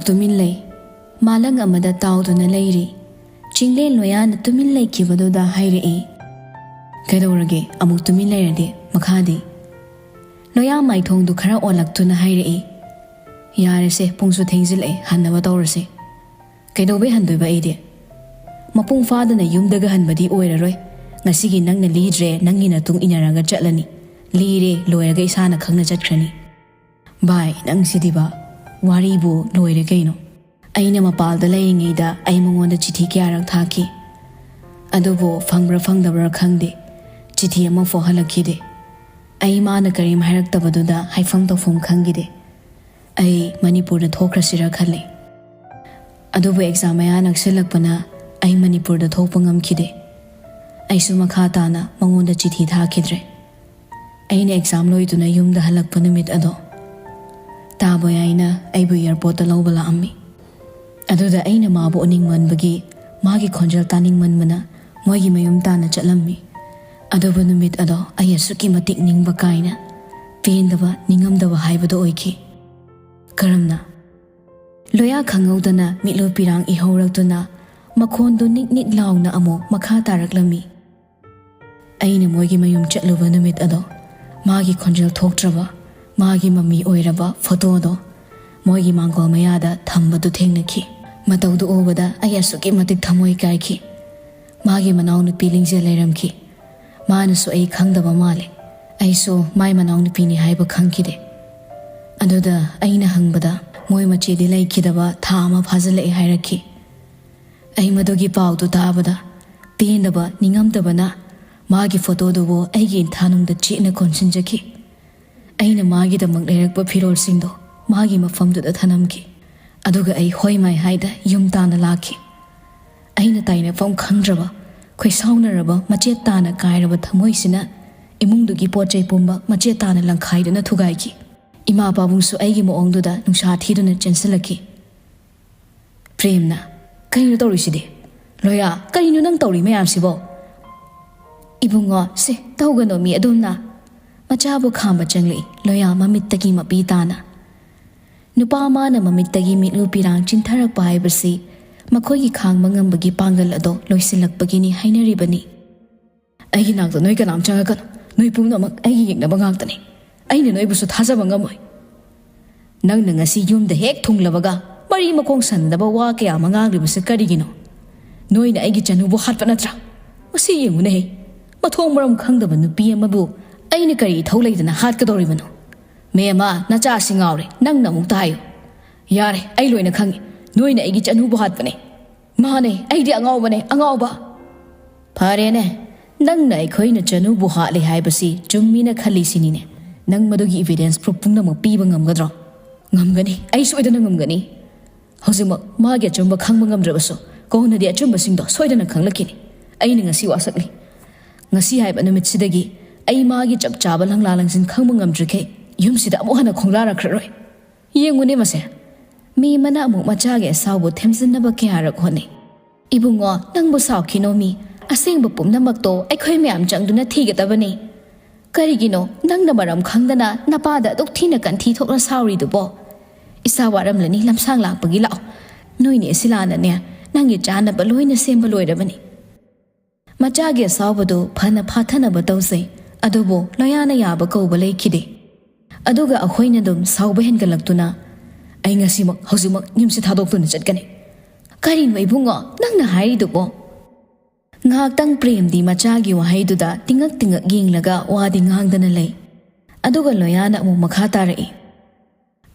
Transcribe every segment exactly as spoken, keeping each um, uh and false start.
ꯇꯨꯃꯤꯟ ꯂꯩ꯫ ꯃꯥꯂꯪ ꯑꯃꯗ ꯇꯥꯎꯗꯨꯅ ꯂꯩꯔꯤ꯫ ꯆꯤꯡꯂꯦꯟ ꯂꯣꯌꯥꯅ ꯇꯨꯃꯤꯟ ꯂꯩꯈꯤꯕꯗꯨꯗ ꯍꯥꯏꯔꯛꯏ, "ꯀꯩꯗꯧꯔꯒꯦ? ꯑꯃꯨꯛ ꯇꯨꯃꯤꯟ ꯂꯩꯔꯗꯤ ꯃꯈꯥꯗꯤ?" ꯂꯣꯌꯥ ꯃꯥꯏꯊꯣꯡꯗꯨ ꯈꯔ ꯑꯣꯜꯂꯛꯇꯨꯅ ꯍꯥꯏꯔꯛꯏ, "ꯌꯥꯔꯦꯁꯦ, ꯄꯨꯡꯁꯨ ꯊꯦꯡꯖꯤꯜꯂꯛꯑꯦ, ꯍꯟꯅꯕ ꯇꯧꯔꯁꯦ꯫" "ꯀꯩꯗꯧꯕꯩ ꯍꯟꯗꯣꯏꯕ ꯑꯩꯗꯤ? ꯃꯄꯨꯡ ꯐꯥꯗꯅ ꯌꯨꯝꯗꯒ ꯍꯟꯕꯗꯤ ꯑꯣꯏꯔꯔꯣꯏ꯫ ꯉꯁꯤꯒꯤ ꯅꯪꯅ ꯂꯤꯗ꯭ꯔꯦ, ꯅꯪꯒꯤ ꯅꯇꯨꯡ ꯏꯟꯅꯔꯒ ꯆꯠꯂꯅꯤ꯫ ꯂꯤꯔꯦ, ꯂꯣꯏꯔꯒ ꯏꯁꯥꯅ ꯈꯪꯅ ꯆꯠꯈ꯭ꯔꯅꯤ꯫" "ꯚꯥꯏ, ꯅꯪꯁꯤꯗꯤꯕ, ꯋꯥꯔꯤꯕꯨ ꯂꯣꯏꯔꯦ ꯀꯩꯅꯣ꯫ ꯑꯩꯅ ꯃꯄꯥꯜꯗ ꯂꯩꯔꯤꯉꯩꯗ ꯑꯩ ꯃꯉꯣꯟꯗ ꯆꯤꯊꯤ ꯀꯌꯥꯔꯛ ꯊꯥꯈꯤ꯫ ꯑꯗꯨꯕꯨ ꯐꯪꯕ꯭ꯔꯥ ꯐꯪꯗꯕ꯭ꯔꯥ ꯈꯪꯗꯦ, ꯆꯤꯊꯤ ꯑꯃꯐꯥꯎ ꯍꯜꯂꯛꯈꯤꯗꯦ꯫ ꯑꯩ ꯃꯥꯅ ꯀꯔꯤꯝ ꯍꯥꯏꯔꯛꯇꯕꯗꯨꯗ ꯍꯥꯏꯐꯝ ꯇꯧꯐꯝ ꯈꯪꯈꯤꯗꯦ꯫ ꯑꯩ ꯃꯅꯤꯄꯨꯔꯗ ꯊꯣꯛꯈ꯭ꯔꯁꯤꯔꯥ ꯈꯜꯂꯤ꯫ ꯑꯗꯨꯕꯨ ꯑꯦꯛꯖꯥꯝ ꯃꯌꯥ ꯅꯛꯁꯤꯜꯂꯛꯄꯅ ꯑꯩ ꯃꯅꯤꯄꯨꯔꯗ ꯊꯣꯛꯄ ꯉꯝꯈꯤꯗꯦ꯫ ꯑꯩꯁꯨ ꯃꯈꯥ ꯇꯥꯅ ꯃꯉꯣꯟꯗ ꯆꯤꯊꯤ ꯊꯥꯈꯤꯗ꯭ꯔꯦ꯫ ꯑꯩꯅ ꯑꯦꯛꯖꯥꯝ ꯂꯣꯏꯗꯨꯅ ꯌꯨꯝꯗ ꯍꯜꯂꯛꯄ ꯅꯨꯃꯤꯠ ꯑꯗꯣ, ꯇꯥꯕꯣꯌꯥꯏꯅ ꯑꯩꯕꯨ ꯑꯦꯌꯥꯔꯄꯣꯔꯠꯇ ꯂꯧꯕ ꯂꯥꯛꯑꯝꯃꯤ꯫ ꯑꯗꯨꯗ ꯑꯩꯅ ꯃꯥꯕꯨ ꯎꯅꯤꯡꯃꯟꯕꯒꯤ, ꯃꯥꯒꯤ ꯈꯣꯟꯖꯦꯜ ꯇꯥꯅꯤꯡꯃꯟꯕꯅ ꯃꯣꯏꯒꯤ ꯃꯌꯨꯝ ꯇꯥꯟꯅ ꯆꯠꯂꯝꯃꯤ꯫ ꯑꯗꯨꯕꯨ ꯅꯨꯃꯤꯠ ꯑꯗꯣ ꯑꯩ ꯑꯁꯨꯛꯀꯤ ꯃꯇꯤꯛ ꯅꯤꯡꯕ ꯀꯥꯏꯅ, ꯄꯦꯟꯗꯕ, ꯅꯤꯡꯉꯝꯗꯕ ꯍꯥꯏꯕꯗꯨ ꯑꯣꯏꯈꯤ꯫ "ꯀꯔꯝꯅ?" ꯂꯣꯌꯥ ꯈꯪꯍꯧꯗꯅ ꯃꯤꯠꯂꯨ ꯄꯤꯔꯥꯡ ꯏꯍꯧꯔꯛꯇꯨꯅ ꯃꯈꯣꯟꯗꯨ ꯅꯤꯛ ꯅꯤꯛ ꯂꯥꯎꯅ ꯑꯃꯨꯛ ꯃꯈꯥ ꯇꯥꯔꯛꯂꯝꯃꯤ꯫ ꯑꯩꯅ ꯃꯣꯏꯒꯤ ꯃꯌꯨꯝ ꯆꯠꯂꯨꯕ ꯅꯨꯃꯤꯠ ꯑꯗꯣ, ꯃꯥꯒꯤ ꯈꯣꯟꯖꯦꯜ ꯊꯣꯛꯇ꯭ꯔꯕ, ꯃꯥꯒꯤ ꯃꯃꯤ ꯑꯣꯏꯔꯕ ꯐꯣꯇꯣꯗꯣ ꯃꯣꯏꯒꯤ ꯃꯥꯡꯒꯣꯜ ꯃꯌꯥꯗ ꯊꯝꯕꯗꯨ ꯊꯦꯡꯅꯈꯤ꯫ ꯃꯇꯧꯗꯨ ꯎꯕꯗ ꯑꯩ ꯑꯁꯨꯛꯀꯤ ꯃꯇꯤꯛ ꯊꯃꯣꯏ ꯀꯥꯏꯈꯤ꯫ ꯃꯥꯒꯤ ꯃꯅꯥꯎꯅꯨꯄꯤ ꯂꯤꯡꯖꯦꯜ ꯂꯩꯔꯝꯈꯤ꯫ ꯃꯥꯅꯁꯨ ꯑꯩ ꯈꯪꯗꯕ ꯃꯥꯜꯂꯦ꯫ ꯑꯩꯁꯨ ꯃꯥꯏ ꯃꯅꯥꯎꯅꯨꯄꯤꯅꯤ ꯍꯥꯏꯕ ꯈꯪꯈꯤꯗꯦ꯫ ꯑꯗꯨꯗ ꯑꯩꯅ ꯍꯪꯕꯗ, ꯃꯣꯏ ꯃꯆꯦꯗꯤ ꯂꯩꯈꯤꯗꯕ ꯊꯥ ꯑꯃ ꯐꯥꯖꯤꯜꯂꯛꯑꯦ ꯍꯥꯏꯔꯛꯈꯤ꯫ ꯑꯩ ꯃꯗꯨꯒꯤ ꯄꯥꯎꯗꯨ ꯇꯥꯕꯗ ꯄꯦꯟꯗꯕ, ꯅꯤꯡꯉꯝꯗꯕꯅ ꯃꯥꯒꯤ ꯐꯣꯇꯣꯗꯨꯕꯨ ꯑꯩꯒꯤ ꯏꯟꯊꯥꯅꯨꯡꯗ ꯆꯦꯠꯅ ꯀꯣꯟꯁꯤꯟꯖꯈꯤ꯫ ꯑꯩꯅ ꯃꯥꯒꯤꯗꯃꯛ ꯂꯩꯔꯛꯄ ꯐꯤꯔꯣꯜꯁꯤꯡꯗꯣ ꯃꯥꯒꯤ ꯃꯐꯝꯗꯨꯗ ꯊꯅꯝꯈꯤ꯫ ꯑꯗꯨꯒ ꯑꯩ ꯍꯣꯏ ꯃꯥꯏ ꯍꯥꯏꯗ ꯌꯨꯝ ꯇꯥꯟꯅ ꯂꯥꯛꯈꯤ꯫ ꯑꯩꯅ ꯇꯥꯏꯅꯐꯝ ꯈꯪꯗ꯭ꯔꯕ, ꯈꯣꯏꯁꯥꯎꯅꯔꯕ, ꯃꯆꯦꯠ ꯇꯥꯅ ꯀꯥꯏꯔꯕ ꯊꯃꯣꯏꯁꯤꯅ ꯏꯃꯨꯡꯗꯨꯒꯤ ꯄꯣꯠ ꯆꯩ ꯄꯨꯝꯕ ꯃꯆꯦꯠ ꯇꯥꯅ ꯂꯪꯈꯥꯏꯗꯨꯅ ꯊꯨꯒꯥꯏꯈꯤ꯫ ꯏꯃꯥ ꯄꯥꯕꯨꯡꯁꯨ ꯑꯩꯒꯤ ꯃꯑꯣꯡꯗꯨꯗ ꯅꯨꯡꯁꯥ ꯊꯤꯗꯨꯅ ꯆꯦꯟꯁꯤꯜꯂꯛꯈꯤ꯫ ꯄ꯭ꯔꯦꯝꯅ, "ꯀꯩꯅꯣ ꯇꯧꯔꯤꯁꯤꯗꯤ? ꯂꯣꯌꯥ, ꯀꯩꯅꯣ ꯅꯪ ꯇꯧꯔꯤ ꯃꯌꯥꯝꯁꯤꯕꯣ?" "ꯏꯕꯨꯡꯉꯣ, ꯁꯦ, ꯇꯧꯒꯅꯣ ꯃꯤ ꯑꯗꯨꯝꯅ꯫" ꯃꯆꯥꯕꯨ ꯈꯥꯝꯕ ꯆꯪꯂꯛꯏ ꯂꯣꯌꯥ ꯃꯃꯤꯠꯇꯒꯤ ꯃꯄꯤ ꯇꯥꯅ꯫ ꯅꯨꯄꯥ ꯑꯃꯅ ꯃꯃꯤꯠꯇꯒꯤ ꯃꯤꯠꯂꯨ ꯄꯤꯔꯥꯡ ꯆꯤꯟꯊꯔꯛꯄ ꯍꯥꯏꯕꯁꯤ ꯃꯈꯣꯏꯒꯤ ꯈꯥꯡꯕ ꯉꯝꯕꯒꯤ ꯄꯥꯡꯒꯜ ꯑꯗꯣ ꯂꯣꯏꯁꯤꯜꯂꯛꯄꯒꯤꯅꯤ ꯍꯥꯏꯅꯔꯤꯕꯅꯤ꯫ "ꯑꯩꯒꯤ ꯅꯥꯛꯇ ꯅꯣꯏ ꯀꯅꯥꯝ ꯆꯪꯉꯛꯀꯅꯨ꯫ ꯅꯣꯏ ꯄꯨꯝꯅꯃꯛ ꯑꯩꯒꯤ ꯌꯦꯛꯅꯕ ꯉꯥꯛꯇꯅꯤ꯫ ꯑꯩꯅ ꯅꯣꯏꯕꯨꯁꯨ ꯊꯥꯖꯕ ꯉꯝꯃꯣꯏ꯫ ꯅꯪꯅ ꯉꯁꯤ ꯌꯨꯝꯗ ꯍꯦꯛ ꯊꯨꯡꯂꯕꯒ ꯃꯔꯤ ꯃꯈꯣꯡ ꯁꯝꯅꯗꯕ ꯋꯥ ꯀꯌꯥ ꯑꯃ ꯉꯥꯡꯂꯤꯕꯁꯤ ꯀꯔꯤꯒꯤꯅꯣ? ꯅꯣꯏꯅ ꯑꯩꯒꯤ ꯆꯅꯨꯕꯨ ꯍꯥꯠꯄ ꯅꯠꯇ꯭ꯔꯥ? ꯃꯁꯤ ꯌꯦꯡꯉꯨꯅꯦꯍꯦ, ꯃꯊꯣꯡ ꯃꯔꯝ ꯈꯪꯗꯕ ꯅꯨꯄꯤ ꯑꯃꯕꯨ ꯑꯩꯅ ꯀꯔꯤ ꯏꯊꯧ ꯂꯩꯗꯅ ꯍꯥꯠꯀꯗꯧꯔꯤꯕꯅꯣ?" "ꯃꯦꯝꯃ, ꯅꯆꯥꯁꯤ ꯉꯥꯎꯔꯦ, ꯅꯪꯅ ꯑꯃꯨꯛꯇ ꯍꯥꯏꯌꯨ꯫" "ꯌꯥꯔꯦ, ꯑꯩ ꯂꯣꯏꯅ ꯈꯪꯉꯤ꯫ ꯅꯣꯏꯅ ꯑꯩꯒꯤ ꯆꯅꯨꯕꯨ ꯍꯥꯠꯄꯅꯦ꯫" "ꯃꯥꯅꯦ, ꯑꯩꯗꯤ ꯑꯉꯥꯎꯕꯅꯦ, ꯑꯉꯥꯎꯕ꯫" "ꯐꯔꯦꯅꯦ, ꯅꯪꯅ ꯑꯩꯈꯣꯏꯅ ꯆꯅꯨꯕꯨ ꯍꯥꯠꯂꯦ ꯍꯥꯏꯕꯁꯤ ꯆꯨꯝꯃꯤꯅ ꯈꯜꯂꯤꯁꯤꯅꯤꯅꯦ꯫ ꯅꯪ ꯃꯗꯨꯒꯤ ꯏꯕꯤꯗꯦꯟꯁ ꯄ꯭ꯔꯨꯐ ꯄꯨꯝꯅꯃꯛ ꯄꯤꯕ ꯉꯝꯒꯗ꯭ꯔꯣ?" "ꯉꯝꯒꯅꯤ, ꯑꯩ ꯁꯣꯏꯗꯅ ꯉꯝꯒꯅꯤ꯫ ꯍꯧꯖꯤꯛꯃꯛ ꯃꯥꯒꯤ ꯑꯆꯨꯝꯕ ꯈꯪꯕ ꯉꯝꯗ꯭ꯔꯕꯁꯨ ꯀꯣꯟꯅꯗꯤ ꯑꯆꯨꯝꯕꯁꯤꯡꯗꯣ ꯁꯣꯏꯗꯅ ꯈꯪꯂꯛꯈꯤꯅꯤ꯫ ꯑꯩꯅ ꯉꯁꯤ ꯋꯥꯁꯛꯂꯤ꯫ ꯉꯁꯤ ꯍꯥꯏꯕ ꯅꯨꯃꯤꯠꯁꯤꯗꯒꯤ ꯑꯩ ꯃꯥꯒꯤ ꯆꯞ ꯆꯥꯕ ꯂꯪꯂꯥ ꯂꯪꯁꯤꯟ ꯈꯪꯕ ꯉꯝꯗ꯭ꯔꯤꯈꯩ ꯌꯨꯝꯁꯤꯗ ꯑꯃꯨꯛ ꯍꯟꯅ ꯈꯣꯡꯗꯥꯔꯛꯈ꯭ꯔꯔꯣꯏ꯫ ꯌꯦꯡꯉꯨꯅꯦ ꯃꯁꯦ, ꯃꯦꯝꯃꯅ ꯑꯃꯨꯛ ꯃꯆꯥꯒꯤ ꯑꯁꯥꯎꯕ ꯊꯦꯝꯖꯤꯟꯅꯕ ꯀꯌꯥꯔꯛ ꯍꯣꯠꯅꯩ꯫ "ꯏꯕꯨꯡꯉꯣ, ꯅꯪꯕꯨ ꯁꯥꯎꯈꯤꯅꯣ ꯃꯤ꯫ ꯑꯁꯦꯡꯕ ꯄꯨꯝꯅꯃꯛꯇꯣ ꯑꯩꯈꯣꯏ ꯃꯌꯥꯝ ꯆꯪꯗꯨꯅ ꯊꯤꯒꯗꯕꯅꯤ꯫ ꯀꯔꯤꯒꯤꯅꯣ ꯅꯪꯅ ꯃꯔꯝ ꯈꯪꯗꯅ ꯅꯄꯥꯗ ꯑꯗꯨꯛ ꯊꯤꯅ ꯀꯟꯊꯤ ꯊꯣꯛꯅ ꯁꯥꯎꯔꯤꯗꯨꯕꯣ? ꯏꯁꯥ ꯋꯥꯔꯝꯂꯅꯤ, ꯂꯝꯁꯥꯡ ꯂꯥꯛꯄꯒꯤ ꯂꯥꯛꯑꯣ꯫ ꯅꯣꯏꯅꯦ ꯁꯤꯂꯥꯅꯅꯦ ꯅꯪꯒꯤ ꯆꯥꯅꯕ ꯂꯣꯏꯅ ꯁꯦꯝꯕ ꯂꯣꯏꯔꯕꯅꯤ꯫" ꯃꯆꯥꯒꯤ ꯑꯁꯥꯎꯕꯗꯨ ꯐꯅ ꯐꯥꯊꯅꯕ ꯇꯧꯖꯩ, ꯑꯗꯨꯕꯨ ꯂꯣꯌꯥꯅ ꯌꯥꯕ ꯀꯧꯕ ꯂꯩꯈꯤꯗꯦ꯫ ꯑꯗꯨꯒ ꯑꯩꯈꯣꯏꯅ ꯑꯗꯨꯝ ꯁꯥꯎꯕ ꯍꯦꯟꯒꯠꯂꯛꯇꯨꯅ, "ꯑꯩ ꯉꯁꯤꯃꯛ, ꯍꯧꯖꯤꯛꯃꯛ ꯌꯨꯝꯁꯤ ꯊꯥꯗꯣꯛꯇꯨꯅ ꯆꯠꯀꯅꯤ꯫" "ꯀꯔꯤꯅꯣ ꯏꯕꯨꯡꯉꯣ ꯅꯪꯅ ꯍꯥꯏꯔꯤꯗꯨꯕꯣ?" ꯉꯥꯏꯍꯥꯛꯇꯪ ꯄ꯭ꯔꯦꯝꯗꯤ ꯃꯆꯥꯒꯤ ꯋꯥꯍꯩꯗꯨꯗ ꯇꯤꯡꯉꯛ ꯇꯤꯡꯉꯛ ꯌꯦꯡꯂꯒ ꯋꯥꯗꯤ ꯉꯥꯡꯗꯅ ꯂꯩ꯫ ꯑꯗꯨꯒ ꯂꯣꯌꯥꯅ ꯑꯃꯨꯛ ꯃꯈꯥ ꯇꯥꯔꯛꯏ,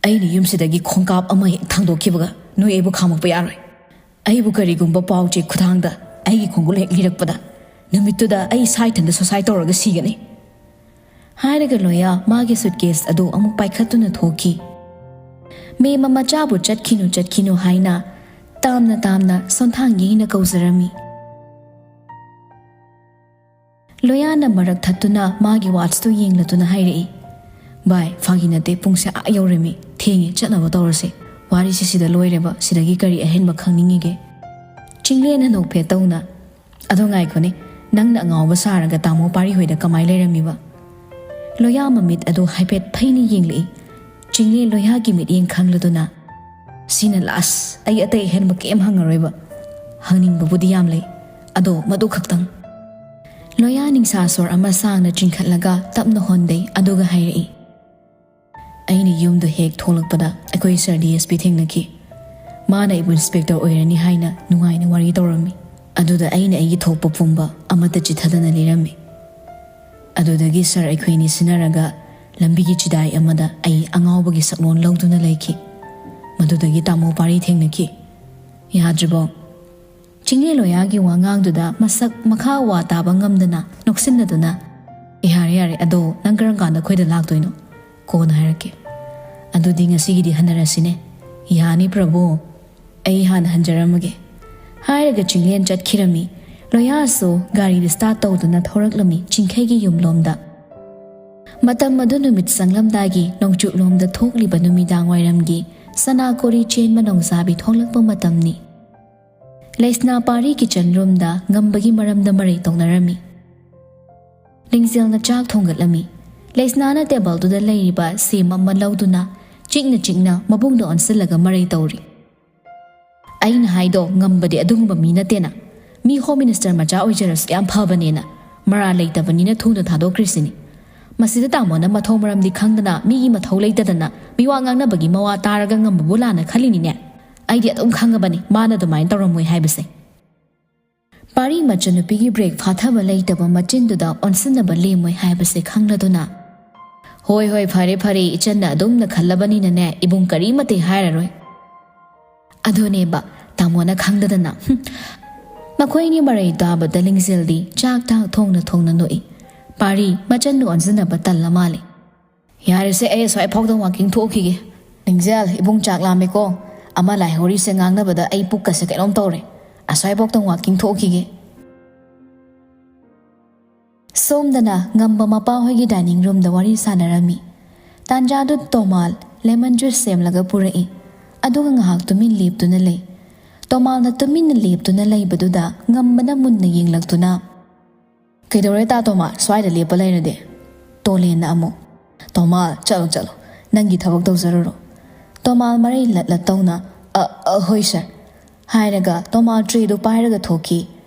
"ꯑꯩꯅ ꯌꯨꯝꯁꯤꯗꯒꯤ ꯈꯣꯡꯀꯥꯞ ꯑꯃ ꯍꯦꯛ ꯊꯥꯡꯗꯣꯛꯈꯤꯕꯒ ꯅꯣꯏ ꯑꯩꯕꯨ ꯈꯥꯝꯃꯛꯄ ꯌꯥꯔꯣꯏ꯫ ꯑꯩꯕꯨ ꯀꯔꯤꯒꯨꯝꯕ ꯄꯥꯎ ꯆꯦ ꯈꯨꯊꯥꯡꯗ ꯑꯩꯒꯤ ꯈꯣꯡꯒꯨꯜ ꯍꯦꯛ ꯂꯤꯔꯛꯄꯗ, ꯅꯨꯃꯤꯠꯇꯨꯗ ꯑꯩ ꯏꯁꯥ ꯏꯊꯟꯇ ꯁꯣꯁꯥꯏ ꯇꯧꯔꯒ ꯁꯤꯒꯅꯤ꯫" ꯍꯥꯏꯔꯒ ꯂꯣꯌꯥ ꯃꯥꯒꯤ ꯁꯨꯠꯀꯦꯁ ꯑꯗꯨ ꯑꯃꯨꯛ ꯄꯥꯏꯈꯠꯇꯨꯅ ꯊꯣꯛꯈꯤ꯫ ꯃꯦꯝꯃ ꯃꯆꯥꯕꯨ ꯆꯠꯈꯤꯅꯨ, ꯆꯠꯈꯤꯅꯨ ꯍꯥꯏꯅ ꯇꯥꯝꯅ ꯇꯥꯝꯅ ꯁꯣꯟꯊꯥꯡ ꯌꯩꯅ ꯀꯧꯖꯔꯝꯃꯤ꯫ ꯂꯣꯌꯥꯅ ꯃꯔꯛ ꯊꯠꯇꯨꯅ ꯃꯥꯒꯤ ꯋꯥꯠꯆꯇꯨ ꯌꯦꯡꯂꯗꯨꯅ ꯍꯥꯏꯔꯛꯏ, "ꯚꯥꯏ, ꯐꯥꯒꯤ ꯅꯠꯇꯦ, ꯄꯨꯡꯁꯦ ꯑꯥ ꯌꯧꯔꯦꯃꯤ꯫ ꯊꯦꯡꯉꯦ, ꯆꯠꯅꯕ ꯇꯧꯔꯁꯦ꯫ ꯋꯥꯔꯤꯁꯦ ꯁꯤꯗ ꯂꯣꯏꯔꯦꯕ, ꯁꯤꯗꯒꯤ ꯀꯔꯤ ꯑꯍꯦꯟꯕ ꯈꯪꯅꯤꯡꯉꯤꯒꯦ?" ꯆꯤꯡꯂꯦꯟꯅ ꯅꯣꯛꯐꯦꯠ ꯇꯧꯅ, "ꯑꯗꯣ ꯉꯥꯏꯈꯣꯅꯦ, ꯅꯪꯅ ꯑꯉꯥꯎꯕ ꯁꯥꯔꯒ ꯇꯥꯃꯣ ꯄꯥꯔꯤ ꯍꯣꯏꯗ ꯀꯃꯥꯏ ꯂꯩꯔꯝꯃꯤꯕ?" ꯂꯣꯌꯥ ꯃꯃꯤꯠ ꯑꯗꯨ ꯍꯥꯏꯐꯦꯠ ꯐꯩꯅ ꯌꯦꯡꯂꯛꯏ꯫ ꯆꯤꯡꯂꯦꯟ ꯂꯣꯌꯥꯒꯤ ꯃꯤꯠꯌꯦꯡ ꯈꯪꯂꯗꯨꯅ, "ꯁꯤꯅ ꯂꯥꯁ, ꯑꯩ ꯑꯇꯩ ꯑꯍꯦꯟꯕ ꯀꯩꯝ ꯍꯪꯉꯔꯣꯏꯕ꯫ ꯍꯪꯅꯤꯡꯕꯕꯨꯗꯤ ꯌꯥꯝ ꯂꯩ, ꯑꯗꯣ ꯃꯗꯨ ꯈꯛꯇꯪ"꯫ ꯂꯣꯌꯥ ꯅꯤꯡꯁꯥ ꯁꯣꯔ ꯑꯃ ꯁꯥꯡꯅ ꯆꯤꯡꯈꯠꯂꯒ ꯇꯞꯅ ꯍꯣꯟꯗꯩ, ꯑꯗꯨꯒ ꯍꯥꯏꯔꯛꯏ, "ꯑꯩꯅ ꯌꯨꯝꯗ ꯍꯦꯛ ꯊꯣꯛꯂꯛꯄꯗ ꯑꯩꯈꯣꯏ ꯁꯥꯔ ꯗꯤ ꯑꯦꯁ ꯄꯤ ꯊꯦꯡꯅꯈꯤ꯫ ꯃꯥꯅ ꯑꯩꯕꯨ ꯏꯟꯁꯄꯦꯛꯇꯔ ꯑꯣꯏꯔꯅꯤ ꯍꯥꯏꯅ ꯅꯨꯡꯉꯥꯏꯅ ꯋꯥꯔꯤ ꯇꯧꯔꯝꯃꯤ꯫ ꯑꯗꯨꯗ ꯑꯩꯅ ꯑꯩꯒꯤ ꯊꯣꯛꯄ ꯄꯨꯝꯕ ꯑꯃꯠꯇ ꯆꯤꯊꯗꯅ ꯂꯤꯔꯝꯃꯤ꯫ ꯑꯗꯨꯗꯒꯤ ꯁꯥꯔ ꯑꯩꯈꯣꯏ ꯑꯅꯤ ꯁꯤꯟꯅꯔꯒ ꯂꯝꯕꯤꯒꯤ ꯆꯤꯗꯥꯏ ꯑꯃꯗ ꯑꯩ ꯑꯉꯥꯎꯕꯒꯤ ꯁꯛꯂꯣꯟ ꯂꯧꯗꯨꯅ ꯂꯩꯈꯤ꯫ ꯃꯗꯨꯗꯒꯤ ꯇꯥꯃꯣ ꯄꯥꯔꯤ ꯊꯦꯡꯅꯈꯤ꯫ ꯌꯥꯗ꯭ꯔꯤꯕꯣ?" ꯆꯤꯡꯂꯦꯟ ꯂꯣꯌꯥꯒꯤ ꯋꯥꯉꯥꯡꯗꯨꯗ ꯃꯁꯛ ꯃꯈꯥ ꯋꯥ ꯇꯥꯕ ꯉꯝꯗꯅ ꯅꯣꯛꯁꯤꯟꯅꯗꯨꯅ, "ꯑꯦ, ꯌꯥꯔꯦ, ꯌꯥꯔꯦ, ꯑꯗꯣ ꯅꯪ ꯀꯔꯝ ꯀꯥꯟꯗ ꯑꯩꯈꯣꯏꯗ ꯂꯥꯛꯇꯣꯏꯅꯣ? ꯀꯣꯟꯅ ꯍꯥꯏꯔꯛꯀꯦ꯫ ꯑꯗꯨꯗꯤ ꯉꯁꯤꯒꯤꯗꯤ ꯍꯟꯅꯔꯁꯤꯅꯦ꯫ ꯌꯥꯅꯤ ꯄ꯭ꯔꯚꯨ, ꯑꯩ ꯍꯥꯟꯅ ꯍꯟꯖꯔꯝꯃꯒꯦ"꯫ ꯍꯥꯏꯔꯒ ꯆꯤꯡꯂꯦꯟ ꯆꯠꯈꯤꯔꯝꯃꯤ꯫ ꯂꯣꯌꯥꯁꯨ ꯒꯥꯔꯤ ꯁ꯭ꯇꯥꯔꯠ ꯇꯧꯗꯨꯅ ꯊꯧꯔꯛꯂꯝꯃꯤ ꯆꯤꯡꯈꯩꯒꯤ ꯌꯨꯝꯂꯣꯝꯗ꯫ ꯃꯇꯝ ꯑꯗꯨ ꯅꯨꯃꯤꯠ ꯆꯪꯂꯝꯗꯥꯏꯒꯤ ꯅꯣꯡꯆꯨꯞꯂꯣꯝꯗ ꯊꯣꯛꯂꯤꯕ ꯅꯨꯃꯤꯗꯥꯡ ꯋꯥꯏꯔꯝꯒꯤ ꯁꯅꯥ ꯀꯣꯔꯤ ꯆꯦꯟꯕ ꯅꯣꯡꯖꯥꯕꯤ ꯊꯣꯛꯂꯛꯄ ꯃꯇꯝꯅꯤ꯫ ꯂꯩꯁꯅꯥ ꯄꯥꯔꯤ ꯀꯤꯆꯟ ꯔꯨꯝꯗ ꯉꯝꯕꯒꯤ ꯃꯔꯝꯗ ꯃꯔꯩ ꯇꯧꯅꯔꯝꯃꯤ꯫ ꯂꯤꯡꯖꯦꯜꯅ ꯆꯥꯛ ꯊꯣꯡꯒꯠꯂꯝꯃꯤ꯫ ꯂꯩꯁꯅꯥꯅ ꯇꯦꯕꯜꯗꯨꯗ ꯂꯩꯔꯤꯕ ꯁꯦꯝ ꯑꯃ ꯂꯧꯗꯨꯅ ꯆꯤꯛꯅ ꯆꯤꯛꯅ ꯃꯕꯨꯡꯗ ꯑꯣꯟꯁꯤꯜꯂꯒ ꯃꯔꯩ ꯇꯧꯔꯤ꯫ "ꯑꯩꯅ ꯍꯥꯏꯗꯣ ꯉꯝꯕꯗꯤ ꯑꯗꯨꯒꯨꯝꯕ ꯃꯤ ꯅꯠꯇꯦꯅ꯫ ꯃꯤ ꯍꯣꯝ ꯃꯤꯅꯤꯁꯇꯔ ꯃꯆꯥ ꯑꯣꯏꯖꯔꯁꯨ ꯌꯥꯝ ꯐꯕꯅꯦꯅ꯫ ꯃꯔꯥꯜ ꯂꯩꯇꯕꯅꯤꯅ ꯊꯨꯅ ꯊꯥꯗꯣꯛꯈ꯭ꯔꯤꯁꯤꯅꯤ꯫ ꯃꯁꯤꯗ ꯇꯥꯃꯣꯅ ꯃꯊꯣꯡ ꯃꯔꯝꯗꯤ ꯈꯪꯗꯅ, ꯃꯤꯒꯤ ꯃꯊꯧ ꯂꯩꯇꯗꯅ ꯃꯤꯋꯥ ꯉꯥꯡꯅꯕꯒꯤ ꯃꯋꯥ ꯇꯥꯔꯒ ꯉꯝꯕꯕꯨ ꯂꯥꯟꯅ ꯈꯜꯂꯤꯅꯤꯅꯦ꯫ ꯑꯩꯗꯤ ꯑꯗꯨꯝ ꯈꯪꯉꯕꯅꯤ ꯃꯥꯅ ꯑꯗꯨꯃꯥꯏꯅ ꯇꯧꯔꯝꯃꯣꯏ ꯍꯥꯏꯕꯁꯦ"꯫ ꯄꯥꯔꯤ ꯃꯆꯟꯅꯨꯄꯤꯒꯤ ꯕ꯭ꯔꯦꯛ ꯐꯥꯊꯕ ꯂꯩꯇꯕ ꯃꯆꯤꯟꯗꯨꯗ ꯑꯣꯟꯁꯤꯟꯅꯕ ꯂꯦꯝꯃꯣꯏ ꯍꯥꯏꯕꯁꯦ ꯈꯪꯂꯗꯨꯅ, "ꯍꯣꯏ, ꯍꯣꯏ, ꯐꯔꯦ, ꯐꯔꯦ, ꯏꯆꯟꯅ ꯑꯗꯨꯝꯅ ꯈꯜꯂꯕꯅꯤꯅꯅꯦ, ꯏꯕꯨꯡ ꯀꯔꯤꯃꯇ ꯍꯥꯏꯔꯔꯣꯏ"꯫ ꯑꯗꯨꯅꯦꯕ, ꯇꯥꯃꯣꯅ ꯈꯪꯗꯗꯅ꯫ ꯍꯨꯝ꯫ ꯃꯈꯣꯏꯅꯤ ꯃꯔꯩ ꯇꯥꯕꯗ ꯂꯤꯡꯖꯦꯜꯗꯤ ꯆꯥꯛ ꯊꯥꯛ ꯊꯣꯡꯅ ꯊꯣꯡꯅ ꯅꯣꯛꯏ꯫ ꯄꯥꯔꯤ ꯃꯆꯟꯗꯨ ꯑꯣꯟꯁꯤꯟꯅꯕ ꯇꯜꯂ ꯃꯥꯜꯂꯦ꯫ "ꯌꯥꯔꯦꯁꯦ, ꯑꯩ ꯑꯁ꯭ꯋꯥꯏ ꯐꯥꯎꯗꯪ ꯋꯥꯛꯀꯤꯡ ꯊꯣꯛꯎꯈꯤꯒꯦ꯫ ꯂꯤꯡꯖꯦꯜ, ꯏꯕꯨꯡ ꯆꯥꯛ ꯂꯥꯝꯃꯦꯀꯣ꯫ ꯑꯃ ꯂꯥꯏꯍꯧꯔꯤꯁꯦ ꯉꯥꯡꯅꯕꯗ ꯑꯩ ꯄꯨꯛꯀꯁꯦ ꯀꯩꯅꯣꯝ ꯇꯧꯔꯦ꯫ ꯑꯁ꯭ꯋꯥꯏꯐꯥꯎꯗꯪ ꯋꯥꯛꯀꯤꯡ ꯊꯣꯛꯎꯈꯤꯒꯦ"꯫ ꯁꯣꯝꯗꯅ ꯉꯝꯕ ꯃꯄꯥꯍꯣꯏꯒꯤ ꯗꯥꯏꯅꯤꯡ ꯔꯨꯝꯗ ꯋꯥꯔꯤ ꯁꯥꯟꯅꯔꯝꯃꯤ꯫ ꯇꯥꯟꯖꯥꯗꯨ ꯇꯣꯃꯥꯜ ꯂꯦꯃꯟ ꯖꯨꯁ ꯁꯦꯝꯂꯒ ꯄꯨꯔꯛꯏ꯫ ꯑꯗꯨꯒ ꯉꯥꯏꯍꯥꯛ ꯇꯨꯃꯤꯟ ꯂꯦꯞꯇꯨꯅ ꯂꯩ꯫ ꯇꯣꯃꯥꯜꯅ ꯇꯨꯃꯤꯟꯅ ꯂꯦꯞꯇꯨꯅ ꯂꯩꯕꯗꯨꯗ ꯉꯝꯕꯅ ꯃꯨꯟꯅ ꯌꯦꯡꯂꯛꯇꯨꯅ, "ꯀꯩꯗꯧꯔꯦ ꯇꯥ ꯇꯣꯃꯥꯜ, ꯁ꯭ꯋꯥꯏꯗ ꯂꯦꯞꯄ ꯂꯩꯔꯗꯤ?" ꯇꯣꯂꯦꯟꯅ ꯑꯃꯨꯛ, "ꯇꯣꯃꯥꯜ, ꯆꯠꯂꯣ, ꯆꯠꯂꯣ꯫ ꯅꯪꯒꯤ ꯊꯕꯛ ꯇꯧꯖꯔꯨꯔꯣ꯫ ꯇꯣꯃꯥꯜ ꯃꯔꯩ ꯂꯠ ꯂꯠ ꯇꯧꯅ, "ꯑ, ꯑ, ꯍꯣꯏ ꯁꯥꯔ" ꯍꯥꯏꯔꯒ ꯇꯣꯃꯥꯜ ꯇ꯭ꯔꯦꯗꯨ ꯄꯥꯏꯔꯒ ꯊꯣꯛꯈꯤ꯫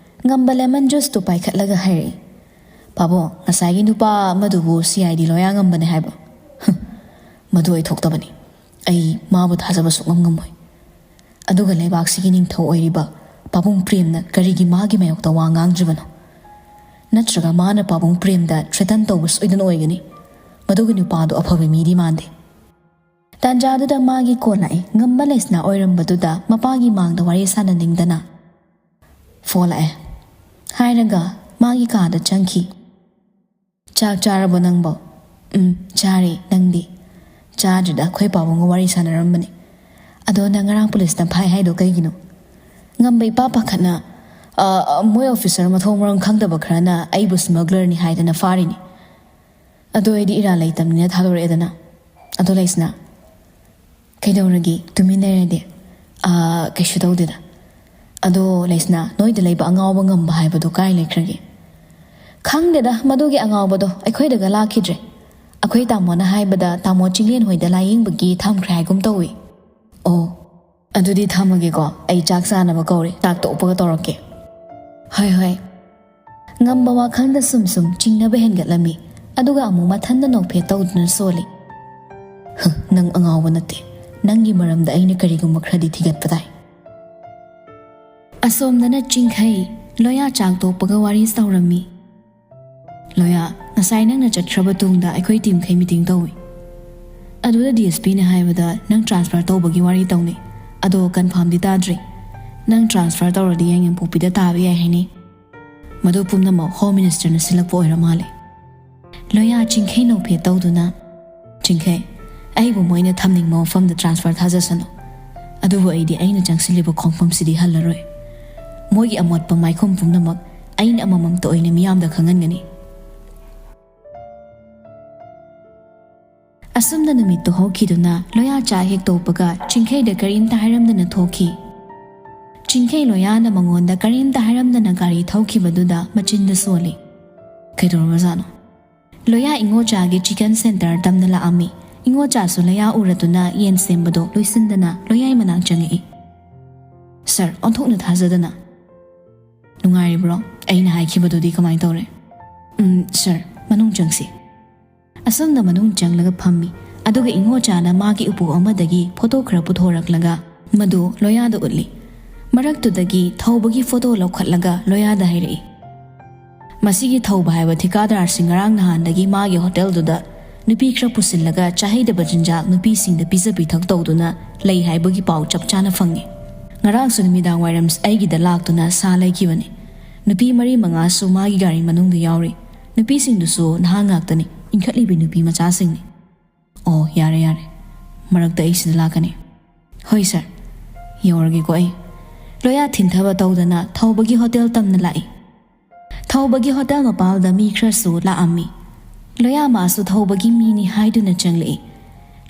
ꯉꯝꯕ ꯂꯦꯃꯟ ꯖꯨꯁꯇꯨ ꯄꯥꯏꯈꯠꯂꯒ ꯍꯥꯏꯔꯛꯏ, "ꯄꯥꯕꯨꯡ, ꯉꯁꯥꯏꯒꯤ ꯅꯨꯄꯥ ꯑꯃꯗꯨꯕꯨ ꯁꯤ ꯑꯥꯏ ꯗꯤ ꯂꯣꯌꯥ ꯉꯝꯕꯅꯦ ꯍꯥꯏꯕ?" "ꯍꯨꯝ, ꯃꯗꯨ ꯑꯣꯏꯊꯣꯛꯇꯕꯅꯤ꯫ ꯑꯩ ꯃꯥꯕꯨ ꯊꯥꯖꯕ ꯁꯨꯛꯉꯝ ꯉꯝꯃꯣꯏ꯫ ꯑꯗꯨꯒ ꯂꯩꯕꯥꯛꯁꯤꯒꯤ ꯅꯤꯡꯊꯧ ꯑꯣꯏꯔꯤꯕ ꯄꯥꯕꯨꯡ ꯄ꯭ꯔꯦꯝꯅ ꯀꯔꯤꯒꯤ ꯃꯥꯒꯤ ꯃꯥꯌꯣꯛꯇ ꯋꯥ ꯉꯥꯡꯗ꯭ꯔꯤꯕꯅꯣ? ꯅꯠꯇ꯭ꯔꯒ ꯃꯥꯅ ꯄꯥꯕꯨꯡ ꯄ꯭ꯔꯦꯝꯗ ꯊ꯭ꯔꯦꯇꯟ ꯇꯧꯕ ꯁꯣꯏꯗꯅ ꯑꯣꯏꯒꯅꯤ꯫ ꯃꯗꯨꯒꯤ ꯅꯨꯄꯥꯗꯨ ꯑꯐꯕ ꯃꯤꯗꯤ ꯃꯥꯟꯗꯦ"꯫ ꯇꯥꯟꯖꯥꯗꯨꯗ ꯃꯥꯒꯤ ꯀꯣꯜ ꯂꯥꯛꯑꯦ꯫ ꯉꯝꯕ ꯂꯩꯁꯅꯥ ꯑꯣꯏꯔꯝꯕꯗꯨꯗ ꯃꯄꯥꯒꯤ ꯃꯥꯡꯗ ꯋꯥꯔꯤ ꯁꯥꯟꯅꯅꯤꯡꯗꯅ, "ꯐꯣꯟ ꯂꯥꯛꯑꯦ" ꯍꯥꯏꯔꯒ ꯃꯥꯒꯤ ꯀꯥꯗ ꯆꯪꯈꯤ꯫ "ꯆꯥꯛ ꯆꯥꯔꯕꯣ ꯅꯪꯕꯣ?" "ꯎꯝ, ꯆꯥꯔꯦ꯫ ꯅꯪꯗꯤ?" "ꯆꯥꯗ꯭ꯔꯤꯗ, ꯑꯩꯈꯣꯏ ꯄꯥꯕꯨꯡꯒ ꯋꯥꯔꯤ ꯁꯥꯟꯅꯔꯝꯕꯅꯦ"꯫ "ꯑꯗꯣ ꯅꯪ ꯉꯔꯥꯡ ꯄꯨꯂꯤꯁꯅ ꯐꯥꯏ ꯍꯥꯏꯗꯣ ꯀꯩꯒꯤꯅꯣ?" ꯉꯝꯕ ꯏꯄꯥ ꯄꯥꯈꯠꯅ, "ꯑ, ꯑ, ꯃꯣꯏ ꯑꯣꯐꯤꯁꯔ ꯃꯊꯣꯡ ꯃꯔꯝ ꯈꯪꯗꯕ ꯈꯔꯅ ꯑꯩꯕꯨ ꯁ꯭ꯃꯒꯂꯔꯅꯤ ꯍꯥꯏꯗꯅ ꯐꯥꯔꯤꯅꯤ꯫ ꯑꯗꯣ ꯑꯩꯗꯤ ꯏꯔꯥꯜ ꯂꯩꯇꯕꯅꯤꯅ ꯊꯥꯗꯣꯔꯛꯑꯦꯗꯅ꯫ ꯑꯗꯣ ꯂꯩꯁꯅꯥ, ꯀꯩꯗꯧꯔꯒꯦ? ꯇꯨꯃꯤꯟ ꯂꯩꯔꯗꯤ?" "ꯑꯥ, ꯀꯩꯁꯨ ꯇꯧꯗꯦꯗ꯫ ꯑꯗꯣ ꯂꯩꯁꯅꯥ, ꯅꯣꯏꯗ ꯂꯩꯕ ꯑꯉꯥꯎꯕ ꯉꯝꯕ ꯍꯥꯏꯕꯗꯣ ꯀꯥꯏ ꯂꯩꯈ꯭ꯔꯒꯦ?" "ꯈꯪꯗꯦꯗ, ꯃꯗꯨꯒꯤ ꯑꯉꯥꯎꯕꯗꯣ ꯑꯩꯈꯣꯏꯗꯒ ꯂꯥꯛꯈꯤꯗ꯭ꯔꯦ꯫ ꯑꯩꯈꯣꯏ ꯇꯥꯃꯣꯅ ꯍꯥꯏꯕꯗ ꯇꯥꯃꯣ ꯆꯤꯡꯂꯦꯟ ꯍꯣꯏꯗ ꯂꯥꯏꯌꯦꯡꯕꯒꯤ ꯊꯝꯈ꯭ꯔꯦ ꯍꯥꯏꯒꯨꯝ ꯇꯧꯏ"꯫ "ꯑꯣ, ꯑꯗꯨꯗꯤ ꯊꯝꯃꯒꯦꯀꯣ, ꯑꯩ ꯆꯥꯛ ꯆꯥꯅꯕ ꯀꯧꯔꯦ, ꯆꯥꯛ ꯇꯣꯛꯄꯒ ꯇꯧꯔꯛꯀꯦ"꯫ "ꯍꯣꯏ, ꯍꯣꯏ"꯫ ꯉꯝꯕ ꯋꯥꯈꯜꯗ ꯁꯨꯝ ꯁꯨꯝ ꯆꯤꯡꯅꯕ ꯍꯦꯟꯒꯠꯂꯝꯃꯤ, ꯑꯗꯨꯒ ꯑꯃꯨꯛ ꯃꯊꯟꯗ ꯅꯣꯛꯐꯦꯠ ꯇꯧꯗꯨꯅ ꯁꯣꯜꯂꯤ꯫ "ꯍ, ꯅꯪ ꯑꯉꯥꯎꯕ ꯅꯠꯇꯦ꯫ ꯅꯪꯒꯤ ꯃꯔꯝꯗ ꯑꯩꯅ ꯀꯔꯤꯒꯨꯝꯕ ꯈꯔꯗꯤ ꯊꯤꯒꯠꯄ ꯇꯥꯏ"꯫ ꯑꯁꯣꯝꯗꯅ ꯆꯤꯡꯈꯩ, ꯂꯣꯌꯥ ꯆꯥꯛ ꯇꯣꯛꯄꯒ ꯋꯥꯔꯤ ꯇꯧꯔꯝꯃꯤ꯫ "ꯂꯣꯌꯥ, ꯉꯁꯥꯏ ꯅꯪꯅ ꯆꯠꯈ꯭ꯔꯕ ꯇꯨꯡꯗ ꯑꯩꯈꯣꯏ ꯇꯤꯝꯈꯩ ꯃꯤꯇꯤꯡ ꯇꯧꯏ꯫ ꯑꯗꯨꯗ ꯗꯤ ꯑꯦꯁ ꯄꯤꯅ ꯍꯥꯏꯕꯗ ꯅꯪ ꯇ꯭ꯔꯥꯟꯁꯐꯔ ꯇꯧꯕꯒꯤ ꯋꯥꯔꯤ ꯇꯧꯅꯩ꯫ ꯑꯗꯣ ꯀꯟꯐꯥꯔꯝꯗꯤ ꯇꯥꯗ꯭ꯔꯤ꯫ ꯅꯪ ꯇ꯭ꯔꯥꯟꯁꯐꯔ ꯇꯧꯔꯗꯤ ꯌꯥꯏꯉꯪꯄꯣꯛꯄꯤꯗ ꯇꯥꯕ ꯌꯥꯏ ꯍꯥꯏꯅꯩ꯫ ꯃꯗꯨ ꯄꯨꯝꯅꯃꯛ ꯍꯣꯝ ꯃꯤꯅꯤꯁꯇꯔꯅ ꯁꯤꯜꯂꯛꯄ ꯑꯣꯏꯔ ꯃꯥꯜꯂꯦ"꯫ ꯂꯣꯌꯥ ꯆꯤꯡꯈꯩ ꯅꯣꯛꯐꯦꯠ ꯇꯧꯗꯨꯅ, "ꯆꯤꯡꯈꯩ, ꯑꯩꯕꯨ ꯃꯣꯏꯅ ꯊꯝꯅꯤꯡꯕ ꯃꯐꯝꯗ ꯇ꯭ꯔꯥꯟꯁꯐꯔ ꯊꯥꯖꯁꯅꯨ꯫ ꯑꯗꯨꯕꯨ ꯑꯩꯗꯤ ꯑꯩꯅ ꯆꯪꯁꯤꯜꯂꯤꯕ ꯈꯣꯡꯐꯝꯁꯤꯗꯤ ꯍꯜꯂꯔꯣꯏ꯫ ꯃꯣꯏꯒꯤ ꯑꯃꯣꯠꯄ ꯃꯥꯏꯈꯨꯝ ꯄꯨꯝꯅꯃꯛ ꯑꯩꯅ ꯑꯃꯃꯝꯇ ꯑꯣꯏꯅ ꯃꯤꯌꯥꯝꯗ ꯈꯪꯍꯟꯒꯅꯤ"꯫ ꯑꯁꯨꯝꯅ ꯅꯨꯃꯤꯠꯇꯨ ꯍꯧꯈꯤꯗꯨꯅ ꯂꯣꯌꯥ ꯆꯥꯛ ꯍꯦꯛ ꯇꯣꯛꯄꯒ ꯆꯤꯡꯈꯩꯗ ꯀꯔꯤꯝꯇ ꯍꯥꯏꯔꯝꯗꯅ ꯊꯣꯛꯈꯤ꯫ ꯆꯤꯡꯈꯩ ꯂꯣꯌꯥꯅ ꯃꯉꯣꯟꯗ ꯀꯔꯤꯝꯇ ꯍꯥꯏꯔꯝꯗꯅ ꯒꯥꯔꯤ ꯊꯧꯈꯤꯕꯗꯨꯗ ꯃꯆꯤꯟꯗ ꯁꯣꯜꯂꯤ꯫ ꯀꯩꯗꯧꯔꯕꯖꯥꯠꯅꯣ? ꯂꯣꯌꯥ ꯏꯉꯣꯆꯥꯒꯤ ꯆꯤꯀꯟ ꯁꯦꯟꯇꯔ ꯇꯝꯅ ꯂꯥꯛꯑꯝꯃꯤ꯫ ꯏꯉꯣꯆꯥꯁꯨ ꯂꯣꯌꯥ ꯎꯔꯗꯨꯅ ꯌꯦꯟ ꯁꯦꯝꯕꯗꯣ ꯂꯣꯏꯁꯤꯟꯗꯅ ꯂꯣꯌꯥꯏ ꯃꯅꯥꯛ ꯆꯪꯉꯛꯏ꯫ "ꯁꯥꯔ, ꯑꯣꯟꯊꯣꯛꯅ ꯊꯥꯖꯗꯅ꯫ ꯅꯨꯡꯉꯥꯏꯔꯤꯕ꯭ꯔꯣ? ꯑꯩꯅ ꯍꯥꯏꯈꯤꯕꯗꯨꯗꯤ ꯀꯃꯥꯏꯅ ꯇꯧꯔꯦ?" "ꯎꯝ, ꯁꯥꯔ, ꯃꯅꯨꯡ ꯆꯪꯁꯤ꯫" ꯑꯁꯣꯝꯗ ꯃꯅꯨꯡ ꯆꯪꯂꯒ ꯐꯝꯃꯤ꯫ ꯑꯗꯨꯒ ꯏꯉꯣꯆꯥꯅ ꯃꯥꯒꯤ ꯎꯄꯨ ꯑꯃꯗꯒꯤ ꯐꯣꯇꯣ ꯈꯔ ꯄꯨꯊꯣꯔꯛꯂꯒ ꯃꯗꯨ ꯂꯣꯌꯥꯗ ꯎꯠꯂꯤ꯫ ꯃꯔꯛꯇꯨꯗꯒꯤ ꯊꯧꯕꯒꯤ ꯐꯣꯇꯣ ꯂꯧꯈꯠꯂꯒ ꯂꯣꯌꯥꯗ ꯍꯥꯏꯔꯛꯏ, "ꯃꯁꯤꯒꯤ ꯊꯧꯕ ꯍꯥꯏꯕ ꯊꯤꯀꯥꯗꯥꯔꯁꯤ ꯉꯔꯥꯡ ꯅꯍꯥꯟꯗꯒꯤ ꯃꯥꯒꯤ ꯍꯣꯇꯦꯜꯗꯨꯗ ꯅꯨꯄꯤ ꯈꯔ ꯄꯨꯁꯤꯜꯂꯒ ꯆꯥꯍꯩꯗꯕ ꯆꯤꯟꯖꯥꯛ ꯅꯨꯄꯤꯁꯤꯡꯗ ꯄꯤꯖ ꯄꯤꯊꯛ ꯇꯧꯗꯨꯅ ꯂꯩ ꯍꯥꯏꯕꯒꯤ ꯄꯥꯎ ꯆꯞ ꯆꯥꯅ ꯐꯪꯉꯤ꯫ ꯉꯔꯥꯡꯁꯨ ꯅꯨꯃꯤꯗꯥꯡ ꯋꯥꯏꯔꯝ ꯑꯩꯒꯤꯗ ꯂꯥꯛꯇꯨꯅ ꯁꯥ ꯂꯩꯈꯤꯕꯅꯤ꯫ ꯅꯨꯄꯤ ꯃꯔꯤ ꯃꯉꯥꯁꯨ ꯃꯥꯒꯤ ꯒꯥꯔꯤ ꯃꯅꯨꯡꯗ ꯌꯥꯎꯔꯤ꯫ ꯅꯨꯄꯤꯁꯤꯡꯗꯨꯁꯨ ꯅꯍꯥ ꯉꯥꯛꯇꯅꯤ, ꯏꯟꯈꯠꯂꯤꯕꯤ ꯅꯨꯄꯤ ꯃꯆꯥꯁꯤꯡꯅꯤ꯫" "ꯑꯣ, ꯌꯥꯔꯦ, ꯌꯥꯔꯦ꯫ ꯃꯔꯛꯇ ꯑꯩ ꯁꯤꯗ ꯂꯥꯛꯀꯅꯤ꯫" "ꯍꯣꯏ, ꯁꯥꯔ꯫ ꯌꯧꯔꯒꯦꯀꯣ ꯑꯩ꯫" ꯂꯣꯌꯥ ꯊꯤꯟꯊꯕ ꯇꯧꯗꯅ ꯊꯧꯕꯒꯤ ꯍꯣꯇꯦꯜ ꯇꯝꯅ ꯂꯥꯛꯏ꯫ ꯊꯧꯕꯒꯤ ꯍꯣꯇꯦꯜ ꯃꯄꯥꯜꯗ ꯃꯤ ꯈꯔꯁꯨ ꯂꯥꯛꯑꯝꯃꯤ꯫ ꯂꯣꯌꯥ ꯃꯥꯁꯨ ꯊꯧꯕꯒꯤ ꯃꯤꯅꯤ ꯍꯥꯏꯗꯨꯅ ꯆꯪꯂꯛꯏ꯫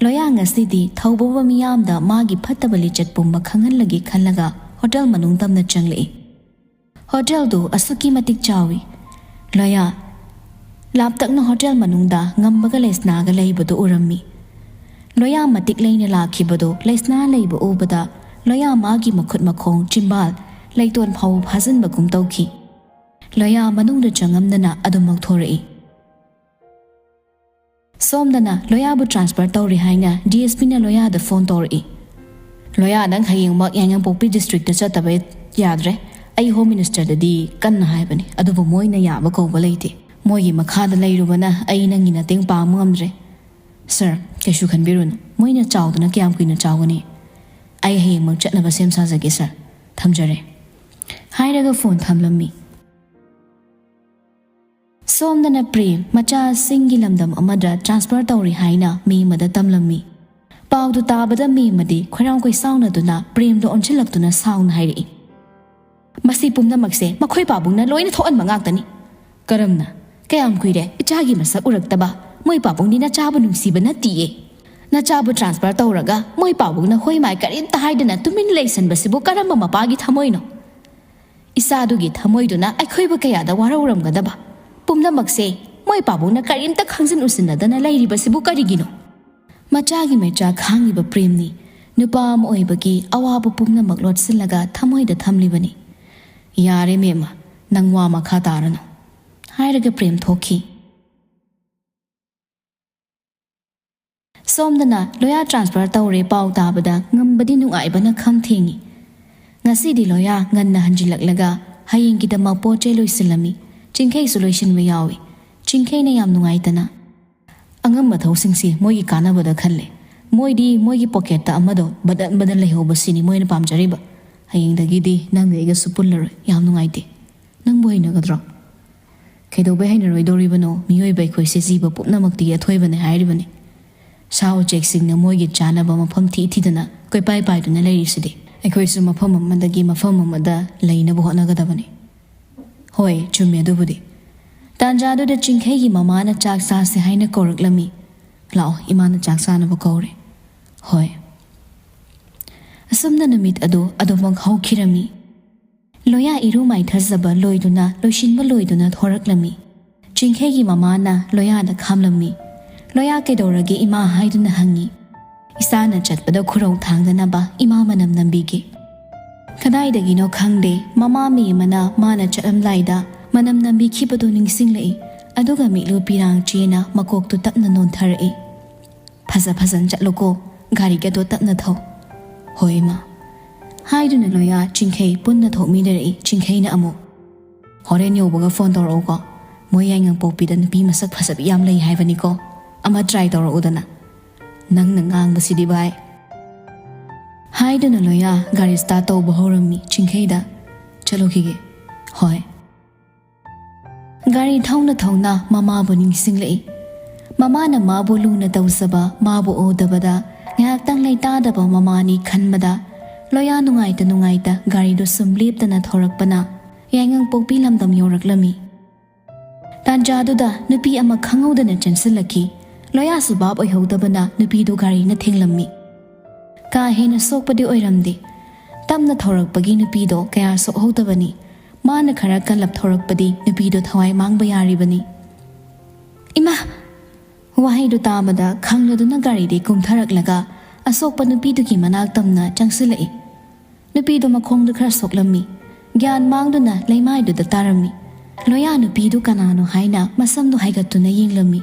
ꯂꯣꯌꯥ ꯉꯁꯤꯗꯤ ꯊꯧꯕꯕꯨ ꯃꯤꯌꯥꯝꯗ ꯃꯥꯒꯤ ꯐꯠꯇꯕ ꯂꯤꯆꯠ ꯄꯨꯝꯕ ꯈꯪꯍꯜꯂꯒꯦ ꯈꯜꯂꯒ ꯍꯣꯇꯦꯜ ꯃꯅꯨꯡ ꯇꯝꯅ ꯆꯪꯂꯛꯏ꯫ ꯍꯣꯇꯦꯜꯗꯨ ꯑꯁꯨꯛꯀꯤ ꯃꯇꯤꯛ ꯆꯥꯎꯏ꯫ ꯂꯣꯌꯥ ꯂꯥꯞꯇꯛꯅ ꯍꯣꯇꯦꯜ ꯃꯅꯨꯡꯗ ꯉꯝꯕꯒ ꯂꯩꯁꯅꯥꯒ ꯂꯩꯕꯗꯨ ꯎꯔꯝꯃꯤ꯫ ꯂꯣꯌꯥ ꯃꯇꯤꯛ ꯂꯩꯅ ꯂꯥꯛꯈꯤꯕꯗꯨ ꯂꯩꯁꯅꯥ ꯂꯩꯕ ꯎꯕꯗ ꯂꯣꯌꯥ ꯃꯥꯒꯤ ꯃꯈꯨꯠ ꯃꯈꯣꯡ, ꯆꯤꯝꯕꯥꯜ, ꯂꯩꯇꯣꯟ ꯐꯥꯎꯕ ꯐꯥꯖꯤꯟꯕꯒꯨꯝ ꯇꯧꯈꯤ꯫ ꯂꯣꯌꯥ ꯃꯅꯨꯡꯗ ꯆꯪꯉꯝꯗꯅ ꯑꯗꯨꯃꯛ ꯊꯣꯔꯛꯏ꯫ ꯁꯣꯝꯗꯅ ꯂꯣꯌꯥꯕꯨ ꯇ꯭ꯔꯥꯟꯁꯐꯔ ꯇꯧꯔꯦ ꯍꯥꯏꯅ ꯗꯤ ꯑꯦꯁ ꯄꯤꯅ ꯂꯣꯌꯥꯗ ꯐꯣꯟ ꯇꯧꯔꯛꯏ꯫ "ꯂꯣꯌꯥ, ꯅꯪ ꯍꯌꯦꯡꯃꯛ ꯌꯥꯏꯉꯪꯄꯣꯛꯄꯤ ꯗꯤꯁꯇ꯭ꯔꯤꯛꯇ ꯆꯠꯇꯕ ꯌꯥꯗ꯭ꯔꯦ꯫ ꯑꯩ ꯍꯣꯝ ꯃꯤꯅꯤꯁꯇꯔꯗꯗꯤ ꯀꯟꯅ ꯍꯥꯏꯕꯅꯤ, ꯑꯗꯨꯕꯨ ꯃꯣꯏꯅ ꯌꯥꯕ ꯀꯧꯕ ꯂꯩꯇꯦ꯫ ꯃꯣꯏꯒꯤ ꯃꯈꯥꯗ ꯂꯩꯔꯨꯕꯅ ꯑꯩ ꯅꯪꯒꯤ ꯃꯇꯦꯡ ꯄꯥꯡꯕ ꯉꯝꯗ꯭ꯔꯦ꯫" "ꯁꯥꯔ, ꯀꯩꯁꯨ ꯈꯟꯕꯤꯔꯨꯅꯨ꯫ ꯃꯣꯏꯅ ꯆꯥꯎꯗꯅ ꯀꯌꯥꯝ ꯀꯨꯏꯅ ꯆꯥꯎꯒꯅꯤ? ꯑꯩ ꯍꯌꯦꯡꯃꯛ ꯆꯠꯅꯕ ꯁꯦꯝ ꯁꯥꯖꯒꯦ, ꯁꯥꯔ꯫ ꯊꯝꯖꯔꯦ꯫" ꯍꯥꯏꯔꯒ ꯐꯣꯟ ꯊꯝꯂꯝꯃꯤ꯫ ꯁꯣꯝꯗꯅ ꯄ꯭ꯔꯦꯝ ꯃꯆꯥꯁꯤꯡꯒꯤ ꯂꯝꯗꯝ ꯑꯃꯗ ꯇ꯭ꯔꯥꯟꯁꯐꯔ ꯇꯧꯔꯤ ꯍꯥꯏꯅ ꯃꯤ ꯑꯃꯗ ꯇꯝꯂꯝꯃꯤ꯫ ꯄꯥꯎꯗꯨ ꯇꯥꯕꯗ ꯃꯤ ꯑꯃꯗꯤ ꯈꯣꯏꯔꯥꯡ ꯈꯣꯏꯁꯥꯎꯅꯗꯨꯅ ꯄ꯭ꯔꯦꯝꯗ ꯑꯣꯟꯁꯤꯜꯂꯛꯇꯨꯅ ꯁꯥꯎꯅ ꯍꯥꯏꯔꯛꯏ, "ꯃꯁꯤ ꯄꯨꯝꯅꯃꯛꯁꯦ ꯃꯈꯣꯏ ꯄꯥꯕꯨꯡꯅ ꯂꯣꯏꯅ ꯊꯣꯛꯍꯟꯕ ꯉꯥꯛꯇꯅꯤ꯫ ꯀꯔꯝꯅ? ꯀꯌꯥꯝ ꯀꯨꯏꯔꯦ ꯏꯆꯥꯒꯤ ꯃꯁꯛ ꯎꯔꯛꯇꯕ? ꯃꯣꯏ ꯄꯥꯕꯨꯡꯗꯤ ꯅꯆꯥꯕꯨ ꯅꯨꯡꯁꯤꯕ ꯅꯠꯇꯤꯌꯦ꯫ ꯅꯆꯥꯕꯨ ꯇ꯭ꯔꯥꯟꯁꯐꯔ ꯇꯧꯔꯒ ꯃꯣꯏ ꯄꯥꯕꯨꯡꯅ ꯍꯣꯏ ꯃꯥꯏ ꯀꯔꯤꯝꯇ ꯍꯥꯏꯗꯅ ꯇꯨꯃꯤꯟ ꯂꯩꯁꯟꯕꯁꯤꯕꯨ ꯀꯔꯝꯕ ꯃꯄꯥꯒꯤ ꯊꯃꯣꯏꯅꯣ? ꯏꯆꯥꯗꯨꯒꯤ ꯊꯃꯣꯏꯗꯨꯅ ꯑꯩꯈꯣꯏꯕꯨ ꯀꯌꯥꯗ ꯋꯥꯔꯧꯔꯝꯒꯗꯕ꯫ ꯄꯨꯝꯅꯃꯛꯁꯦ ꯃꯣꯏ ꯄꯥꯕꯨꯡꯅ ꯀꯔꯤꯝꯇ ꯈꯪꯖꯤꯟ ꯎꯁꯤꯟꯅꯗꯅ ꯂꯩꯔꯤꯕꯁꯤꯕꯨ ꯀꯔꯤꯒꯤꯅꯣ?" ꯃꯆꯥꯒꯤ ꯃꯩꯆꯥꯛ ꯈꯥꯡꯂꯤꯕ ꯄ꯭ꯔꯦꯝꯅꯤ꯫ ꯅꯨꯄꯥ ꯑꯃ ꯑꯣꯏꯕꯒꯤ ꯑꯋꯥꯕ ꯄꯨꯝꯅꯃꯛ ꯂꯣꯠꯁꯤꯜꯂꯒ ꯊꯃꯣꯏꯗ ꯊꯝꯂꯤꯕꯅꯤ꯫ "ꯌꯥꯔꯦ ꯃꯦꯝꯃ, ꯅꯪ ꯋꯥ ꯃꯈꯥ ꯇꯥꯔꯅꯨ," ꯍꯥꯏꯔꯒ ꯄ꯭ꯔꯦꯝ ꯊꯣꯛꯈꯤ꯫ ꯁꯣꯝꯗꯅ ꯂꯣꯌꯥ transfer ꯇꯧꯔꯦ ꯄꯥꯎ ꯇꯥꯕꯗ ꯉꯝꯕꯗꯤ ꯅꯨꯡꯉꯥꯏꯕꯅ ꯈꯝ ꯊꯦꯡꯉꯤ꯫ ꯉꯁꯤꯗꯤ ꯂꯣꯌꯥ ꯉꯟꯅ ꯍꯟꯖꯤꯜꯂꯛꯂꯒ ꯍꯌꯦꯡꯒꯤꯗꯃꯛ ꯄꯣꯠ ꯆꯩ ꯂꯣꯏꯁꯤꯜꯂꯝꯃꯤ꯫ ꯆꯤꯡꯈꯩꯁꯨ ꯂꯣꯏꯁꯤꯟꯕ ꯌꯥꯎꯏ꯫ ꯆꯤꯡꯈꯩꯅ ꯌꯥꯝ ꯅꯨꯡꯉꯥꯏꯇꯅ, "ꯑꯉꯝꯕ ꯊꯧꯁꯤꯡꯁꯤ ꯃꯣꯏꯒꯤ ꯀꯥꯟꯅꯕꯗ ꯈꯜꯂꯦ꯫ ꯃꯣꯏꯗꯤ ꯃꯣꯏꯒꯤ pocketꯇ ꯑꯃꯗꯣ ꯕꯗꯟ ꯕꯗꯟ ꯂꯩꯍꯧꯕꯁꯤꯅꯤ ꯃꯣꯏꯅ ꯄꯥꯝꯖꯔꯤꯕ꯫ ꯍꯌꯦꯡꯗꯒꯤꯗꯤ ꯅꯪꯒ ꯑꯩꯒꯁꯨ ꯄꯨꯜꯂꯔꯣꯏ꯫ ꯌꯥꯝ ꯅꯨꯡꯉꯥꯏꯇꯦ꯫ ꯅꯪꯕꯨ ꯍꯩꯅꯒꯗ꯭ꯔꯣ?" "ꯀꯩꯗꯧꯕꯩ ꯍꯩꯅꯔꯣꯏꯗꯧꯔꯤꯕꯅꯣ? ꯃꯤꯑꯣꯏꯕ ꯑꯩꯈꯣꯏꯁꯦ ꯖꯤꯕ ꯄꯨꯝꯅꯃꯛꯇꯒꯤ ꯑꯊꯣꯏꯕꯅꯦ ꯍꯥꯏꯔꯤꯕꯅꯤ꯫ ꯁꯥ ꯎꯆꯦꯛꯁꯤꯡꯅ ꯃꯣꯏꯒꯤ ꯆꯥꯅꯕ ꯃꯐꯝ ꯊꯤ ꯊꯤꯗꯅ ꯀꯣꯏꯄꯥꯏ ꯄꯥꯏꯗꯨꯅ ꯂꯩꯔꯤꯁꯤꯗꯤ꯫ ꯑꯩꯈꯣꯏꯁꯨ ꯃꯐꯝ ꯑꯃꯗꯒꯤ ꯃꯐꯝ ꯑꯃꯗ ꯂꯩꯅꯕ ꯍꯣꯠꯅꯒꯗꯕꯅꯤ꯫" "ꯍꯣꯏ, ꯆꯨꯝꯃꯦ ꯑꯗꯨꯕꯨꯗꯤ꯫" ꯇꯥꯟꯖꯥꯗꯨꯗ ꯆꯤꯡꯈꯩꯒꯤ ꯃꯃꯥꯅ ꯆꯥꯛ ꯆꯥꯁꯦ ꯍꯥꯏꯅ ꯀꯧꯔꯛꯂꯝꯃꯤ꯫ "ꯂꯥꯛꯑꯣ, ꯏꯃꯥꯅ ꯆꯥꯛ ꯆꯥꯅꯕ ꯀꯧꯔꯦ꯫" "ꯍꯣꯏ꯫" ꯑꯁꯨꯝꯅ ꯅꯨꯃꯤꯠ ꯑꯗꯨ ꯑꯗꯨꯃꯛ ꯍꯧꯈꯤꯔꯝꯃꯤ꯫ ꯂꯣꯌꯥ ꯏꯔꯨ ꯃꯥꯏꯊꯖꯕ ꯂꯣꯏꯗꯨꯅ, ꯂꯣꯏꯁꯤꯟꯕ ꯂꯣꯏꯗꯨꯅ ꯊꯣꯔꯛꯂꯝꯃꯤ꯫ ꯆꯤꯡꯈꯩꯒꯤ ꯃꯃꯥꯅ ꯂꯣꯌꯥꯗ ꯈꯥꯝꯂꯝꯃꯤ꯫ "ꯂꯣꯌꯥ, ꯀꯩꯗꯧꯔꯒꯦ ꯏꯃꯥ?" ꯍꯥꯏꯗꯨꯅ ꯍꯪꯉꯤ꯫ "ꯏꯆꯥꯅ ꯆꯠꯄꯗ ꯈꯨꯔꯧ ꯊꯥꯡꯗꯅꯕ ꯏꯃꯥ ꯃꯅꯝ ꯅꯝꯕꯤꯒꯦ꯫" ꯀꯗꯥꯏꯗꯒꯤꯅꯣ ꯈꯪꯗꯦ, ꯃꯃꯥ ꯃꯤ ꯑꯃꯅ ꯃꯥꯅ ꯆꯠꯂꯝꯗꯥꯏꯗ ꯃꯅꯝ ꯅꯝꯕꯤꯈꯤꯕꯗꯨ ꯅꯤꯡꯁꯤꯡꯂꯛꯏ꯫ ꯑꯗꯨꯒ ꯃꯤꯠꯂꯨ ꯄꯤꯔꯥꯡ ꯆꯦꯅ ꯃꯀꯣꯛꯇꯨ ꯇꯞꯅ ꯅꯣꯟꯊꯔꯛꯏ꯫ "ꯐꯖ ꯐꯖꯅ ꯆꯠꯂꯨꯀꯣ, ꯒꯥꯔꯤꯒꯗꯣ ꯇꯞꯅ ꯊꯧ꯫" "ꯍꯣꯏ ꯏꯃꯥ꯫" ꯍꯥꯏꯗꯨꯅ ꯂꯣꯌꯥ ꯆꯤꯡꯈꯩ ꯄꯨꯟꯅ ꯊꯣꯛꯃꯤꯟꯅꯔꯛꯏ꯫ ꯆꯤꯡꯈꯩꯅ ꯑꯃꯨꯛ, "ꯍꯣꯔꯦꯟ ꯌꯧꯕꯒ phone ꯇꯧꯔꯛꯎꯀꯣ꯫ ꯃꯣꯏ ꯌꯥꯏꯉꯪꯄꯣꯛꯄꯤꯗ ꯅꯨꯄꯤ ꯃꯁꯛ ꯐꯖꯕꯤ ꯌꯥꯝ ꯂꯩ ꯍꯥꯏꯕꯅꯤꯀꯣ꯫ ꯑꯃ try ꯇꯧꯔꯛꯎꯗꯅ꯫" "ꯅꯪꯅ ꯉꯥꯡꯕꯁꯤꯗꯤ ꯚꯥꯏ꯫" ꯍꯥꯏꯗꯨꯅ ꯂꯣꯌꯥ ꯒꯥꯔꯤ start ꯇꯧꯕ ꯍꯧꯔꯝꯃꯤ꯫ ꯆꯤꯡꯈꯩꯗ, "ꯆꯠꯂꯨꯈꯤꯒꯦ꯫" "ꯍꯣꯏ꯫" ꯒꯥꯔꯤ ꯊꯧꯅ ꯊꯧꯅ ꯃꯃꯥꯕꯨ ꯅꯤꯡꯁꯤꯡꯂꯛꯏ꯫ ꯃꯃꯥꯅ ꯃꯥꯕꯨ ꯂꯨꯅ ꯇꯧꯖꯕ, ꯃꯥꯕꯨ ꯎꯗꯕꯗ ꯉꯥꯏꯍꯥꯛꯇꯪ ꯂꯩꯇꯥꯗꯕ ꯃꯃꯥꯅꯤ ꯈꯟꯕꯗ, ꯂꯣꯌꯥ ꯅꯨꯡꯉꯥꯏꯇ ꯅꯨꯡꯉꯥꯏꯇ ꯒꯥꯔꯤꯗꯨ ꯁꯨꯝ ꯂꯦꯞꯇꯅ ꯊꯧꯔꯛꯄꯅ ꯌꯥꯏꯉꯪꯄꯣꯛꯄꯤ ꯂꯝꯗꯝ ꯌꯧꯔꯛꯂꯝꯃꯤ꯫ ꯇꯥꯟꯖꯥꯗꯨꯗ ꯅꯨꯄꯤ ꯑꯃ ꯈꯪꯍꯧꯗꯅ ꯆꯦꯟꯁꯤꯜꯂꯛꯈꯤ꯫ ꯂꯣꯌꯥꯁꯨ ꯚꯥꯞ ꯑꯣꯏꯍꯧꯗꯕꯅ ꯅꯨꯄꯤꯗꯨ ꯒꯥꯔꯤꯅ ꯊꯦꯡꯂꯝꯃꯤ꯫ ꯀꯥ ꯍꯦꯟꯅ ꯁꯣꯛꯄꯗꯤ ꯑꯣꯏꯔꯝꯗꯦ꯫ ꯇꯞꯅ ꯊꯧꯔꯛꯄꯒꯤ ꯅꯨꯄꯤꯗꯣ ꯀꯌꯥ ꯁꯣꯛꯍꯧꯗꯕꯅꯤ꯫ ꯃꯥꯅ ꯈꯔ ꯀꯜꯂꯞ ꯊꯧꯔꯛꯄꯗꯤ ꯅꯨꯄꯤꯗꯣ ꯊꯋꯥꯏ ꯃꯥꯡꯕ ꯌꯥꯔꯤꯕꯅꯤ꯫ "ꯏꯃꯥ!" ꯋꯥꯍꯩꯗꯨ ꯇꯥꯕꯗ ꯈꯪꯂꯗꯨꯅ ꯒꯥꯔꯤꯗꯤ ꯀꯨꯝꯊꯔꯛꯂꯒ ꯑꯁꯣꯛꯄ ꯅꯨꯄꯤꯗꯨꯒꯤ ꯃꯅꯥꯛ ꯇꯝꯅ ꯆꯪꯁꯤꯜꯂꯛꯏ꯫ ꯅꯨꯄꯤꯗꯨ ꯃꯈꯣꯡꯗꯨ ꯈꯔ ꯁꯣꯛꯂꯝꯃꯤ꯫ ꯒ꯭ꯌꯥꯟ ꯃꯥꯡꯗꯨꯅ ꯂꯩꯃꯥꯏꯗꯨꯗ ꯇꯥꯔꯝꯃꯤ꯫ ꯂꯣꯌꯥ ꯅꯨꯄꯤꯗꯨ ꯀꯅꯥꯅꯣ ꯍꯥꯏꯅ ꯃꯁꯝꯗꯨ ꯍꯥꯏꯒꯠꯇꯨꯅ ꯌꯦꯡꯂꯝꯃꯤ꯫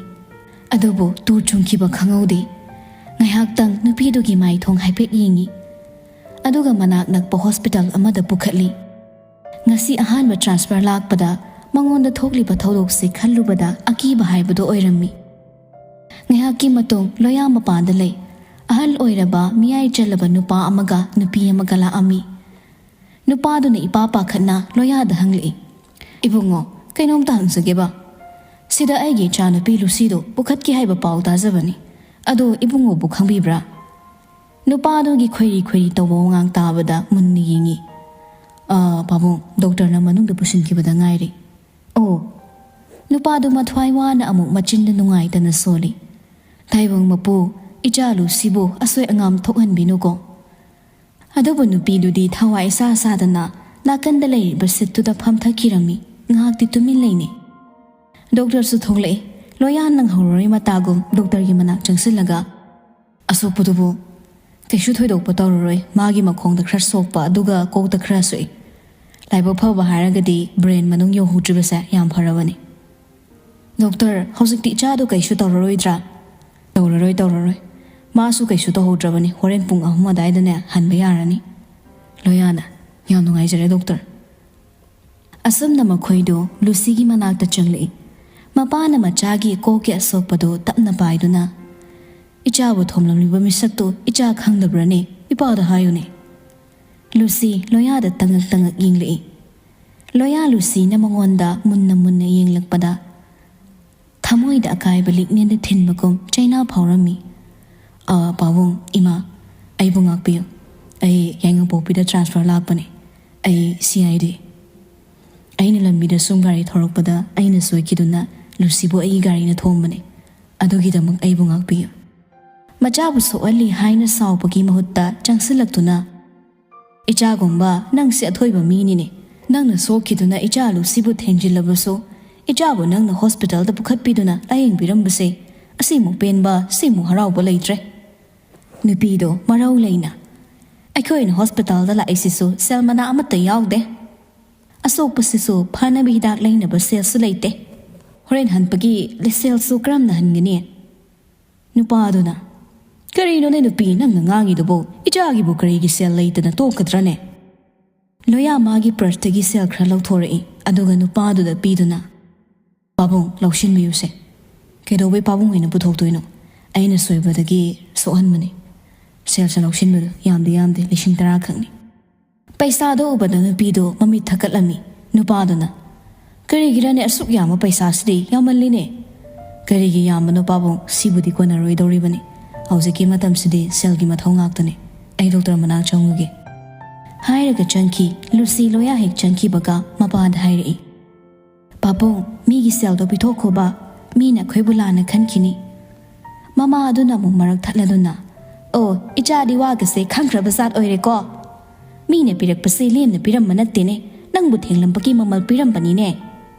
ꯑꯗꯨꯕꯨ ꯇꯨ ꯆꯨꯡꯈꯤꯕ ꯈꯪꯍꯧꯗꯦ꯫ ꯉꯥꯏꯍꯥꯛꯇꯪ ꯅꯨꯄꯤꯗꯨꯒꯤ ꯃꯥꯏꯊꯣꯡ ꯍꯥꯏꯐꯦꯠ ꯌꯦꯡꯉꯤ꯫ ꯑꯗꯨꯒ ꯃꯅꯥꯛ ꯅꯛꯄ ꯍꯣꯁꯄꯤꯇꯥꯜ ꯑꯃꯗ ꯄꯨꯈꯠꯂꯤ꯫ ꯉꯁꯤ ꯑꯍꯥꯟꯕ ꯇ꯭ꯔꯥꯟꯁꯐꯔ ꯂꯥꯛꯄꯗ ꯃꯉꯣꯟꯗ ꯊꯣꯛꯂꯤꯕ ꯊꯧꯗꯣꯛꯁꯤ ꯈꯜꯂꯨꯕꯗ ꯑꯀꯤꯕ ꯍꯥꯏꯕꯗꯨ ꯑꯣꯏꯔꯝꯃꯤ꯫ ꯉꯥꯏꯍꯥꯛꯀꯤ ꯃꯇꯨꯡ ꯂꯣꯌꯥ ꯃꯄꯥꯟꯗ ꯂꯩ꯫ ꯑꯍꯜ ꯑꯣꯏꯔꯕ ꯃꯤꯌꯥꯏ ꯆꯜꯂꯕ ꯅꯨꯄꯥ ꯑꯃꯒ ꯅꯨꯄꯤ ꯑꯃꯒ ꯂꯥꯛꯑꯝꯃꯤ꯫ ꯅꯨꯄꯥꯗꯨꯅ ꯏꯄꯥ ꯄꯥꯈꯠꯅ ꯂꯣꯌꯥꯗ ꯍꯪꯂꯛꯏ, "ꯏꯕꯨꯡꯉꯣ, ꯀꯩꯅꯣꯝꯇ ꯍꯪꯖꯒꯦꯕ꯫ ꯁꯤꯗ ꯑꯩꯒꯤ ꯏꯆꯥꯅꯨꯄꯤ ꯂꯨꯁꯤꯗꯣ ꯄꯨꯈꯠꯀꯦ ꯍꯥꯏꯕ ꯄꯥꯎ ꯇꯥꯖꯕꯅꯤ꯫ ꯑꯗꯣ ꯏꯕꯨꯡꯉꯣꯕꯨ ꯈꯪꯕꯤꯕ꯭ꯔꯥ?" ꯅꯨꯄꯥꯗꯨꯒꯤ ꯈꯣꯏꯔꯤ ꯈꯣꯏꯔꯤ ꯇꯧꯕ ꯋꯥꯉꯥꯡ ꯇꯥꯕꯗ ꯃꯨꯟꯅ ꯌꯦꯡꯉꯤ꯫ "ꯑꯥ, ꯄꯥꯕꯨꯡ, ꯗꯣꯛꯇꯔꯅ ꯃꯅꯨꯡꯗ ꯄꯨꯁꯤꯟꯈꯤꯕꯗ ꯉꯥꯏꯔꯤ꯫" "ꯑꯣ꯫" ꯅꯨꯄꯥꯗꯨ ꯃꯊ꯭ꯋꯥꯏ ꯋꯥꯅ ꯑꯃꯨꯛ ꯃꯆꯤꯟꯗ ꯅꯨꯡꯉꯥꯏꯇꯅ ꯁꯣꯜꯂꯤ꯫ "ꯇꯥꯏꯕꯪ ꯃꯄꯨ, ꯏꯆꯥ ꯂꯨꯁꯤꯕꯨ ꯑꯁꯣꯏ ꯑꯉꯥꯝ ꯊꯣꯛꯍꯟꯕꯤꯅꯨꯀꯣ꯫" ꯑꯗꯨꯕꯨ ꯅꯨꯄꯤꯗꯨꯗꯤ ꯊꯋꯥꯏ ꯏꯁꯥ ꯁꯥꯗꯅ ꯅꯥꯀꯟꯗ ꯂꯩꯔꯤꯕ ꯁꯤꯠꯇꯨꯗ ꯐꯝꯊꯈꯤꯔꯝꯃꯤ꯫ ꯉꯥꯏꯍꯥꯛꯇꯤ ꯇꯨꯃꯤꯟ ꯂꯩꯅꯩ꯫ ꯗꯣꯛꯇꯔꯁꯨ ꯊꯣꯛꯂꯛꯏ꯫ ꯂꯣꯌꯥ ꯅꯪꯍꯧꯔꯔꯣꯏ ꯃꯇꯥꯒꯨꯝ ꯗꯣꯛꯇꯔꯒꯤ ꯃꯅꯥꯛ ꯆꯪꯁꯤꯜꯂꯒ, "ꯑꯁꯣꯛꯄꯗꯨꯕꯨ ꯀꯩꯁꯨ ꯊꯣꯏꯗꯣꯛꯄ ꯇꯧꯔꯔꯣꯏ꯫ ꯃꯥꯒꯤ ꯃꯈꯣꯡꯗ ꯈꯔ ꯁꯣꯛꯄ, ꯑꯗꯨꯒ ꯀꯣꯛꯇ ꯈꯔ ꯁꯣꯛꯏ꯫ ꯂꯥꯏꯕꯛ ꯐꯕ ꯍꯥꯏꯔꯒꯗꯤ ꯕ꯭ꯔꯦꯟ ꯃꯅꯨꯡ ꯌꯧꯍꯧꯗ꯭ꯔꯤꯕꯁꯦ ꯌꯥꯝ ꯐꯔꯕꯅꯤ꯫" "ꯗꯣꯛꯇꯔ, ꯍꯧꯖꯤꯛꯇꯤ ꯏꯆꯥꯗꯣ ꯀꯩꯁꯨ ꯇꯧꯔꯔꯣꯏꯗ꯭ꯔꯥ?" "ꯇꯧꯔꯔꯣꯏ, ꯇꯧꯔꯔꯣꯏ꯫ ꯃꯥꯁꯨ ꯀꯩꯁꯨ ꯇꯧꯍꯧꯗ꯭ꯔꯕꯅꯤ꯫ ꯍꯣꯔꯦꯟ ꯄꯨꯡ ꯑꯍꯨꯝ ꯑꯗꯥꯏꯗꯅꯦ ꯍꯟꯕ ꯌꯥꯔꯅꯤ꯫" ꯂꯣꯌꯥꯅ, "ꯌꯥꯝ ꯅꯨꯡꯉꯥꯏꯖꯔꯦ, ꯗꯣꯛꯇꯔ꯫" ꯑꯁꯨꯝꯅ ꯃꯈꯣꯏꯗꯨ ꯂꯨꯁꯤꯒꯤ ꯃꯅꯥꯛꯇ ꯆꯪꯂꯛꯏ꯫ ꯃꯄꯥꯅ ꯃꯆꯥꯒꯤ ꯀꯣꯛꯀꯤ ꯑꯁꯣꯛꯄꯗꯨ ꯇꯞꯅ ꯄꯥꯏꯗꯨꯅ, "ꯏꯆꯥꯕꯨ ꯊꯣꯝꯂꯝꯂꯤꯕ ꯃꯤꯁꯛꯇꯨ ꯏꯆꯥ ꯈꯪꯗꯕ꯭ꯔꯅꯦ? ꯏꯄꯥꯗ ꯍꯥꯏꯌꯨꯅꯦ꯫" ꯂꯨꯁꯤ ꯂꯣꯌꯥꯗ ꯇꯉꯛ ꯇꯉꯛ ꯌꯦꯡꯂꯛꯏ꯫ ꯂꯣꯌꯥ ꯂꯨꯁꯤꯅ ꯃꯉꯣꯟꯗ ꯃꯨꯟꯅ ꯃꯨꯟꯅ ꯌꯦꯡꯂꯛꯄꯗ, ꯊꯃꯣꯏꯗ ꯑꯀꯥꯏꯕ ꯂꯤꯛꯅꯦꯟꯗ ꯊꯤꯟꯕꯒꯨꯝ ꯆꯩꯅꯥ ꯐꯥꯎꯔꯝꯃꯤ꯫ "ꯑ, ꯄꯥꯕꯨꯡ, ꯏꯃꯥ, ꯑꯩꯕꯨ ꯉꯥꯛꯄꯤꯌꯨ꯫ ꯑꯩ ꯌꯥꯏꯉꯪꯄꯣꯛꯄꯤꯗ ꯇ꯭ꯔꯥꯟꯁꯐꯔ ꯂꯥꯛꯄꯅꯦ꯫ ꯑꯩ ꯁꯤ ꯑꯥꯏ ꯗꯤ꯫ ꯑꯩꯅ ꯂꯝꯕꯤꯗ ꯁꯨꯝ ꯒꯥꯔꯤ ꯊꯧꯔꯛꯄꯗ ꯑꯩꯅ ꯁꯣꯏꯈꯤꯗꯨꯅ ꯂꯨꯁꯤꯕꯨ ꯑꯩꯒꯤ ꯒꯥꯔꯤꯅ ꯊꯣꯝꯕꯅꯦ꯫ ꯑꯗꯨꯒꯤꯗꯃꯛ ꯑꯩꯕꯨ ꯉꯥꯛꯄꯤꯌꯨ꯫" ꯃꯆꯥꯕꯨ ꯁꯣꯛꯍꯜꯂꯤ ꯍꯥꯏꯅ ꯁꯥꯎꯕꯒꯤ ꯃꯍꯨꯠꯇ ꯆꯪꯁꯤꯜꯂꯛꯇꯨꯅ, "ꯏꯆꯥꯒꯨꯝꯕ, ꯅꯪꯁꯦ ꯑꯊꯣꯏꯕ ꯃꯤꯅꯤꯅꯦ꯫ ꯅꯪꯅ ꯁꯣꯛꯈꯤꯗꯨꯅ ꯏꯆꯥ ꯂꯨꯁꯤꯕꯨ ꯊꯦꯡꯖꯤꯜꯂꯕꯁꯨ, ꯏꯆꯥꯕꯨ ꯅꯪꯅ ꯍꯣꯁꯄꯤꯇꯥꯜꯗ ꯄꯨꯈꯠꯄꯤꯗꯨꯅ ꯂꯥꯌꯦꯡꯕꯤꯔꯝꯕꯁꯦ ꯑꯁꯤꯃꯨꯛ ꯄꯦꯟꯕ, ꯁꯤꯃꯨꯛ ꯍꯔꯥꯎꯕ ꯂꯩꯇ꯭ꯔꯦ꯫ ꯅꯨꯄꯤꯗꯣ ꯃꯔꯧ ꯂꯩꯅ, "ꯑꯩꯈꯣꯏꯅ ꯍꯣꯁꯄꯤꯇꯥꯜꯗ ꯂꯥꯛꯏꯁꯤꯁꯨ ꯁꯦꯜ ꯃꯅꯥ ꯑꯃꯠꯇ ꯌꯥꯎꯗꯦ꯫ ꯑꯁꯣꯛꯄꯁꯤꯁꯨ ꯐꯅꯕ ꯍꯤꯗꯥꯛ ꯂꯩꯅꯕ ꯁꯦꯜꯁꯨ ꯂꯩꯇꯦ꯫ ꯍꯣꯔꯦꯟ ꯍꯟꯕꯒꯤ ꯁꯦꯜꯁꯨ ꯀꯔꯝꯅ ꯍꯟꯒꯅꯤ?" ꯅꯨꯄꯥꯗꯨꯅ, "ꯀꯔꯤꯅꯣꯅꯦ ꯅꯨꯄꯤ, ꯅꯪꯅ ꯉꯥꯡꯉꯤꯗꯨꯕꯨ? ꯏꯆꯥꯒꯤꯕꯨ ꯀꯔꯤꯒꯤ ꯁꯦꯜ ꯂꯩꯇꯅ ꯇꯣꯛꯀꯗ꯭ꯔꯅꯦ?" ꯂꯣꯌꯥ ꯃꯥꯒꯤ ꯄꯔꯁꯇꯒꯤ ꯁꯦꯜ ꯈꯔ ꯂꯧꯊꯣꯔꯛꯏ, ꯑꯗꯨꯒ ꯅꯨꯄꯥꯗꯨꯗ ꯄꯤꯗꯨꯅ, "ꯄꯥꯕꯨꯡ, ꯂꯧꯁꯤꯟꯕꯤꯌꯨꯁꯦ꯫ ꯀꯩꯗꯧꯕꯩ ꯄꯥꯕꯨꯡ ꯑꯣꯏꯅ ꯄꯨꯊꯣꯛꯇꯣꯏꯅꯣ? ꯑꯩꯅ ꯁꯣꯏꯕꯗꯒꯤ ꯁꯣꯛꯍꯟꯕꯅꯤ꯫ ꯁꯦꯜꯁꯦ ꯂꯧꯁꯤꯟꯕꯤꯌꯨ, ꯌꯥꯝꯗꯤ ꯌꯥꯝꯗꯦ, ꯂꯤꯁꯤꯡ ꯇꯔꯥ ꯈꯛꯅꯤ꯫" ꯄꯩꯁꯥꯗꯣ ꯎꯕꯗ ꯅꯨꯄꯤꯗꯣ ꯃꯃꯤꯠ ꯊꯛꯀꯠꯂꯝꯃꯤ꯫ ꯅꯨꯄꯥꯗꯨꯅ, "ꯀꯔꯤꯒꯤꯔꯅꯦ ꯑꯁꯨꯛ ꯌꯥꯝꯕ ꯄꯩꯁꯥꯁꯤꯗꯤ? ꯌꯥꯝꯃꯜꯂꯤꯅꯦ꯫" "ꯀꯔꯤꯒꯤ ꯌꯥꯝꯕꯅꯣ ꯄꯥꯕꯨꯡ? ꯁꯤꯕꯨꯗꯤ ꯀꯣꯟꯅꯔꯣꯏꯗꯧꯔꯤꯕꯅꯤ꯫ ꯍꯧꯖꯤꯛꯀꯤ ꯃꯇꯝꯁꯤꯗꯤ ꯁꯦꯜꯒꯤ ꯃꯊꯧ ꯉꯥꯛꯇꯅꯤ꯫ ꯑꯩ ꯗꯣꯛꯇꯔ ꯃꯅꯥꯛ ꯆꯪꯉꯨꯒꯦ꯫" ꯍꯥꯏꯔꯒ ꯆꯪꯈꯤ꯫ ꯂꯨꯁꯤ ꯂꯣꯌꯥ ꯍꯦꯛ ꯆꯪꯈꯤꯕꯒ ꯃꯄꯥꯗ ꯍꯥꯏꯔꯛꯏ, "ꯄꯥꯕꯨꯡ, ꯃꯤꯒꯤ ꯁꯦꯜꯗꯣ ꯄꯤꯊꯣꯛꯈꯣꯕ, ꯃꯤꯅ ꯑꯩꯈꯣꯏꯕꯨ ꯂꯥꯟꯅ ꯈꯟꯈꯤꯅꯤ꯫" ꯃꯃꯥ ꯑꯗꯨꯅ ꯑꯃꯨꯛ ꯃꯔꯛ ꯊꯠꯂꯗꯨꯅ, "ꯑꯣ, ꯏꯆꯥꯗꯤ ꯋꯥꯒꯁꯦ ꯈꯪꯈ꯭ꯔꯕ ꯖꯥꯠ ꯑꯣꯏꯔꯦꯀꯣ꯫ ꯃꯤꯅ ꯄꯤꯔꯛꯄꯁꯦ ꯂꯦꯝꯅ ꯄꯤꯔꯝꯕ ꯅꯠꯇꯦꯅꯦ, ꯅꯪꯕꯨ ꯊꯦꯡꯂꯝꯕꯒꯤ ꯃꯃꯜ ꯄꯤꯔꯝꯕꯅꯤꯅꯦ꯫"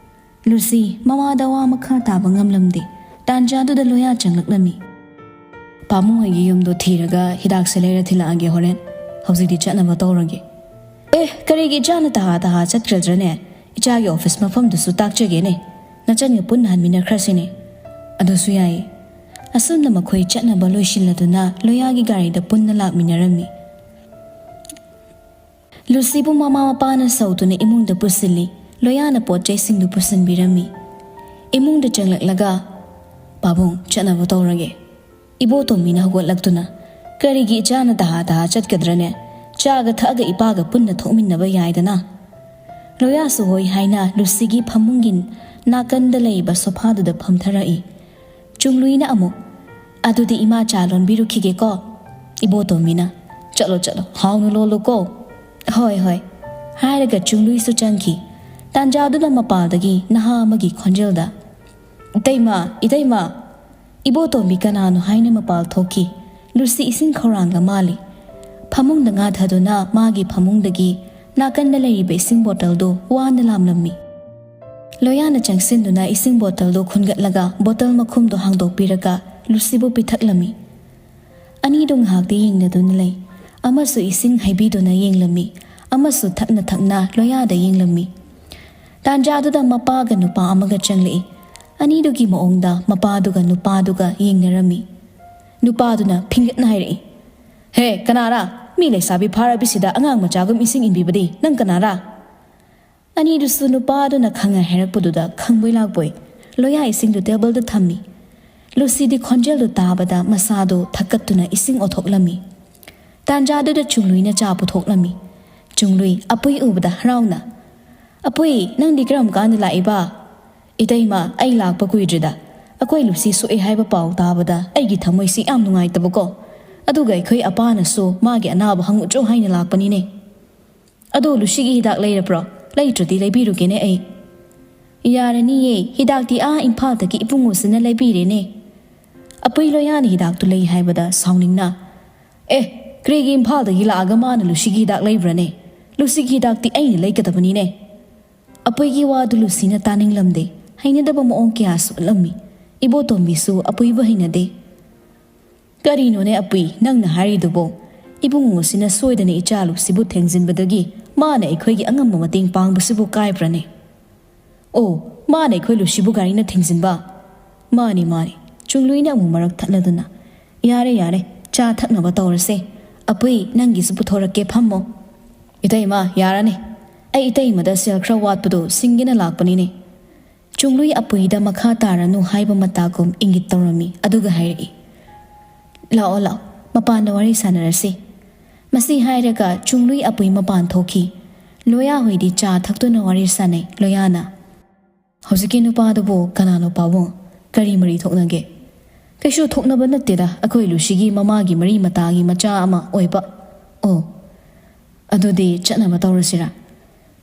ꯂꯨꯁꯤ ꯃꯃꯥꯗ ꯋꯥ ꯃꯈꯥ ꯇꯥꯕ ꯉꯝꯂꯝꯗꯦ꯫ ꯇꯥꯟꯖꯥꯗꯨꯗ ꯂꯣꯌꯥ ꯆꯪꯂꯛꯂꯝꯃꯤ꯫ "ꯄꯥꯕꯨꯡ ꯍꯣꯏꯒꯤ ꯌꯨꯝꯗꯣ ꯊꯤꯔꯒ ꯍꯤꯗꯥꯛꯁꯦ ꯂꯩꯔ ꯊꯤꯜꯂꯛꯑꯒꯦ ꯍꯣꯔꯦꯟ꯫ ꯍꯧꯖꯤꯛꯇꯤ ꯆꯠꯅꯕ ꯇꯧꯔꯒꯦ꯫" "ꯑꯦ, ꯀꯔꯤꯒꯤ ꯏꯆꯥꯅ ꯇꯍꯥ ꯇꯍꯥ ꯆꯠꯀꯗ꯭ꯔꯅꯦ? ꯏꯆꯥꯒꯤ ꯑꯣꯐꯤꯁ ꯃꯐꯝꯗꯨꯁꯨ ꯇꯥꯛꯆꯒꯦꯅꯦ꯫ ꯅꯆꯟꯒ ꯄꯨꯟꯅ ꯍꯟꯃꯤꯟꯅꯈ꯭ꯔꯁꯤꯅꯦ꯫" "ꯑꯗꯨꯁꯨ ꯌꯥꯏꯌꯦ꯫" ꯑꯁꯨꯝꯅ ꯃꯈꯣꯏ ꯆꯠꯅꯕ ꯂꯣꯏꯁꯤꯜꯂꯗꯨꯅ ꯂꯣꯌꯥꯒꯤ ꯒꯥꯔꯤꯗ ꯄꯨꯟꯅ ꯂꯥꯛꯃꯤꯟꯅꯔꯝꯃꯤ꯫ ꯂꯨꯁꯤꯕꯨ ꯃꯃꯥ ꯃꯄꯥꯅ ꯁꯧꯗꯨꯅ ꯏꯃꯨꯡꯗ ꯄꯨꯁꯤꯜꯂꯤ꯫ ꯂꯣꯌꯥꯅ ꯄꯣꯠ ꯆꯩꯁꯤꯡꯗꯨ ꯄꯨꯁꯤꯟꯕꯤꯔꯝꯃꯤ꯫ ꯏꯃꯨꯡꯗ ꯆꯪꯂꯛꯂꯒ, "ꯄꯥꯕꯨꯡ, ꯆꯠꯅꯕ ꯇꯧꯔꯒꯦ꯫" ꯏꯕꯣꯇꯣꯝꯕꯤꯅ ꯍꯧꯒꯠꯂꯛꯇꯨꯅ, "ꯀꯔꯤꯒꯤ ꯏꯆꯥꯅ ꯇꯍꯥ ꯇꯍꯥ ꯆꯠꯀꯗ꯭ꯔꯅꯦ? ꯆꯥꯒ ꯊꯛꯑꯒ ꯏꯄꯥꯒ ꯄꯨꯟꯅ ꯊꯣꯛꯃꯤꯟꯅꯕ ꯌꯥꯏꯗꯅ꯫" ꯂꯣꯌꯥꯁꯨ ꯍꯣꯏ ꯍꯥꯏꯅ ꯂꯨꯁꯤꯒꯤ ꯐꯃꯨꯡꯒꯤ ꯅꯥꯀꯟꯗ ꯂꯩꯕ ꯁꯣꯐꯥꯗꯨꯗ ꯐꯝꯊꯔꯛꯏ꯫ ꯆꯨꯡꯂꯨꯏꯅ ꯑꯃꯨꯛ, "ꯑꯗꯨꯗꯤ ꯏꯃꯥ ꯆꯥ ꯂꯣꯟꯕꯤꯔꯨꯈꯤꯒꯦꯀꯣ꯫" ꯏꯕꯣꯇꯣꯝꯕꯤꯅ, "ꯆꯠꯂꯣ, ꯆꯠꯂꯣ, ꯍꯥꯎꯅ ꯂꯣꯜꯂꯨꯀꯣ꯫" "ꯍꯣꯏ, ꯍꯣꯏ," ꯍꯥꯏꯔꯒ ꯆꯨꯡꯂꯨꯏꯁꯨ ꯆꯪꯈꯤ꯫ ꯇꯥꯟꯖꯥꯗꯨꯗ ꯃꯄꯥꯜꯗꯒꯤ ꯅꯍꯥ ꯑꯃꯒꯤ ꯈꯣꯟꯖꯦꯜꯗ, "ꯏꯇꯩꯃ, ꯏꯇꯩꯃ!" ꯏꯕꯣꯇꯣꯝꯕꯤ ꯀꯅꯥꯅꯣ ꯍꯥꯏꯅ ꯃꯄꯥꯜ ꯊꯣꯛꯈꯤ꯫ ꯂꯨꯁꯤ ꯏꯁꯤꯡ ꯈꯧꯔꯥꯡꯒ ꯃꯥꯜꯂꯤ꯫ ꯐꯃꯨꯡꯗ ꯉꯥꯊꯗꯨꯅ ꯃꯥꯒꯤ ꯐꯃꯨꯡꯗꯒꯤ ꯅꯥꯀꯟꯗ ꯂꯩꯔꯤꯕ ꯏꯁꯤꯡ ꯕꯣꯇꯜꯗꯨ ꯋꯥꯅ ꯂꯥꯝꯂꯝꯃꯤ꯫ ꯂꯣꯌꯥꯅ ꯆꯪꯁꯤꯟꯗꯨꯅ ꯏꯁꯤꯡ ꯕꯣꯇꯜꯗꯨ ꯈꯨꯟꯒꯠꯂꯒ ꯕꯣꯇꯜ ꯃꯈꯨꯝꯗꯨ ꯍꯥꯡꯗꯣꯛꯄꯤꯔꯒ ꯂꯨꯁꯤꯕꯨ ꯄꯤꯊꯛꯂꯝꯃꯤ꯫ ꯑꯅꯤꯗꯨ ꯉꯥꯏꯍꯥꯛꯇꯤ ꯌꯦꯡꯅꯗꯨꯅ ꯂꯩ꯫ ꯑꯃꯁꯨ ꯏꯁꯤꯡ ꯍꯩꯕꯤꯗꯨꯅ ꯌꯦꯡꯂꯝꯃꯤ, ꯑꯃꯁꯨ ꯊꯛꯅ ꯊꯛꯅ ꯂꯣꯌꯥꯗ ꯌꯦꯡꯂꯝꯃꯤ꯫ ꯇꯥꯟꯖꯥꯗꯨꯗ ꯃꯄꯥꯒ ꯅꯨꯄꯥ ꯑꯃꯒ ꯆꯪꯂꯛꯏ꯫ ꯑꯅꯤꯗꯨꯒꯤ ꯃꯑꯣꯡꯗ ꯃꯄꯥꯗꯨꯒ ꯅꯨꯄꯥꯗꯨꯒ ꯌꯦꯡꯅꯔꯝꯃꯤ꯫ ꯅꯨꯄꯥꯗꯨꯅ ꯐꯤꯡꯒꯠꯅ ꯍꯥꯏꯔꯛꯏ, "ꯍꯦ, ꯀꯅꯥꯔꯥ? ꯃꯤ ꯂꯩꯁꯥꯕꯤ ꯐꯥꯔꯕꯤꯁꯤꯗ ꯑꯉꯥꯡ ꯃꯆꯥꯒꯨꯝ ꯏꯁꯤꯡ ꯏꯟꯕꯤꯕꯗꯤ ꯅꯪ ꯀꯅꯥꯔꯥ?" ꯑꯅꯤꯗꯨꯁꯨ ꯅꯨꯄꯥꯗꯨꯅ ꯈꯪꯉꯦ ꯍꯥꯏꯔꯛꯄꯗꯨꯗ ꯈꯪꯕꯣꯏ ꯂꯥꯛꯄꯣꯏ ꯂꯣꯌꯥ ꯏꯁꯤꯡꯗꯨ ꯇꯦꯕꯜꯗ ꯊꯝꯃꯤ꯫ ꯂꯨꯁꯤꯗꯤ ꯈꯣꯟꯖꯦꯜꯗꯨ ꯇꯥꯕꯗ ꯃꯁꯥꯗꯨ ꯊꯛꯀꯠꯇꯨꯅ ꯏꯁꯤꯡ ꯑꯣꯊꯣꯛꯂꯝꯃꯤ꯫ ꯇꯥꯟꯖꯥꯗꯨꯗ ꯆꯨꯡꯂꯨꯏꯅ ꯆꯥ ꯄꯨꯊꯣꯛꯂꯝꯃꯤ꯫ ꯆꯨꯡꯂꯨꯏ ꯑꯄꯨꯏ ꯎꯕꯗ ꯍꯔꯥꯎꯅ, "ꯑꯄꯨꯏ, ꯅꯪꯗꯤ ꯀꯔꯝ ꯀꯥꯟꯗ ꯂꯥꯛꯏꯕ?" "ꯏꯇꯩꯃ, ꯑꯩ ꯂꯥꯛꯄ ꯀꯨꯏꯗ꯭ꯔꯤꯗ꯫ ꯑꯩꯈꯣꯏ ꯂꯨꯁꯤ ꯁꯣꯛꯑꯦ ꯍꯥꯏꯕ ꯄꯥꯎ ꯇꯥꯕꯗ ꯑꯩꯒꯤ ꯊꯃꯣꯏꯁꯤ ꯌꯥꯝ ꯅꯨꯡꯉꯥꯏꯇꯕꯀꯣ꯫ ꯑꯗꯨꯒ ꯑꯩꯈꯣꯏ ꯑꯄꯥꯅꯁꯨ ꯃꯥꯒꯤ ꯑꯅꯥꯕ ꯍꯪꯉꯨꯆꯣ ꯍꯥꯏꯅ ꯂꯥꯛꯄꯅꯤꯅꯦ꯫ ꯑꯗꯣ ꯂꯨꯁꯤꯒꯤ ꯍꯤꯗꯥꯛ ꯂꯩꯔꯕ꯭ꯔꯣ? ꯂꯩꯇ꯭ꯔꯗꯤ ꯂꯩꯕꯤꯔꯨꯒꯦꯅꯦ ꯑꯩ꯫" "ꯌꯥꯔꯅꯤꯌꯦ, ꯍꯤꯗꯥꯛꯇꯤ ꯑꯥ ꯏꯝꯐꯥꯜꯗꯒꯤ ꯏꯕꯨꯡꯉꯣꯁꯤꯅ ꯂꯩꯕꯤꯔꯦꯅꯦ꯫" ꯑꯄꯨꯏ ꯂꯣꯌꯥꯅ ꯍꯤꯗꯥꯛꯇꯨ ꯂꯩ ꯍꯥꯏꯕꯗ ꯁꯥꯎꯅꯤꯡꯅ, "ꯑꯦ, ꯀꯔꯤꯒꯤ ꯏꯝꯐꯥꯜꯗꯒꯤ ꯂꯥꯛꯑꯒ ꯃꯥꯅ ꯂꯨꯁꯤꯒꯤ ꯍꯤꯗꯥꯛ ꯂꯩꯕ꯭ꯔꯅꯦ? ꯂꯨꯁꯤꯒꯤ ꯍꯤꯗꯥꯛꯇꯤ ꯑꯩꯅ ꯂꯩꯒꯗꯕꯅꯤꯅꯦ꯫" ꯑꯄꯨꯏꯒꯤ ꯋꯥꯗꯨ ꯂꯨꯁꯤꯅ ꯇꯥꯅꯤꯡꯂꯝꯗꯦ꯫ ꯍꯩꯅꯗꯕ ꯃꯑꯣꯡ ꯀꯌꯥꯁꯨ ꯎꯠꯂꯝꯃꯤ꯫ ꯏꯕꯣꯇꯣꯝꯕꯤꯁꯨ ꯑꯄꯨꯏꯕꯨ ꯍꯩꯅꯗꯦ꯫ "ꯀꯔꯤꯅꯣꯅꯦ ꯑꯄꯨꯏ, ꯅꯪꯅ ꯍꯥꯏꯔꯤꯗꯨꯕꯣ? ꯏꯕꯨꯡꯉꯣꯁꯤꯅ ꯁꯣꯏꯗꯅ ꯏꯆꯥ ꯂꯨꯁꯤꯕꯨ ꯊꯦꯡꯖꯤꯟꯕꯗꯒꯤ ꯃꯥꯅ ꯑꯩꯈꯣꯏꯒꯤ ꯑꯉꯝꯕ ꯃꯇꯦꯡ ꯄꯥꯡꯕꯁꯤꯕꯨ ꯀꯥꯏꯕ꯭ꯔꯅꯦ?" "ꯑꯣ, ꯃꯥꯅ ꯑꯩꯈꯣꯏ ꯂꯨꯁꯤꯕꯨ ꯒꯥꯔꯤꯅ ꯊꯦꯡꯖꯤꯟꯕ?" "ꯃꯥꯅꯤ, ꯃꯥꯅꯤ꯫" ꯆꯨꯡꯂꯨꯏꯅ ꯑꯃꯨꯛ ꯃꯔꯛ ꯊꯠꯅꯗꯨꯅ, "ꯌꯥꯔꯦ, ꯌꯥꯔꯦ, ꯆꯥ ꯊꯛꯅꯕ ꯇꯧꯔꯁꯦ꯫ ꯑꯄꯨꯏ, ꯅꯪꯒꯤꯁꯨ ꯄꯨꯊꯣꯔꯛꯀꯦ, ꯐꯝꯃꯣ꯫" "ꯏꯇꯩꯃ, ꯌꯥꯔꯅꯤ꯫ ꯑꯩ ꯏꯇꯩꯃꯗ ꯁꯦꯜ ꯈꯔ ꯋꯥꯠꯄꯗꯣ ꯁꯤꯡꯒꯦꯅ ꯂꯥꯛꯄꯅꯤꯅꯦ꯫" ꯆꯨꯡꯂꯨꯏ ꯑꯄꯨꯏꯗ ꯃꯈꯥ ꯇꯥꯔꯅꯨ ꯍꯥꯏꯕ ꯃꯇꯥꯒꯨꯝ ꯏꯪꯒꯤꯠ ꯇꯧꯔꯝꯃꯤ, ꯑꯗꯨꯒ ꯍꯥꯏꯔꯛꯏ, "ꯂꯥꯛꯑꯣ, ꯂꯥꯛꯑꯣ, ꯃꯄꯥꯟꯗ ꯋꯥꯔꯤ ꯁꯥꯟꯅꯔꯁꯤ꯫" ꯃꯁꯤ ꯍꯥꯏꯔꯒ ꯆꯨꯡꯂꯨꯏ ꯑꯄꯨꯏ ꯃꯄꯥꯟ ꯊꯣꯛꯈꯤ꯫ ꯂꯣꯌꯥ ꯍꯣꯏꯗꯤ ꯆꯥ ꯊꯛꯇꯨꯅ ꯋꯥꯔꯤ ꯁꯥꯟꯅꯩ꯫ ꯂꯣꯌꯥꯅ, "ꯍꯧꯖꯤꯛꯀꯤ ꯅꯨꯄꯥꯗꯨꯕꯨ ꯀꯅꯥꯅꯣ ꯄꯥꯕꯨꯡ? ꯀꯔꯤ ꯃꯔꯤ ꯊꯣꯛꯅꯒꯦ?" "ꯀꯩꯁꯨ ꯊꯣꯛꯅꯕ ꯅꯠꯇꯦꯗ, ꯑꯩꯈꯣꯏ ꯂꯨꯁꯤꯒꯤ ꯃꯃꯥꯒꯤ ꯃꯔꯤ ꯃꯇꯥꯒꯤ ꯃꯆꯥ ꯑꯃ ꯑꯣꯏꯕ꯫" "ꯑꯣ, ꯑꯗꯨꯗꯤ ꯆꯠꯅꯕ ꯇꯧꯔꯁꯤꯔꯥ?"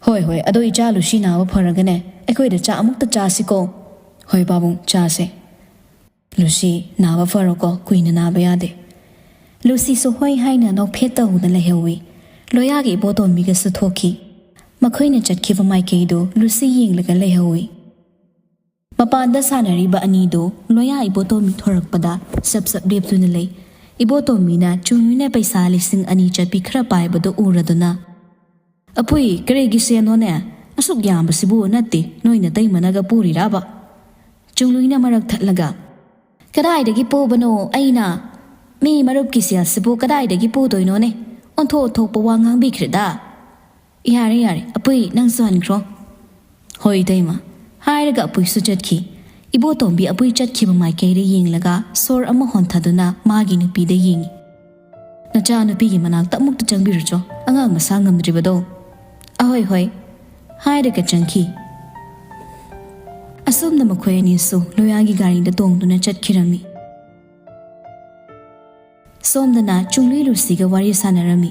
"ꯍꯣꯏ, ꯍꯣꯏ, ꯑꯗꯣ ꯏꯆꯥ ꯂꯨꯁꯤ ꯅꯥꯕ ꯐꯔꯒꯅꯦ, ꯑꯩꯈꯣꯏꯗ ꯆꯥꯛ ꯑꯃꯨꯛꯇ ꯆꯥꯁꯤꯀꯣ꯫" "ꯍꯣꯏ ꯄꯥꯕꯨꯡ, ꯆꯥꯁꯦ꯫" "ꯂꯨꯁꯤ, ꯅꯥꯕ ꯐꯔꯣꯀꯣ, ꯀꯨꯏꯅ ꯅꯥꯕ ꯌꯥꯗꯦ꯫" ꯂꯨꯁꯤꯁꯨ ꯍꯣꯏ ꯍꯥꯏꯅ ꯅꯣꯛꯐꯦꯠ ꯇꯧꯗꯨꯅ ꯂꯩꯍꯧꯋꯤ꯫ ꯂꯣꯌꯥꯒꯤ ꯏꯕꯣꯇꯣꯝꯕꯤꯒꯁꯨ ꯊꯣꯛꯈꯤ꯫ ꯃꯈꯣꯏꯅ ꯆꯠꯈꯤꯕ ꯃꯥꯏꯀꯩꯗꯨ ꯂꯨꯁꯤ ꯌꯦꯡꯂꯒ ꯂꯩꯍꯧꯏ꯫ ꯃꯄꯥꯟꯗ ꯁꯥꯟꯅꯔꯤꯕ ꯑꯅꯤꯗꯨ ꯂꯣꯌꯥ ꯏꯕꯣꯇꯣꯝꯕꯤ ꯊꯣꯔꯛꯄꯗ ꯁꯞ ꯁꯞ ꯂꯦꯞꯇꯨꯅ ꯂꯩ꯫ ꯏꯕꯣꯇꯣꯝꯕꯤꯅ ꯆꯨꯡꯂꯨꯏꯅ ꯄꯩꯁꯥ ꯂꯤꯁꯤꯡ ꯑꯅꯤ ꯆꯠꯄꯤ ꯈꯔ ꯄꯥꯏꯕꯗꯨ ꯎꯔꯗꯨꯅ, "ꯑꯄꯨꯏ, ꯀꯔꯤꯒꯤ ꯁꯦꯟꯅꯣꯅꯦ? ꯑꯁꯨꯛ ꯌꯥꯝꯕꯁꯤꯕꯨ ꯅꯠꯇꯦ ꯅꯣꯏ ꯅꯇꯩꯃꯅꯒ ꯄꯨꯔꯤꯔꯥꯕ?" ꯆꯨꯡꯂꯨꯏꯅ ꯃꯔꯛ ꯊꯠꯂꯒ, "ꯀꯗꯥꯏꯗꯒꯤ ꯄꯨꯕꯅꯣ ꯑꯩꯅ? ꯃꯤ ꯃꯔꯨꯞꯀꯤ ꯁꯦꯜꯁꯤꯕꯨ ꯀꯗꯥꯏꯗꯒꯤ ꯄꯨꯗꯣꯏꯅꯣꯅꯦ? ꯑꯣꯟꯊꯣꯛ ꯑꯣꯟꯊꯣꯛꯄ ꯋꯥ ꯉꯥꯡꯕꯤꯈ꯭ꯔꯦꯗ꯫ ꯌꯥꯔꯦ, ꯌꯥꯔꯦ, ꯑꯄꯨꯏ, ꯅꯪꯁꯨ ꯍꯟꯈ꯭ꯔꯣ꯫" "ꯍꯣꯏ, ꯏꯇꯩꯃ," ꯍꯥꯏꯔꯒ ꯑꯄꯨꯏꯁꯨ ꯆꯠꯈꯤ꯫ ꯏꯕꯣꯇꯣꯝꯕꯤ ꯑꯄꯨꯏ ꯆꯠꯈꯤꯕ ꯃꯥꯏꯀꯩꯗ ꯌꯦꯡꯂꯒ ꯁꯣꯔ ꯑꯃ ꯍꯣꯟꯊꯗꯨꯅ ꯃꯥꯒꯤ ꯅꯨꯄꯤꯗ ꯌꯦꯡꯉꯤ꯫ "ꯅꯆꯥ ꯅꯨꯄꯤꯒꯤ ꯃꯅꯥꯛꯇ ꯑꯃꯨꯛꯇ ꯆꯪꯕꯤꯔꯨꯆꯣ, ꯑꯉꯥꯡ ꯃꯁꯥ ꯉꯝꯗ꯭ꯔꯤꯕꯗꯣ꯫" "ꯑꯍꯣꯏ, ꯍꯣꯏ," ꯍꯥꯏꯔꯒ ꯆꯪꯈꯤ꯫ ꯑꯁꯣꯝꯗ ꯃꯈꯣꯏ ꯑꯅꯤꯁꯨ ꯂꯣꯌꯥꯒꯤ ꯒꯥꯔꯤꯗ ꯇꯣꯡꯗꯨꯅ ꯆꯠꯈꯤꯔꯝꯃꯤ꯫ ꯁꯣꯝꯗꯅ ꯆꯨꯡꯂꯨꯏ ꯂꯨꯁꯤꯒ ꯋꯥꯔꯤ ꯁꯥꯟꯅꯔꯝꯃꯤ꯫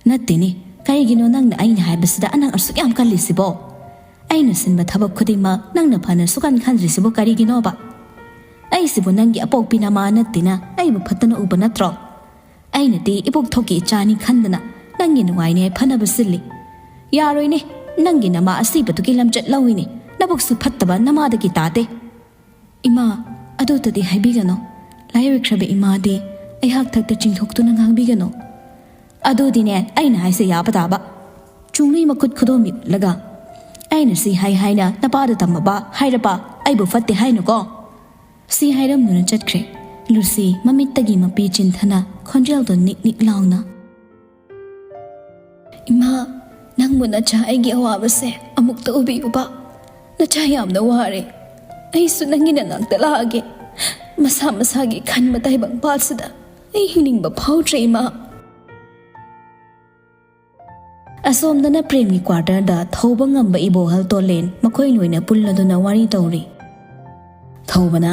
"ꯅꯠꯇꯦꯅꯦ, ꯀꯩꯒꯤꯅꯣ ꯅꯪꯅ ꯑꯩꯅ ꯍꯥꯏꯕꯁꯤꯗ ꯑꯅꯪ ꯑꯁꯨꯛ ꯌꯥꯝ ꯀꯜꯂꯤꯁꯤꯕꯣ? ꯑꯩꯅ ꯁꯤꯟꯕ ꯊꯕꯛ ꯈꯨꯗꯤꯡꯃꯛ ꯅꯪꯅ ꯐꯅ ꯁꯨꯀꯟ ꯈꯟꯗ꯭ꯔꯤꯁꯤꯕꯨ ꯀꯔꯤꯒꯤꯅꯣꯕ? ꯑꯩꯁꯤꯕꯨ ꯅꯪꯒꯤ ꯑꯄꯣꯛꯄꯤ ꯅꯃꯥ ꯅꯠꯇꯦꯅ ꯑꯩꯕꯨ ꯐꯠꯇꯅ ꯎꯕ ꯅꯠꯇ꯭ꯔꯣ? ꯑꯩꯅꯗꯤ ꯏꯕꯣꯛꯊꯣꯛꯀꯤ ꯏꯆꯥꯅꯤ ꯈꯟꯗꯅ ꯅꯪꯒꯤ ꯅꯨꯡꯉꯥꯏꯅꯤꯉꯥꯏ ꯐꯅꯕ ꯁꯤꯜꯂꯤ꯫ ꯌꯥꯔꯣꯏꯅꯦ, ꯅꯪꯒꯤ ꯅꯃꯥ ꯑꯁꯤꯕꯗꯨꯒꯤ ꯂꯝꯆꯠ ꯂꯧꯏꯅꯦ, ꯅꯕꯨꯛꯁꯨ ꯐꯠꯇꯕ ꯅꯃꯥꯗꯒꯤ ꯇꯥꯗꯦ꯫" "ꯏꯃꯥ, ꯑꯗꯨꯇꯗꯤ ꯍꯥꯏꯕꯤꯒꯅꯨ꯫ ꯂꯥꯏꯑꯣꯏꯈ꯭ꯔꯕ ꯏꯃꯥꯗꯤ ꯑꯩꯍꯥꯛ ꯊꯛꯇ ꯆꯤꯡꯊꯣꯛꯇꯨꯅ ꯉꯥꯡꯕꯤꯒꯅꯨ꯫" "ꯑꯗꯨꯗꯤꯅꯦ ꯑꯩꯅ ꯍꯥꯏꯁꯦ ꯌꯥꯕ ꯇꯥꯕ꯫" ꯆꯨꯡꯂꯨꯏ ꯃꯈꯨꯠ ꯈꯨꯗꯣꯝꯕꯤꯠꯂꯒ, "ꯑꯩꯅ ꯁꯤ ꯍꯥꯏ ꯍꯥꯏꯅ ꯅꯄꯥꯗ ꯇꯝꯃꯕ ꯍꯥꯏꯔꯕ ꯑꯩꯕꯨ ꯐꯠꯇꯦ ꯍꯥꯏꯅꯨꯀꯣ?" ꯁꯤ ꯍꯥꯏꯔꯝꯗꯨꯅ ꯆꯠꯈ꯭ꯔꯦ꯫ ꯂꯨꯁꯤ ꯃꯃꯤꯠꯇꯒꯤ ꯃꯄꯤ ꯆꯤꯟꯊꯅ ꯈꯣꯟꯖꯦꯜꯗꯣ ꯅꯤꯛ ꯅꯤꯛ ꯂꯥꯎꯅ, "ꯏꯃꯥ, ꯅꯪꯕꯨ ꯅꯆꯥ ꯑꯩꯒꯤ ꯑꯋꯥꯕꯁꯦ ꯑꯃꯨꯛꯇ ꯎꯕꯤꯌꯨꯕ꯫ ꯅꯆꯥ ꯌꯥꯝꯅ ꯋꯥꯔꯦ꯫ ꯑꯩꯁꯨ ꯅꯪꯒꯤ ꯅꯅꯥꯛꯇ ꯂꯥꯛꯑꯒꯦ꯫ ꯃꯁꯥ ꯃꯁꯥꯒꯤ ꯈꯟꯕ ꯇꯥꯏꯕꯪ ꯄꯥꯜꯁꯤꯗ ꯑꯩ ꯍꯤꯡꯅꯤꯡꯕ ꯐꯥꯎꯗ꯭ꯔꯦ, ꯏꯃꯥ꯫" ꯑꯁꯣꯝꯗꯅ ꯄ꯭ꯔꯦꯝꯒꯤ ꯀ꯭ꯋꯥꯔꯇꯔꯗ ꯊꯧꯕ ꯉꯝꯕ ꯏꯕꯣꯍꯜ ꯇꯣꯂꯦꯟ ꯃꯈꯣꯏ ꯂꯣꯏꯅ ꯄꯨꯜꯂꯗꯨꯅ ꯋꯥꯔꯤ ꯇꯧꯔꯤ꯫ ꯊꯧꯕꯅ,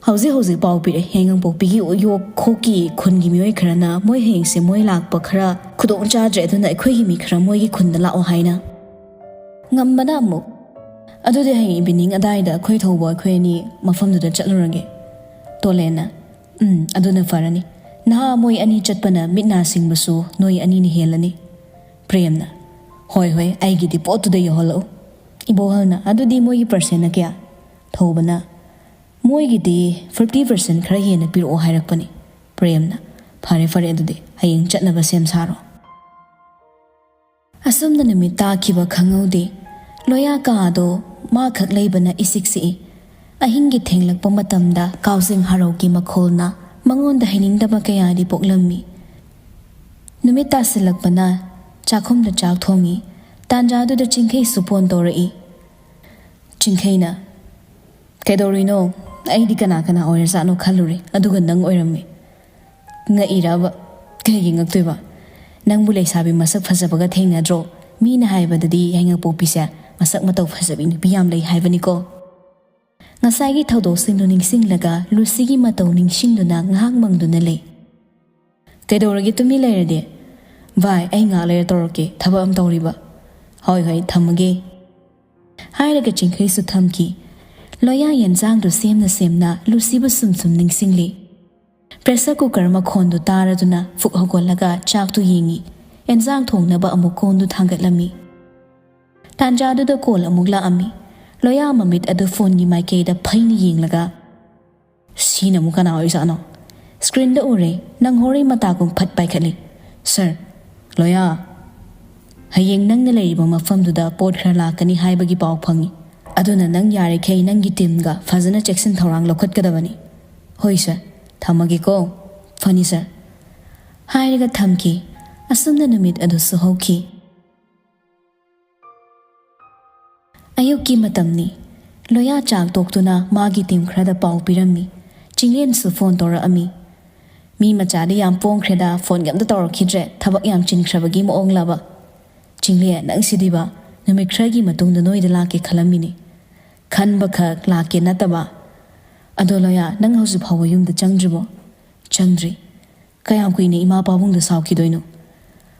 "ꯍꯧꯖꯤꯛ ꯍꯧꯖꯤꯛ ꯄꯥꯎ ꯄꯤꯔꯦ, ꯍꯦꯡꯉꯪꯄꯣꯛꯄꯤꯒꯤ ꯌꯣꯛ ꯈꯣꯛꯀꯤ ꯈꯨꯟꯒꯤ ꯃꯤꯑꯣꯏ ꯈꯔꯅ ꯃꯣꯏ ꯍꯌꯦꯡꯁꯦ ꯃꯣꯏ ꯂꯥꯛꯄ ꯈꯔ ꯈꯨꯗꯣꯡ ꯆꯥꯗ꯭ꯔꯦ, ꯑꯗꯨꯅ ꯑꯩꯈꯣꯏꯒꯤ ꯃꯤ ꯈꯔ ꯃꯣꯏꯒꯤ ꯈꯨꯟꯗ ꯂꯥꯛꯑꯣ ꯍꯥꯏꯅ꯫" ꯉꯝꯕꯅ ꯑꯃꯨꯛ, "ꯑꯗꯨꯗꯤ ꯍꯌꯦꯡ ꯏꯚꯤꯅꯤꯡ ꯑꯗꯥꯏꯗ ꯑꯩꯈꯣꯏ ꯊꯧꯕ ꯑꯩꯈꯣꯏ ꯑꯅꯤ ꯃꯐꯝꯗꯨꯗ ꯆꯠꯂꯨꯔꯒꯦ꯫" ꯇꯣꯂꯦꯟꯅ, "ꯎꯝ, ꯑꯗꯨꯅ ꯐꯔꯅꯤ꯫ ꯅꯍꯥ ꯃꯣꯏ ꯑꯅꯤ ꯆꯠꯄꯅ ꯃꯤꯠ ꯅꯥ ꯁꯤꯡꯕꯁꯨ ꯅꯣꯏ ꯑꯅꯤꯅ ꯍꯦꯜꯂꯅꯤ꯫" ꯄ꯭ꯔꯦꯝꯅ, "ꯍꯣꯏ ꯍꯣꯏ, ꯑꯩꯒꯤꯗꯤ ꯄꯣꯠꯇꯨꯗ ꯌꯧꯍꯜꯂꯛꯎ"꯫ ꯏꯕꯣꯍꯜꯅ, "ꯑꯗꯨꯗꯤ ꯃꯣꯏꯒꯤ ꯄꯥꯔꯁꯦꯟꯅ ꯀꯌꯥ?" ꯊꯧꯕꯅ, "ꯃꯣꯏꯒꯤꯗꯤ ꯐꯤꯐꯇꯤ ꯄꯥꯔꯁꯦꯟ ꯈꯔ ꯍꯦꯟꯅ ꯄꯤꯔꯛꯑꯣ" ꯍꯥꯏꯔꯛꯄꯅꯤ꯫ ꯄ꯭ꯔꯦꯝꯅ, "ꯐꯔꯦ ꯐꯔꯦ, ꯑꯗꯨꯗꯤ ꯍꯌꯦꯡ ꯆꯠꯅꯕ ꯁꯦꯝ ꯁꯥꯔꯣ"꯫ ꯑꯁꯨꯝꯅ ꯅꯨꯃꯤꯠ ꯇꯥꯈꯤꯕ ꯈꯪꯍꯧꯗꯦ꯫ ꯂꯣꯌꯥ ꯀꯥꯗꯣ ꯃꯥ ꯈꯛ ꯂꯩꯕꯅ ꯏꯁꯤꯛ ꯁꯤꯛꯏ꯫ ꯑꯍꯤꯡꯒꯤ ꯊꯦꯡꯂꯛꯄ ꯃꯇꯝꯗ ꯀꯥꯎꯖꯤꯡ ꯍꯔꯥꯎꯒꯤ ꯃꯈꯣꯜꯅ ꯃꯉꯣꯟꯗ ꯍꯩꯅꯤꯡꯗꯕ ꯀꯌꯥꯗꯤ ꯄꯣꯛꯂꯝꯃꯤ꯫ ꯅꯨꯃꯤꯠ ꯇꯥꯁꯤꯜꯂꯛꯄꯅ ꯆꯥꯛꯈꯨꯝꯗ ꯆꯥꯛ ꯊꯣꯡꯉꯤ꯫ ꯇꯥꯟꯖꯥꯗꯨꯗ ꯆꯤꯡꯈꯩꯁꯨ ꯐꯣꯟ ꯇꯧꯔꯛꯏ꯫ ꯆꯤꯡꯈꯩꯅ, "ꯀꯩꯗꯧꯔꯤꯅꯣ? ꯑꯩꯗꯤ ꯀꯅꯥ ꯀꯅꯥ ꯑꯣꯏꯔꯖꯥꯠꯅꯣ ꯈꯜꯂꯨꯔꯦ, ꯑꯗꯨꯒ ꯅꯪ ꯑꯣꯏꯔꯝꯃꯤ꯫ ꯉꯛꯏꯔꯕ? ꯀꯩꯒꯤ ꯉꯛꯇꯣꯏꯕ? ꯅꯪꯕꯨ ꯂꯩꯁꯥꯕꯤ ꯃꯁꯛ ꯐꯖꯕꯒ ꯊꯦꯡꯅꯗ꯭ꯔꯣ? ꯃꯤꯅ ꯍꯥꯏꯕꯗꯗꯤ ꯌꯥꯏꯉꯪꯄꯣꯛꯄꯤꯁꯦ ꯃꯁꯛ ꯃꯇꯧ ꯐꯖꯕꯤ ꯅꯨꯄꯤ ꯌꯥꯝ ꯂꯩ ꯍꯥꯏꯕꯅꯤꯀꯣ"꯫ ꯉꯁꯥꯏꯒꯤ ꯊꯧꯗꯣꯛꯁꯤꯡꯗꯨ ꯅꯤꯡꯁꯤꯡꯂꯒ ꯂꯨꯁꯤꯒꯤ ꯃꯇꯧ ꯅꯤꯡꯁꯤꯡꯗꯨꯅ ꯉꯥꯏꯍꯥꯛ ꯃꯪꯗꯨꯅ ꯂꯩ꯫ "ꯀꯩꯗꯧꯔꯒꯦ ꯇꯨꯃꯤꯟ ꯂꯩꯔꯗꯤ?" "ꯚꯥꯏ, ꯑꯩ ꯉꯥꯏꯍꯥꯛ ꯂꯩꯔ ꯇꯧꯔꯛꯀꯦ, ꯊꯕꯛ ꯑꯃ ꯇꯧꯔꯤꯕ"꯫ "ꯍꯣꯏ ꯍꯣꯏ, ꯊꯝꯃꯒꯦ" ꯍꯥꯏꯔꯒ ꯆꯤꯡꯈꯩꯁꯨ ꯊꯝꯈꯤ꯫ ꯂꯣꯌꯥ ꯌꯦꯟꯖꯥꯡꯗꯨ ꯁꯦꯝꯅ ꯁꯦꯝꯅ ꯂꯨꯁꯤꯕꯨ ꯁꯨꯝ ꯁꯨꯝ ꯅꯤꯡꯁꯤꯡꯂꯤ꯫ ꯄ꯭ꯔꯦꯁꯔ ꯀꯨꯀꯔ ꯃꯈꯣꯟꯗꯨ ꯇꯥꯔꯗꯨꯅ ꯐꯨꯛ ꯍꯧꯒꯠꯂꯒ ꯆꯥꯛꯇꯨ ꯌꯦꯡꯉꯤ꯫ ꯑꯦꯟꯖꯥꯡ ꯊꯣꯡꯅꯕ ꯑꯃꯨꯛ ꯀꯣꯟꯗꯨ ꯊꯥꯡꯒꯠꯂꯝꯃꯤ꯫ ꯇꯥꯟꯖꯥꯗꯨꯗ ꯀꯣꯜ ꯑꯃꯨꯛ ꯂꯥꯛꯑꯝꯃꯤ꯫ ꯂꯣꯌꯥ ꯃꯃꯤꯠ ꯑꯗꯨ ꯐꯣꯟꯒꯤ ꯃꯥꯏꯀꯩꯗ ꯐꯩꯅ ꯌꯦꯡꯂꯒ, "ꯁꯤꯅ ꯑꯃꯨꯛ ꯀꯅꯥ ꯑꯣꯏꯖꯥꯠꯅꯣ?" ꯁ꯭ꯀ꯭ꯔꯤꯟꯗ ꯎꯔꯦ, ꯅꯪ ꯍꯣꯔꯩ ꯃꯇꯥꯒꯨꯝ ꯐꯠ ꯄꯥꯏꯈꯠꯂꯤ꯫ "ꯁꯔ"꯫ "ꯂꯣꯌꯥ, ꯍꯌꯦꯡ ꯅꯪꯅ ꯂꯩꯔꯤꯕ ꯃꯐꯝꯗꯨꯗ ꯄꯣꯠ ꯈꯔ ꯂꯥꯛꯀꯅꯤ ꯍꯥꯏꯕꯒꯤ ꯄꯥꯎ ꯐꯪꯉꯤ, ꯑꯗꯨꯅ ꯅꯪ ꯌꯥꯔꯤꯈꯩ ꯅꯪꯒꯤ ꯇꯤꯝꯒ ꯐꯖꯅ ꯆꯦꯛꯁꯤꯟ ꯊꯧꯔꯥꯡ ꯂꯧꯈꯠꯀꯗꯕꯅꯤ"꯫ "ꯍꯣꯏ ꯁꯔ, ꯊꯝꯃꯒꯦꯀꯣ"꯫ "ꯐꯅꯤ ꯁꯔ" ꯍꯥꯏꯔꯒ ꯊꯝꯈꯤ꯫ ꯑꯁꯨꯝꯅ ꯅꯨꯃꯤꯠ ꯑꯗꯨꯁꯨ ꯍꯧꯈꯤ꯫ ꯑꯌꯨꯛꯀꯤ ꯃꯇꯝꯅꯤ꯫ ꯂꯣꯌꯥ ꯆꯥꯛ ꯇꯣꯛꯇꯨꯅ ꯃꯥꯒꯤ ꯇꯤꯝ ꯈꯔꯗ ꯄꯥꯎ ꯄꯤꯔꯝꯃꯤ꯫ ꯆꯤꯡꯂꯦꯟꯁꯨ ꯐꯣꯟ ꯇꯧꯔꯛꯑꯝꯃꯤ꯫ "ꯃꯤ ꯃꯆꯥꯗꯤ ꯌꯥꯝ ꯄꯣꯡꯈ꯭ꯔꯦꯗ, ꯐꯣꯟꯒ ꯑꯝꯇ ꯇꯧꯔꯛꯈꯤꯗ꯭ꯔꯦ, ꯊꯕꯛ ꯌꯥꯝ ꯆꯤꯟꯈ꯭ꯔꯕꯒꯤ ꯃꯑꯣꯡꯂꯕ?" "ꯆꯤꯡꯂꯦꯟ, ꯅꯪ ꯁꯤꯗꯤꯕ, ꯅꯨꯃꯤꯠ ꯈꯔꯒꯤ ꯃꯇꯨꯡꯗ ꯅꯣꯏꯗ ꯂꯥꯛꯀꯦ ꯈꯜꯂꯝꯃꯤꯅꯤ꯫ ꯈꯟꯕꯈꯛ ꯂꯥꯛꯀꯦ ꯅꯠꯇꯕ꯫ ꯑꯗꯣ ꯂꯣꯌꯥ, ꯅꯪ ꯍꯧꯖꯤꯛ ꯐꯥꯎꯕ ꯌꯨꯝꯗ ꯆꯪꯗ꯭ꯔꯤꯕꯣ?" "ꯆꯪꯗ꯭ꯔꯤ"꯫ "ꯀꯌꯥꯝ ꯀꯨꯏꯅ ꯏꯃꯥ ꯄꯥꯕꯨꯡꯗ ꯁꯥꯎꯈꯤꯗꯣꯏꯅꯣ?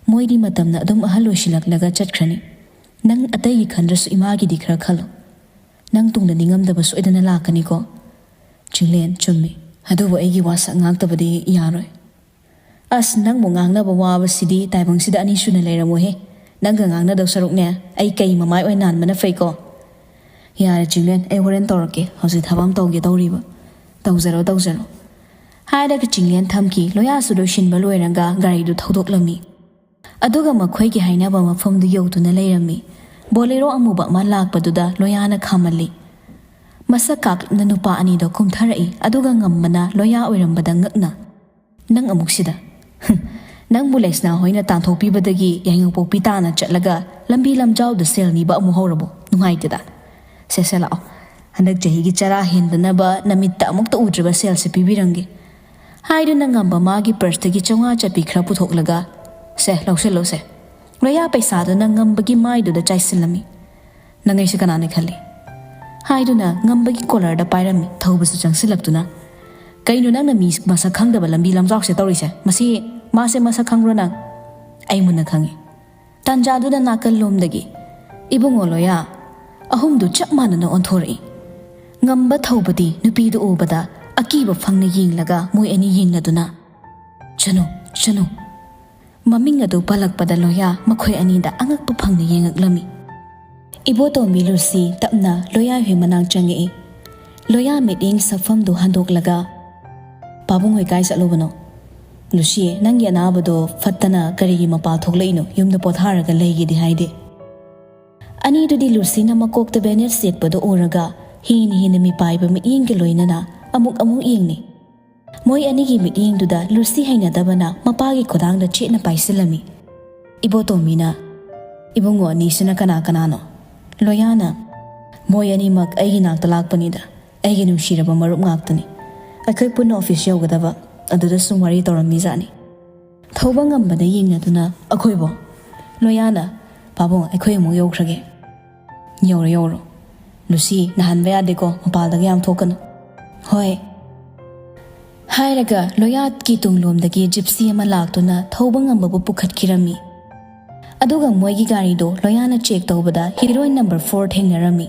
ꯃꯣꯏꯗꯤ ꯃꯇꯝꯅ ꯑꯗꯨꯝ ꯑꯍꯜ ꯑꯣꯏꯁꯤꯜꯂꯛꯂꯒ ꯆꯠꯈ꯭ꯔꯅꯤ꯫ ꯅꯪ ꯑꯇꯩꯒꯤ ꯈꯟꯗ꯭ꯔꯁꯨ ꯏꯃꯥꯒꯤꯗꯤ ꯈꯔ ꯈꯜꯂꯣ꯫ ꯅꯪ ꯇꯨꯡꯗ ꯅꯤꯡꯉꯝꯗꯕ ꯁꯣꯏꯗꯅ ꯂꯥꯛꯀꯅꯤꯀꯣ"꯫ ꯆꯤꯡꯂꯦꯟ, "ꯆꯨꯝꯃꯤ꯫ ꯑꯗꯨꯕꯨ ꯑꯩꯒꯤ ꯋꯥꯁꯛ ꯉꯥꯛꯇꯕꯗꯤ ꯌꯥꯔꯣꯏ"꯫ "ꯑꯁ, ꯅꯪꯕꯨ ꯉꯥꯡꯅꯕ ꯋꯥꯕꯁꯤꯗꯤ ꯇꯥꯏꯕꯪꯁꯤꯗ ꯑꯅꯤ ꯁꯨꯅ ꯂꯩꯔꯝꯃꯣꯏꯍꯦ꯫ "ꯅꯪꯒ ꯉꯥꯡꯅꯗꯧ ꯁꯔꯨꯛꯅꯦ, ꯑꯩ ꯀꯩ ꯃꯃꯥꯏ ꯑꯣꯏꯅ ꯅꯥꯟꯕꯅ ꯐꯩꯀꯣ?" "ꯌꯥꯔꯦ ꯆꯤꯡꯂꯦꯟ, ꯑꯩ ꯍꯣꯔꯦꯟ ꯇꯧꯔꯛꯀꯦ, ꯍꯧꯖꯤꯛ ꯊꯕꯛ ꯑꯃ ꯇꯧꯒꯦ ꯇꯧꯔꯤꯕ꯫ ꯇꯧꯖꯔꯣ, ꯇꯧꯖꯔꯣ," ꯍꯥꯏꯔꯒ ꯆꯤꯡꯂꯦꯟ ꯊꯝꯈꯤ꯫ ꯂꯣꯌꯥꯁꯨ ꯂꯣꯏꯁꯤꯟꯕ ꯂꯣꯏꯔꯒ ꯒꯥꯔꯤꯗꯨ ꯊꯧꯗꯣꯛꯂꯝꯃꯤ꯫ ꯑꯗꯨꯒ ꯃꯈꯣꯏꯒꯤ ꯍꯥꯏꯅꯕ ꯃꯐꯝꯗꯨ ꯌꯧꯗꯨꯅ ꯂꯩꯔꯝꯃꯤ꯫ ꯕꯣꯂꯦꯔꯣ ꯑꯃꯨꯕ ꯑꯃ ꯂꯥꯛꯄꯗꯨꯗ ꯂꯣꯌꯥꯅ ꯈꯥꯝꯍꯜꯂꯤ꯫ ꯃꯁꯛ ꯀꯥꯛꯂꯞꯅ ꯅꯨꯄꯥ ꯑꯅꯤꯗꯣ ꯀꯨꯝꯊꯔꯛꯏ, ꯑꯗꯨꯒ ꯉꯝꯕꯅ ꯂꯣꯌꯥ ꯑꯣꯏꯔꯝꯕꯗ ꯉꯛꯅ, "ꯅꯪ ꯑꯃꯨꯛ ꯁꯤꯗ? ꯍꯨꯝ, ꯅꯪꯕꯨ ꯂꯩꯁꯅꯥ ꯍꯣꯏꯅ ꯇꯥꯟꯊꯣꯛꯄꯤꯕꯗꯒꯤ ꯌꯥꯏꯉꯪꯄꯣꯛꯄꯤ ꯇꯥꯅ ꯆꯠꯂꯒ ꯂꯝꯕꯤ ꯂꯝꯖꯥꯎꯗ ꯁꯦꯜ ꯅꯤꯕ ꯑꯃꯨꯛ ꯍꯧꯔꯕꯣ? ꯅꯨꯡꯉꯥꯏꯇꯦꯗ꯫ ꯁꯦ, ꯁꯦ, ꯂꯥꯛꯑꯣ, ꯍꯟꯗꯛ ꯆꯍꯤꯒꯤ ꯆꯔꯥ ꯍꯦꯟꯗꯅꯕ ꯅꯃꯤꯠꯇ ꯑꯃꯨꯛꯇ ꯎꯗ꯭ꯔꯤꯕ ꯁꯦꯜꯁꯦ ꯄꯤꯕꯤꯔꯝꯒꯦ," ꯍꯥꯏꯗꯨꯅ ꯉꯝꯕ ꯃꯥꯒꯤ ꯄꯔꯁꯇꯒꯤ ꯆꯥꯝꯃꯉꯥ ꯆꯠꯄꯤ ꯈꯔ ꯄꯨꯊꯣꯛꯂꯒ, "ꯁꯦ, ꯂꯧꯁꯤꯜꯂꯣꯁꯦ," ꯂꯣꯌꯥ ꯄꯩꯁꯥꯗꯨꯅ ꯉꯝꯕꯒꯤ ꯃꯥꯏꯗꯨꯗ ꯆꯥꯏꯁꯤꯜꯂꯝꯃꯤ꯫ "ꯅꯪ ꯑꯩꯁꯦ ꯀꯅꯥꯅ ꯈꯜꯂꯤ?" ꯍꯥꯏꯗꯨꯅ ꯉꯝꯕꯒꯤ ꯀꯣꯂꯔꯗ ꯄꯥꯏꯔꯝꯃꯤ, ꯊꯧꯕꯁꯨ ꯆꯪꯁꯤꯜꯂꯛꯇꯨꯅ꯫ "ꯀꯩꯅꯣ ꯅꯪꯅ ꯃꯤ ꯃꯁꯛ ꯈꯪꯗꯕ ꯂꯝꯕꯤ ꯂꯝꯖꯥꯎꯁꯦ ꯇꯧꯔꯤꯁꯦ? ꯃꯁꯤ, ꯃꯥꯁꯦ ꯃꯁꯛ ꯈꯪꯕ꯭ꯔꯣ ꯅꯪ?" "ꯑꯩ ꯃꯨꯟꯅ ꯈꯪꯉꯤ꯫" ꯇꯥꯟꯖꯥꯗꯨꯗ ꯅꯥꯀꯜꯂꯣꯝꯗꯒꯤ, "ꯏꯕꯨꯡꯉꯣ ꯂꯣꯌꯥ!" ꯑꯍꯨꯝꯗꯨ ꯆꯞ ꯃꯥꯟꯅꯅ ꯑꯣꯟꯊꯣꯔꯛꯏ꯫ ꯉꯝꯕ ꯊꯧꯕꯗꯤ ꯅꯨꯄꯤꯗꯨ ꯎꯕꯗ ꯑꯀꯤꯕ ꯐꯪꯅ ꯌꯦꯡꯂꯒ ꯃꯣꯏ ꯑꯅꯤ ꯌꯦꯡꯂꯗꯨꯅ, "ꯆꯅꯨ, ꯆꯅꯨ!" ꯃꯃꯤꯡ ꯑꯗꯨ ꯄꯜꯂꯛꯄꯗ ꯂꯣꯌꯥ ꯃꯈꯣꯏ ꯑꯅꯤꯗ ꯑꯉꯛꯄ ꯐꯪꯅ ꯌꯦꯡꯉꯛꯂꯝꯃꯤ꯫ ꯏꯕꯣꯇꯣꯝꯕꯤ ꯂꯨꯁꯤ ꯇꯞꯅ ꯂꯣꯌꯥ ꯍꯣꯏ ꯃꯅꯥꯛ ꯆꯪꯉꯛꯏ꯫ ꯂꯣꯌꯥ ꯃꯤꯠꯌꯦꯡ ꯁꯛꯐꯝꯗꯨ ꯍꯟꯗꯣꯛꯂꯒ, "ꯄꯥꯕꯨꯡ ꯍꯣꯏ ꯀꯥꯏ ꯆꯠꯂꯨꯕꯅꯣ? ꯂꯨꯁꯤ, ꯅꯪꯒꯤ ꯑꯅꯥꯕꯗꯣ ꯐꯠꯇꯅ ꯀꯔꯤꯒꯤ ꯃꯄꯥꯜ ꯊꯣꯛꯂꯛꯏꯅꯣ? ꯌꯨꯝꯗ ꯄꯣꯊꯥꯔꯒ ꯂꯩꯒꯦꯗꯤ ꯍꯥꯏꯗꯦ?" ꯑꯅꯤꯗꯨꯗꯤ ꯂꯨꯁꯤꯅ ꯃꯀꯣꯛꯇ ꯕꯦꯅꯦꯠ ꯁꯦꯠꯄꯗꯨ ꯎꯔꯒ ꯍꯦꯟꯅ ꯍꯦꯟꯅ ꯃꯤꯄꯥꯏꯕ ꯃꯤꯠꯌꯦꯡꯒ ꯂꯣꯏꯅꯅ ꯑꯃꯨꯛ ꯑꯃꯨꯛ ꯌꯦꯡꯅꯩ꯫ ꯃꯣꯏ ꯑꯅꯤꯒꯤ ꯃꯤꯠꯌꯦꯡꯗꯨꯗ ꯂꯨꯁꯤ ꯍꯩꯅꯗꯕꯅ ꯃꯄꯥꯒꯤ ꯈꯨꯗꯥꯡꯗ ꯆꯦꯠꯅ ꯄꯥꯏꯁꯤꯜꯂꯝꯃꯤ꯫ ꯏꯕꯣꯇꯣꯝꯕꯤꯅ, "ꯏꯕꯨꯡꯉꯣ ꯑꯅꯤꯁꯤꯅ ꯀꯅꯥ ꯀꯅꯥꯅꯣ?" ꯂꯣꯌꯥꯅ, "ꯃꯣꯏ ꯑꯅꯤꯃꯛ ꯑꯩꯒꯤ ꯅꯥꯛꯇ ꯂꯥꯛꯄꯅꯤꯗ, ꯑꯩꯒꯤ ꯅꯨꯡꯁꯤꯔꯕ ꯃꯔꯨꯞ ꯉꯥꯛꯇꯅꯤ꯫ ꯑꯩꯈꯣꯏ ꯄꯨꯟꯅ ꯑꯣꯐꯤꯁ ꯌꯧꯒꯗꯕ, ꯑꯗꯨꯗ ꯁꯨꯝ ꯋꯥꯔꯤ ꯇꯧꯔꯝꯃꯤꯖꯥꯠꯅꯤ꯫" ꯊꯧꯕ ꯉꯝꯕꯗ ꯌꯦꯡꯅꯗꯨꯅ, "ꯑꯩꯈꯣꯏꯕꯣ?" ꯂꯣꯌꯥꯅ, "ꯄꯥꯕꯨꯡ, ꯑꯩꯈꯣꯏ ꯑꯃꯨꯛ ꯌꯧꯈ꯭ꯔꯒꯦ꯫" "ꯌꯧꯔꯣ, ꯌꯧꯔꯣ꯫ ꯂꯨꯁꯤ, ꯅꯥꯍꯟꯕ ꯌꯥꯗꯦꯀꯣ, ꯃꯄꯥꯜꯗꯒ ꯌꯥꯝ ꯊꯣꯛꯀꯅꯨ꯫" "ꯍꯣꯏ꯫" ꯍꯥꯏꯔꯒ ꯂꯣꯌꯥꯠꯀꯤ ꯇꯨꯡꯂꯣꯝꯗꯒꯤ ꯖꯤꯞꯁꯤ ꯑꯃ ꯂꯥꯛꯇꯨꯅ ꯊꯧꯕ ꯉꯝꯕꯕꯨ ꯄꯨꯈꯠꯈꯤꯔꯝꯃꯤ꯫ ꯑꯗꯨꯒ ꯃꯣꯏꯒꯤ ꯒꯥꯔꯤꯗꯣ ꯂꯣꯌꯥꯅ ꯆꯦꯛ ꯇꯧꯕꯗ ꯍꯤꯔꯣꯏꯟ ꯅꯝꯕꯔ ꯐꯣꯔ ꯊꯦꯡꯅꯔꯝꯃꯤ꯫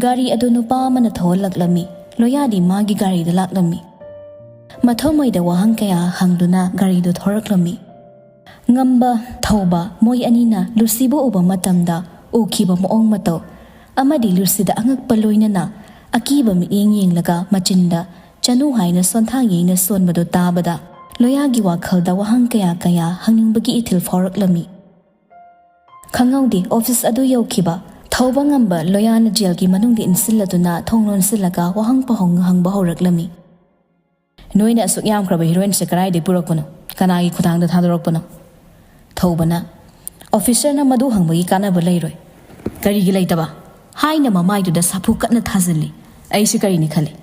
ꯒꯥꯔꯤ ꯑꯗꯨ ꯅꯨꯄꯥ ꯑꯃꯅ ꯊꯧꯍꯜꯂꯛꯂꯝꯃꯤ꯫ ꯂꯣꯌꯥꯗꯤ ꯃꯥꯒꯤ ꯒꯥꯔꯤꯗ ꯂꯥꯛꯂꯝꯃꯤ꯫ ꯃꯊꯧꯃꯩꯗ ꯋꯥꯍꯪ ꯀꯌꯥ ꯍꯪꯗꯨꯅ ꯒꯥꯔꯤꯗꯨ ꯊꯧꯔꯛꯂꯝꯃꯤ꯫ ꯉꯝꯕ, ꯊꯧꯕ ꯃꯣꯏ ꯑꯅꯤꯅ ꯂꯨꯁꯤꯕꯨ ꯎꯕ ꯃꯇꯝꯗ ꯎꯈꯤꯕ ꯃꯑꯣꯡ ꯃꯇꯧ ꯑꯃꯗꯤ ꯂꯨꯁꯤꯗ ꯑꯉꯛꯄ ꯂꯣꯏꯅꯅ ꯑꯀꯤꯕ ꯃꯤꯠꯌꯦꯡ ꯌꯦꯡꯂꯒ ꯃꯆꯤꯟꯗ "ꯆꯅꯨ" ꯍꯥꯏꯅ ꯁꯣꯟꯊꯥꯡ ꯌꯩꯅ ꯁꯣꯟꯕꯗꯨ ꯇꯥꯕꯗ ꯂꯣꯌꯥꯒꯤ ꯋꯥꯈꯜꯗ ꯋꯥꯍꯪ ꯀꯌꯥ ꯀꯌꯥ ꯍꯪꯅꯤꯡꯕꯒꯤ ꯏꯊꯤꯜ ꯐꯥꯎꯔꯛꯂꯝꯃꯤ꯫ ꯈꯪꯍꯧꯗꯦ ꯑꯣꯐꯤꯁ ꯑꯗꯨ ꯌꯧꯈꯤꯕ꯫ ꯊꯧꯕ ꯉꯝꯕ ꯂꯣꯌꯥꯅ ꯖꯦꯜꯒꯤ ꯃꯅꯨꯡꯗ ꯏꯟꯁꯤꯜꯂꯗꯨꯅ ꯊꯣꯡ ꯂꯣꯟꯁꯤꯜꯂꯒ ꯋꯥꯍꯪ ꯄꯥꯎꯍꯪ ꯍꯪꯕ ꯍꯧꯔꯛꯂꯝꯃꯤ꯫ "ꯅꯣꯏꯅ ꯑꯁꯨꯛ ꯌꯥꯝꯈ꯭ꯔꯕ ꯍꯤꯔꯣꯏꯟꯁꯦ ꯀꯗꯥꯏꯗꯒꯤ ꯄꯨꯔꯛꯄꯅꯣ? ꯀꯅꯥꯒꯤ ꯈꯨꯊꯥꯡꯗ ꯊꯥꯗꯣꯔꯛꯄꯅꯣ?" ꯊꯧꯕꯅ, "ꯑꯣꯐꯤꯁꯔꯅ ꯃꯗꯨ ꯍꯪꯕꯒꯤ ꯀꯥꯟꯅꯕ ꯂꯩꯔꯣꯏ꯫" "ꯀꯔꯤꯒꯤ ꯂꯩꯇꯕ?" ꯍꯥꯏꯅ ꯃꯃꯥꯏꯗꯨꯗ ꯁꯥꯐꯨ ꯀꯟꯅ ꯊꯥꯖꯤꯜꯂꯤ꯫ "ꯑꯩꯁꯦ ꯀꯔꯤꯅꯤ ꯈꯜꯂꯤ?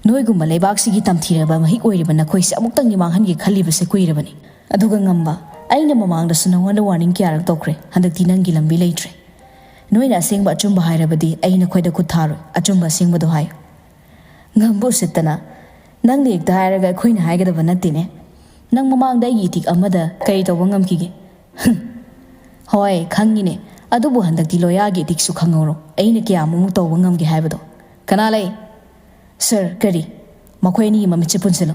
ꯅꯣꯏꯒꯨꯝꯕ ꯂꯩꯕꯥꯛꯁꯤꯒꯤ ꯇꯝꯊꯤꯔꯕ ꯃꯍꯤꯛ ꯑꯣꯏꯔꯤꯕ ꯅꯈꯣꯏꯁꯦ ꯑꯃꯨꯛꯇꯪꯗꯤ ꯃꯥꯡꯍꯟꯒꯦ ꯈꯜꯂꯤꯕꯁꯦ ꯀꯨꯏꯔꯕꯅꯤ꯫ ꯑꯗꯨꯒ ꯉꯝꯕ, ꯑꯩꯅ ꯃꯃꯥꯡꯗꯁꯨ ꯅꯉꯣꯟꯗ ꯋꯥꯔꯅꯤꯡ ꯀꯌꯥꯔꯛ ꯇꯧꯈ꯭ꯔꯦ꯫ ꯍꯟꯗꯛꯇꯤ ꯅꯪꯒꯤ ꯂꯝꯕꯤ ꯂꯩꯇ꯭ꯔꯦ꯫ ꯅꯣꯏꯅ ꯑꯁꯦꯡꯕ ꯑꯆꯨꯝꯕ ꯍꯥꯏꯔꯕꯗꯤ ꯑꯩ ꯅꯈꯣꯏꯗ ꯈꯨꯠ ꯊꯥꯔꯣꯏ꯫ ꯑꯆꯨꯝꯕ ꯑꯁꯦꯡꯕꯗꯣ ꯍꯥꯏꯌꯨ꯫" ꯉꯝꯕ ꯎꯁꯤꯠꯇꯅ, "ꯅꯪꯅ ꯍꯦꯛꯇ ꯍꯥꯏꯔꯒ ꯑꯩꯈꯣꯏꯅ ꯍꯥꯏꯒꯗꯕ ꯅꯠꯇꯦꯅꯦ꯫ ꯅꯪ ꯃꯃꯥꯡꯗ ꯑꯩꯒꯤ ꯏꯊꯤꯛ ꯑꯃꯗ ꯀꯔꯤ ꯇꯧꯕ ꯉꯝꯈꯤꯒꯦ?" "ꯍꯣꯏ, ꯈꯪꯉꯤꯅꯦ꯫ ꯑꯗꯨꯕꯨ ꯍꯟꯗꯛꯇꯤ ꯂꯣꯌꯥꯒꯤ ꯏꯊꯤꯛꯁꯨ ꯈꯪꯍꯧꯔꯣ꯫ ꯑꯩꯅ ꯀꯌꯥꯃꯨꯛ ꯇꯧꯕ ꯉꯝꯒꯦ ꯍꯥꯏꯕꯗꯣ꯫" "ꯀꯅꯥ ꯂꯩ?" "ꯁꯥꯔ, ꯀꯔꯤ?" "ꯃꯈꯣꯏ ꯑꯅꯤꯒꯤ ꯃꯃꯤꯠꯁꯦ ꯄꯨꯟꯁꯤꯜꯂꯨ꯫"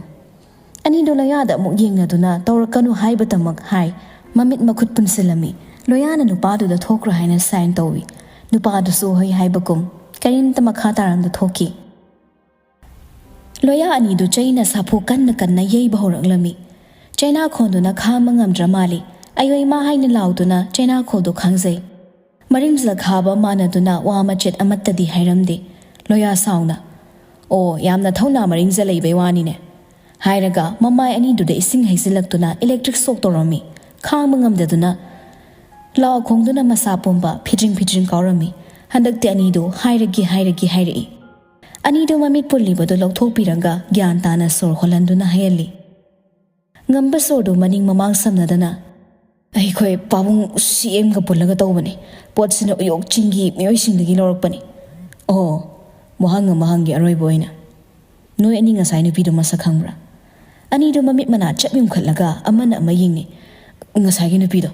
ꯑꯅꯤꯗꯨ ꯂꯣꯌꯥꯗ ꯑꯃꯨꯛ ꯌꯦꯡꯅꯗꯨꯅ "ꯇꯧꯔꯛꯀꯅꯨ" ꯍꯥꯏꯕꯇꯃꯛ ꯍꯥꯏ꯫ ꯃꯃꯤꯠ ꯃꯈꯨꯠ ꯄꯨꯟꯁꯤꯜꯂꯝꯃꯤ꯫ ꯂꯣꯌꯥꯅ ꯅꯨꯄꯥꯗꯨꯗ "ꯊꯣꯛꯈ꯭ꯔꯣ" ꯍꯥꯏꯅ ꯁꯥꯏꯟ ꯇꯧꯏ꯫ ꯅꯨꯄꯥꯗꯨꯁꯨ ꯍꯣꯏ ꯍꯥꯏꯕꯒꯨꯝ ꯀꯔꯤꯝꯇ ꯃꯈꯥ ꯇꯥꯔꯝꯗ ꯊꯣꯛꯈꯤ꯫ ꯂꯣꯌꯥ ꯑꯅꯤꯗꯨ ꯆꯩꯅ ꯁꯥꯐꯨ ꯀꯟꯅ ꯀꯟꯅ ꯌꯩꯕ ꯍꯧꯔꯛꯂꯝꯃꯤ꯫ ꯆꯩꯅꯥꯈꯣꯟꯗꯨꯅ ꯈꯥꯡꯕ ꯉꯝꯗ꯭ꯔ ꯃꯥꯜꯂꯤ꯫ "ꯑꯌꯣ ꯏꯃꯥ" ꯍꯥꯏꯅ ꯂꯥꯎꯗꯨꯅ ꯆꯩꯅꯥꯈꯣꯜꯗꯨ ꯈꯥꯡꯖꯩ꯫ ꯃꯔꯤꯡꯖ ꯈꯥꯕ ꯃꯥꯟꯅꯗꯨꯅ ꯋꯥ ꯃꯆꯦꯠ ꯑꯃꯠꯇꯗꯤ ꯍꯥꯏꯔꯝꯗꯦ꯫ ꯂꯣꯌꯥ ꯁꯥꯎꯅ, "ꯑꯣ, ꯌꯥꯝꯅ ꯊꯧꯅꯥ ꯃꯔꯤꯡꯖ ꯂꯩꯕꯩ ꯋꯥꯅꯤꯅꯦ," ꯍꯥꯏꯔꯒ ꯃꯃꯥꯏ ꯑꯅꯤꯗꯨꯗ ꯏꯁꯤꯡ ꯍꯩꯖꯤꯜꯂꯛꯇꯨꯅ ꯏꯂꯦꯛꯇ꯭ꯔꯤꯛ ꯁꯣꯛ ꯇꯧꯔꯝꯃꯤ꯫ ꯈꯥꯡꯕ ꯉꯝꯗꯗꯨꯅ ꯂꯥꯎ ꯈꯣꯡꯗꯨꯅ ꯃꯁꯥ ꯄꯨꯝꯕ ꯐꯤꯗ꯭ꯔꯤꯡ ꯐꯤꯗ꯭ꯔꯤꯡ ꯀꯥꯎꯔꯝꯃꯤ꯫ ꯍꯟꯗꯛꯇꯤ ꯑꯅꯤꯗꯨ "ꯍꯥꯏꯔꯒꯦ, ꯍꯥꯏꯔꯒꯦ" ꯍꯥꯏꯔꯛꯏ꯫ ꯑꯅꯤꯗꯨ ꯃꯃꯤꯠ ꯄꯨꯜꯂꯤꯕꯗꯨ ꯂꯧꯊꯣꯛꯄꯤꯔꯒ ꯒ꯭ꯌꯥꯟ ꯇꯥꯅ ꯁꯣꯔ ꯍꯣꯜꯍꯟꯗꯨꯅ ꯍꯥꯏꯍꯜꯂꯤ꯫ ꯉꯝꯕ ꯁꯣꯔꯗꯨ ꯃꯅꯤꯡ ꯃꯃꯥꯡ ꯁꯝꯅꯗꯅ, "ꯑꯩꯈꯣꯏ ꯄꯥꯕꯨꯡ ꯁꯤ ꯑꯦꯝꯒ ꯄꯨꯜꯂꯒ ꯇꯧꯕꯅꯤ꯫ ꯄꯣꯠꯁꯤꯅ ꯎꯌꯣꯛ ꯆꯤꯡꯒꯤ ꯃꯤꯑꯣꯏꯁꯤꯡꯗꯒꯤ ꯂꯧꯔꯛꯄꯅꯤ꯫ ꯑꯣ, ꯋꯥꯍꯪ ꯑꯃ ꯍꯪꯒꯦ ꯑꯔꯣꯏꯕ ꯑꯣꯏꯅ꯫ ꯅꯣꯏ ꯑꯅꯤ ꯉꯁꯥꯏ ꯅꯨꯄꯤꯗꯨ ꯃꯁꯛ ꯈꯪꯕ꯭ꯔꯥ?" ꯑꯅꯤꯗꯨ ꯃꯃꯤꯠ ꯃꯅꯥ ꯆꯞ ꯌꯨꯡꯈꯠꯂꯒ ꯑꯃꯅ ꯑꯃ ꯌꯦꯡꯅꯩ꯫ "ꯉꯁꯥꯏꯒꯤ ꯅꯨꯄꯤꯗꯣ?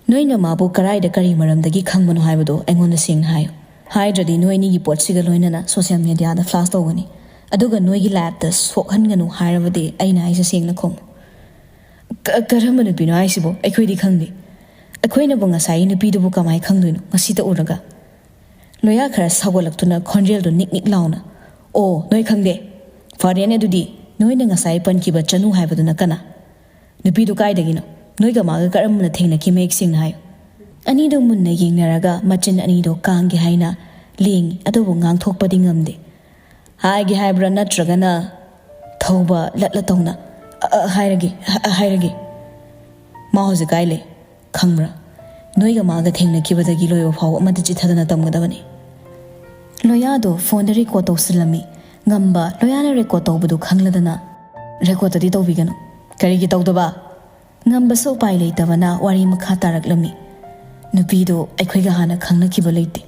ꯅꯣꯏꯅ ꯃꯥꯕꯨ ꯀꯔꯥꯏꯗ ꯀꯔꯤ ꯃꯔꯝꯗꯒꯤ ꯈꯪꯕꯅꯣ ꯍꯥꯏꯕꯗꯣ ꯑꯩꯉꯣꯟꯗ ꯁꯦꯡꯅ ꯍꯥꯏꯌꯨ꯫ ꯍꯥꯏꯗ꯭ꯔꯗꯤ ꯅꯣꯏ ꯑꯅꯤꯒꯤ ꯄꯣꯠꯁꯤꯒ ꯂꯣꯏꯅꯅ ꯁꯣꯁꯤꯌꯦꯜ ꯃꯦꯗꯤꯌꯥꯗ ꯐ꯭ꯂꯥꯁ ꯇꯧꯒꯅꯤ꯫ ꯑꯗꯨꯒ ꯅꯣꯏꯒꯤ ꯂꯥꯏꯐꯇ ꯁꯣꯛꯍꯟꯒꯅꯨ ꯍꯥꯏꯔꯕꯗꯤ ꯑꯩꯅ ꯍꯥꯏꯁꯦ ꯁꯦꯡꯅ ꯈꯨꯝꯃꯨ꯫" "ꯀ-, ꯀꯔꯝꯕ ꯅꯨꯄꯤꯅꯣ ꯍꯥꯏꯁꯤꯕꯣ? ꯑꯩꯈꯣꯏꯗꯤ ꯈꯪꯗꯦ꯫ ꯑꯩꯈꯣꯏꯅꯕꯨ ꯉꯁꯥꯏꯒꯤ ꯅꯨꯄꯤꯗꯨꯕꯨ ꯀꯃꯥꯏ ꯈꯪꯗꯣꯏꯅꯣ ꯉꯁꯤꯇ ꯎꯔꯒ?" ꯂꯣꯌꯥ ꯈꯔ ꯁꯥꯎꯒꯠꯂꯛꯇꯨꯅ ꯈꯣꯟꯖꯦꯜꯗꯨ ꯅꯤꯛ ꯅꯤꯛ ꯂꯥꯎꯅ, "ꯑꯣ, ꯅꯣꯏ ꯈꯪꯗꯦ? ꯐꯔꯦꯅꯦ ꯑꯗꯨꯗꯤ꯫ ꯅꯣꯏꯅ ꯉꯁꯥꯏ ꯄꯟꯈꯤꯕ ꯆꯅꯨ ꯍꯥꯏꯕꯗꯨꯅ ꯀꯅꯥ? ꯅꯨꯄꯤꯗꯨ ꯀꯥꯏꯗꯒꯤꯅꯣ? ꯅꯣꯏꯒ ꯃꯥꯒ ꯀꯔꯝꯕꯅ ꯊꯦꯡꯅꯈꯤ? ꯃꯌꯦꯛ ꯁꯦꯡꯅ ꯍꯥꯏꯌꯨ꯫" ꯑꯅꯤꯗꯨ ꯃꯨꯟꯅ ꯌꯦꯡꯅꯔꯒ ꯃꯆꯤꯟ ꯑꯅꯤꯗꯣ ꯀꯥꯡꯒꯦ ꯍꯥꯏꯅ ꯂꯦꯡꯉꯤ, ꯑꯗꯨꯕꯨ ꯉꯥꯡꯊꯣꯛꯄꯗꯤ ꯉꯝꯗꯦ꯫ "ꯍꯥꯏꯒꯦ ꯍꯥꯏꯕ꯭ꯔꯥ ꯅꯠꯇ꯭ꯔꯒꯅ?" ꯊꯧꯕ ꯂꯠꯂ ꯇꯧꯅ, "ꯑ, ꯑ, ꯍꯥꯏꯔꯒꯦ, ꯑ, ꯑ, ꯍꯥꯏꯔꯒꯦ꯫" "ꯃꯥ ꯍꯧꯖꯤꯛ ꯀꯥꯏ ꯂꯩ ꯈꯪꯕ꯭ꯔꯥ? ꯅꯣꯏꯒ ꯃꯥꯒ ꯊꯦꯡꯅꯈꯤꯕꯗꯒꯤ ꯂꯣꯏꯕ ꯐꯥꯎꯕ ꯑꯃꯠꯇ ꯆꯤꯠꯊꯗꯅ ꯇꯝꯒꯗꯕꯅꯤ꯫" ꯂꯣꯌꯥꯗꯣ ꯐꯣꯟꯗ ꯔꯦꯀꯣꯔꯗ ꯇꯧꯁꯤꯜꯂꯝꯃꯤ꯫ ꯉꯝꯕ ꯂꯣꯌꯥꯅ ꯔꯦꯀꯣꯔꯗ ꯇꯧꯕꯗꯨ ꯈꯪꯂꯗꯅ, "ꯔꯦꯀꯣꯔꯗꯇꯗꯤ ꯇꯧꯕꯤꯒꯅꯨ꯫" "ꯀꯔꯤꯒꯤ ꯇꯧꯗꯕ?" ꯉꯝꯕꯁꯨ ꯎꯄꯥꯏ ꯂꯩꯇꯕꯅ ꯋꯥꯔꯤ ꯃꯈꯥ ꯇꯥꯔꯛꯂꯝꯃꯤ꯫ "ꯅꯨꯄꯤꯗꯨ ꯑꯩꯈꯣꯏꯒ ꯍꯥꯟꯅ ꯈꯪꯅꯈꯤꯕ ꯂꯩꯇꯦ꯫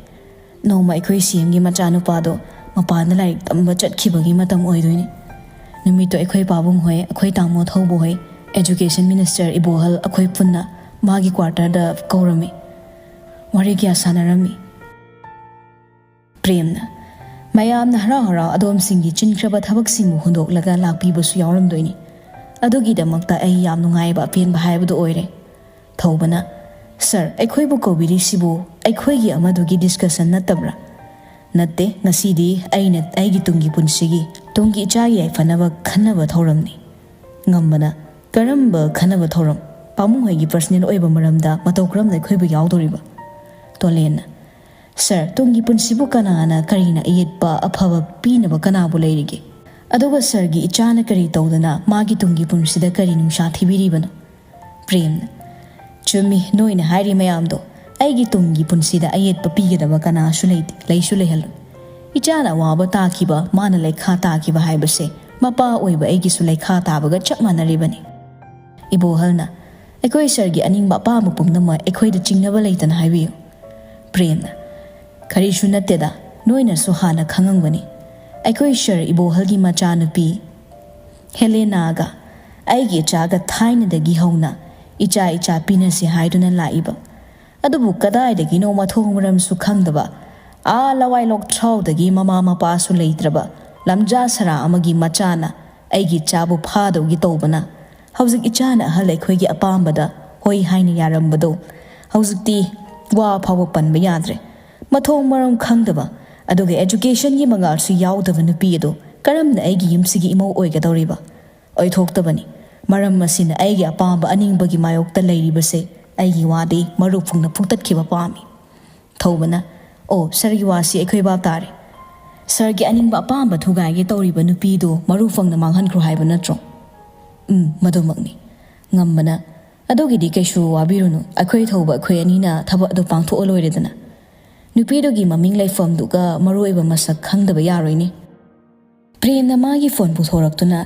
ꯅꯣꯡꯃ ꯑꯩꯈꯣꯏ ꯁꯤ ꯑꯦꯝꯒꯤ ꯃꯆꯥꯅꯨꯄꯥꯗꯣ ꯃꯄꯥꯟꯗ ꯂꯥꯏꯔꯤꯛ ꯇꯝꯕ ꯆꯠꯈꯤꯕꯒꯤ ꯃꯇꯝ ꯑꯣꯏꯗꯣꯏꯅꯤ꯫ ꯅꯨꯃꯤꯠꯇꯣ ꯑꯩꯈꯣꯏ ꯄꯥꯕꯨꯡ ꯍꯣꯏ, ꯑꯩꯈꯣꯏ ꯇꯥꯃꯣ ꯊꯧꯕ ꯍꯣꯏ, ꯑꯦꯖꯨꯀꯦꯁꯟ ꯃꯤꯅꯤꯁꯇꯔ ꯏꯕꯣꯍꯜ ꯑꯩꯈꯣꯏ ꯄꯨꯟꯅ ꯃꯥꯒꯤ ꯀ꯭ꯋꯥꯔꯇꯔꯗ ꯀꯧꯔꯝꯃꯤ꯫ ꯋꯥꯔꯤ ꯀꯌꯥ ꯁꯥꯟꯅꯔꯝꯃꯤ꯫" ꯄ꯭ꯔꯦꯝꯅ, "ꯃꯌꯥꯝꯅ ꯍꯔꯥꯎ ꯍꯔꯥꯎ ꯑꯗꯣꯝꯁꯤꯡꯒꯤ ꯆꯤꯟꯈ꯭ꯔꯕ ꯊꯕꯛꯁꯤꯡꯕꯨ ꯍꯨꯟꯗꯣꯛꯂꯒ ꯂꯥꯛꯄꯤꯕꯁꯨ ꯌꯥꯎꯔꯝꯗꯣꯏꯅꯤ꯫ ꯑꯗꯨꯒꯤꯗꯃꯛꯇ ꯑꯩ ꯌꯥꯝ ꯅꯨꯡꯉꯥꯏꯕ ꯑꯄꯦꯟꯕ ꯍꯥꯏꯕꯗꯨ ꯑꯣꯏꯔꯦ꯫" ꯊꯧꯕꯅ, "ꯁꯥꯔ, ꯑꯩꯈꯣꯏꯕꯨ ꯀꯧꯕꯤꯔꯤꯁꯤꯕꯨ ꯑꯩꯈꯣꯏꯒꯤ ꯑꯃꯗꯨꯒꯤ ꯗꯤꯁꯀꯁꯟ ꯅꯠꯇꯕ꯭ꯔꯥ?" "ꯅꯠꯇꯦ, ꯉꯁꯤꯗꯤ ꯑꯩꯅ ꯑꯩꯒꯤ ꯇꯨꯡꯒꯤ ꯄꯨꯟꯁꯤꯒꯤ, ꯇꯨꯡꯒꯤ ꯏꯆꯥꯒꯤ ꯌꯥꯏꯐꯅꯕ ꯈꯟꯅꯕ ꯊꯧꯔꯝꯅꯤ꯫" ꯉꯝꯕꯅ, "ꯀꯔꯝꯕ ꯈꯟꯅꯕ ꯊꯧꯔꯝ? ꯄꯥꯕꯨꯡ ꯍꯣꯏꯒꯤ ꯄꯔꯁꯅꯦꯜ ꯑꯣꯏꯕ ꯃꯔꯝꯗ ꯃꯇꯧ ꯀꯔꯝꯅ ꯑꯩꯈꯣꯏꯕꯨ ꯌꯥꯎꯗꯣꯔꯤꯕ?" ꯇꯣꯂꯦꯟꯅ, "ꯁꯥꯔ, ꯇꯨꯡꯒꯤ ꯄꯨꯟꯁꯤꯕꯨ ꯀꯅꯥꯅ ꯀꯔꯤꯅ ꯑꯌꯦꯠꯄ ꯑꯐꯕ ꯄꯤꯅꯕ ꯀꯅꯥꯕꯨ ꯂꯩꯔꯤꯒꯦ? ꯑꯗꯨꯒ ꯁꯥꯔꯒꯤ ꯏꯆꯥꯅ ꯀꯔꯤ ꯇꯧꯗꯅ ꯃꯥꯒꯤ ꯇꯨꯡꯒꯤ ꯄꯨꯟꯁꯤꯗ ꯀꯔꯤ ꯅꯨꯡꯁꯥ ꯊꯤꯕꯤꯔꯤꯕꯅꯣ?" ꯄ꯭ꯔꯦꯝꯅ, "ꯆꯨꯝꯃꯤ, ꯅꯣꯏꯅ ꯍꯥꯏꯔꯤ ꯃꯌꯥꯝꯗꯣ꯫ ꯑꯩꯒꯤ ꯇꯨꯡꯒꯤ ꯄꯨꯟꯁꯤꯗ ꯑꯌꯦꯠꯄ ꯄꯤꯒꯗꯕ ꯀꯅꯥꯁꯨ ꯂꯩꯇꯦ, ꯂꯩꯁꯨ ꯂꯩꯍꯜꯂꯣꯏ꯫ ꯏꯆꯥꯅ ꯑꯋꯥꯕ ꯇꯥꯈꯤꯕ, ꯃꯥꯅ ꯂꯩꯈꯥ ꯇꯥꯈꯤꯕ ꯍꯥꯏꯕꯁꯦ ꯃꯄꯥ ꯑꯣꯏꯕ ꯑꯩꯒꯤꯁꯨ ꯂꯩꯈꯥ ꯇꯥꯕꯒ ꯆꯞ ꯃꯥꯟꯅꯔꯤꯕꯅꯤ꯫" ꯏꯕꯣꯍꯜꯅ, "ꯑꯩꯈꯣꯏ ꯁꯥꯔꯒꯤ ꯑꯅꯤꯡꯕ ꯑꯄꯥꯝꯕ ꯄꯨꯝꯅꯃꯛ ꯑꯩꯈꯣꯏꯗ ꯆꯤꯡꯅꯕ ꯂꯩꯇꯅ ꯍꯥꯏꯕꯤꯌꯨ꯫" ꯄ꯭ꯔꯦꯝꯅ, "ꯀꯔꯤꯁꯨ ꯅꯠꯇꯦꯗ, ꯅꯣꯏꯅꯁꯨ ꯍꯥꯟꯅ ꯈꯪꯉꯝꯒꯅꯤ꯫ ꯑꯩꯈꯣꯏ ꯁꯥꯔ ꯏꯕꯣꯍꯜꯒꯤ ꯃꯆꯥꯅꯨꯄꯤ ꯍꯦꯂꯦꯅꯥꯒ ꯑꯩꯒꯤ ꯏꯆꯥꯒ ꯊꯥꯏꯅꯗꯒꯤ ꯍꯧꯅ ꯏꯆꯥ ꯏꯆꯥ ꯄꯤꯅꯁꯤ ꯍꯥꯏꯗꯨꯅ ꯂꯥꯛꯏꯕ꯫ ꯑꯗꯨꯕꯨ ꯀꯗꯥꯏꯗꯒꯤꯅꯣ ꯃꯊꯣꯡ ꯃꯔꯝꯁꯨ ꯈꯪꯗꯕ, ꯑꯥ ꯂꯋꯥꯏ ꯂꯣꯛꯊ꯭ꯔꯥꯎꯗꯒꯤ ꯃꯃꯥ ꯃꯄꯥꯁꯨ ꯂꯩꯇ꯭ꯔꯕ ꯂꯝꯖꯥ ꯁꯔꯥ ꯑꯃꯒꯤ ꯃꯆꯥꯅ ꯑꯩꯒꯤ ꯏꯆꯥꯕꯨ ꯐꯥꯗꯧꯒꯤ ꯇꯧꯕꯅ ꯍꯧꯖꯤꯛ ꯏꯆꯥꯅ ꯑꯍꯜ ꯑꯩꯈꯣꯏꯒꯤ ꯑꯄꯥꯝꯕꯗ ꯍꯣꯏ ꯍꯥꯏꯅ ꯌꯥꯔꯝꯕꯗꯣ ꯍꯧꯖꯤꯛꯇꯤ ꯋꯥ ꯐꯥꯎꯕ ꯄꯟꯕ ꯌꯥꯗ꯭ꯔꯦ꯫ ꯃꯊꯣꯡ ꯃꯔꯝ ꯈꯪꯗꯕ, ꯑꯗꯨꯒ educationꯒꯤ ꯃꯉꯥꯜꯁꯨ ꯌꯥꯎꯗꯕ ꯅꯨꯄꯤ ꯑꯗꯨ ꯀꯔꯝꯅ ꯑꯩꯒꯤ ꯌꯨꯝꯁꯤꯒꯤ ꯏꯃꯧ ꯑꯣꯏꯒꯗꯧꯔꯤꯕ? ꯑꯣꯏꯊꯣꯛꯇꯕꯅꯤ꯫ ꯃꯔꯝ ꯑꯁꯤꯅ ꯑꯩꯒꯤ ꯑꯄꯥꯝꯕ ꯑꯅꯤꯡꯕꯒꯤ ꯃꯥꯌꯣꯛꯇ ꯂꯩꯔꯤꯕꯁꯦ ꯑꯩꯒꯤ ꯋꯥꯗꯤ ꯃꯔꯨ ꯐꯪꯅ ꯐꯣꯡꯗꯠꯈꯤꯕ ꯄꯥꯝꯃꯤ꯫ ꯊꯧꯕꯅ, "ꯑꯣ, ꯁꯥꯔꯒꯤ ꯋꯥꯁꯤ ꯑꯩꯈꯣꯏ ꯚꯥꯞ ꯇꯥꯔꯦ꯫ ꯁꯥꯔꯒꯤ ꯑꯅꯤꯡꯕ ꯑꯄꯥꯝꯕ ꯊꯨꯒꯥꯏꯒꯦ ꯇꯧꯔꯤꯕ ꯅꯨꯄꯤꯗꯨ ꯃꯔꯨ ꯐꯪꯅ ꯃꯥꯡꯍꯟꯈ꯭ꯔꯣ ꯍꯥꯏꯕ ꯅꯠꯇ꯭ꯔꯣ?" "ꯎꯝ, ꯃꯗꯨꯃꯛꯅꯤ꯫" ꯉꯝꯕꯅ, "ꯑꯗꯨꯒꯤꯗꯤ ꯀꯩꯁꯨ ꯋꯥꯕꯤꯔꯨꯅꯨ, ꯑꯩꯈꯣꯏ ꯊꯧꯕ ꯑꯩꯈꯣꯏ ꯑꯅꯤꯅ ꯊꯕꯛ ꯑꯗꯨ ꯄꯥꯡꯊꯣꯛꯑ ꯂꯣꯏꯔꯦꯗꯅ꯫ ꯅꯨꯄꯤꯗꯨꯒꯤ ꯃꯃꯤꯡ ꯂꯩꯐꯝꯗꯨꯒ ꯃꯔꯨ ꯑꯣꯏꯕ ꯃꯁꯛ ꯈꯪꯗꯕ ꯌꯥꯔꯣꯏꯅꯦ꯫" ꯄ꯭ꯔꯦꯝꯅ ꯃꯥꯒꯤ ꯐꯣꯟ ꯄꯨꯊꯣꯔꯛꯇꯨꯅ,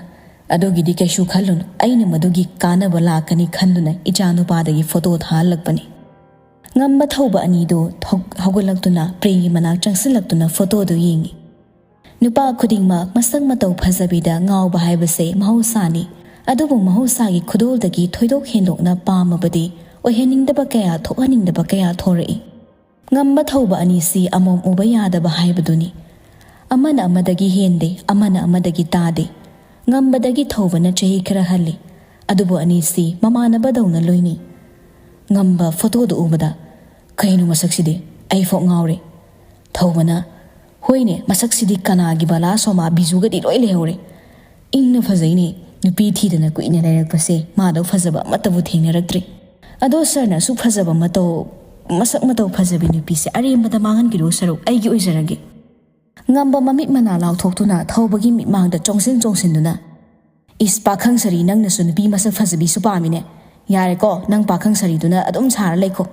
"ꯑꯗꯨꯒꯤꯗꯤ ꯀꯩꯁꯨ ꯈꯜꯂꯨꯅꯨ, ꯑꯩꯅ ꯃꯗꯨꯒꯤ ꯀꯥꯟꯅꯕ ꯂꯥꯛꯀꯅꯤ ꯈꯟꯗꯨꯅ ꯏꯆꯥ ꯅꯨꯄꯥꯗꯒꯤ ꯐꯣꯇꯣ ꯊꯥꯍꯜꯂꯛꯄꯅꯤ꯫" ꯉꯝꯕ ꯊꯧꯕ ꯑꯅꯤꯗꯨ ꯊꯧ-, ꯍꯧꯒꯠꯂꯛꯇꯨꯅ ꯄ꯭ꯔꯦꯝꯒꯤ ꯃꯅꯥꯛ ꯆꯪꯁꯤꯜꯂꯛꯇꯨꯅ ꯐꯣꯇꯣꯗꯨ ꯌꯦꯡꯉꯤ꯫ ꯅꯨꯄꯥ ꯈꯨꯗꯤꯡꯃꯛ ꯃꯁꯛ ꯃꯇꯧ ꯐꯖꯕꯤꯗ ꯉꯥꯎꯕ ꯍꯥꯏꯕꯁꯦ ꯃꯍꯧꯁꯥꯅꯤ꯫ ꯑꯗꯨꯕꯨ ꯃꯍꯧꯁꯥꯒꯤ ꯈꯨꯗꯣꯜꯗꯒꯤ ꯊꯣꯏꯗꯣꯛ ꯍꯦꯟꯗꯣꯛꯅ ꯄꯥꯝꯃꯕꯗꯤ ꯑꯣꯏꯍꯟꯅꯤꯡꯗꯕ ꯀꯌꯥ, ꯊꯣꯛꯍꯟꯅꯤꯡꯗꯕ ꯀꯌꯥ ꯊꯣꯔꯛꯏ꯫ ꯉꯝꯕ ꯊꯧꯕ ꯑꯅꯤꯁꯤ ꯑꯃꯣꯝ ꯎꯕ ꯌꯥꯗꯕ ꯍꯥꯏꯕꯗꯨꯅꯤ꯫ ꯑꯃꯅ ꯑꯃꯗꯒꯤ ꯍꯦꯟꯗꯦ, ꯑꯃꯅ ꯑꯃꯗꯒꯤ ꯇꯥꯗꯦ꯫ ꯉꯝꯕꯗꯒꯤ ꯊꯧꯕꯅ ꯆꯍꯤ ꯈꯔ ꯍꯜꯂꯤ꯫ ꯑꯗꯨꯕꯨ ꯑꯅꯤꯁꯤ ꯃꯃꯥꯟꯅꯕꯗꯧꯅ ꯂꯣꯏꯅꯩ꯫ ꯉꯝꯕ ꯐꯣꯇꯣꯗꯨ ꯎꯕꯗ, "ꯀꯩꯅꯣ ꯃꯁꯛꯁꯤꯗꯤ? ꯑꯩꯐꯥꯎ ꯉꯥꯎꯔꯦ꯫" ꯊꯧꯕꯅ, "ꯍꯣꯏꯅꯦ, ꯃꯁꯛꯁꯤꯗꯤ ꯀꯅꯥꯒꯤ ꯕꯂꯥ ꯁꯣꯃꯥ ꯕꯤꯖꯨꯒꯗꯤ ꯂꯣꯏ ꯂꯩꯍꯧꯔꯦ꯫ ꯏꯪꯅ ꯐꯖꯩꯅꯦ꯫ ꯅꯨꯄꯤ ꯊꯤꯗꯅ ꯀꯨꯏꯅ ꯂꯩꯔꯛꯄꯁꯦ ꯃꯥꯗꯧ ꯐꯖꯕ ꯑꯃꯠꯇꯕꯨ ꯊꯦꯡꯅꯔꯛꯇ꯭ꯔꯤ꯫ ꯑꯗꯣ ꯁꯥꯔꯅ ꯑꯁꯨꯛ ꯐꯖꯕ ꯃꯇꯧ, ꯃꯁꯛ ꯃꯇꯧ ꯐꯖꯕꯤ ꯅꯨꯄꯤꯁꯦ ꯑꯔꯦꯝꯕꯗ ꯃꯥꯡꯍꯟꯈꯤꯗꯧ ꯁꯔꯨꯛ ꯑꯩꯒꯤ ꯑꯣꯏꯖꯔꯒꯦ꯫" ꯉꯝꯕ ꯃꯃꯤꯠ ꯃꯅꯥ ꯂꯥꯎꯊꯣꯛꯇꯨꯅ ꯊꯧꯕꯒꯤ ꯃꯤꯠꯃꯥꯡꯗ ꯆꯣꯡꯁꯤꯟ ꯆꯣꯡꯁꯤꯟꯗꯨꯅ, "ꯏꯁ, ꯄꯥꯈꯪ ꯁꯥꯔꯤ, ꯅꯪꯅꯁꯨ ꯅꯨꯄꯤ ꯃꯁꯛ ꯐꯖꯕꯤꯁꯨ ꯄꯥꯝꯃꯤꯅꯦ꯫ ꯌꯥꯔꯦꯀꯣ, ꯅꯪ ꯄꯥꯈꯪ ꯁꯥꯔꯤꯗꯨꯅ ꯑꯗꯨꯝ ꯁꯥꯔ ꯂꯩꯈꯣ꯫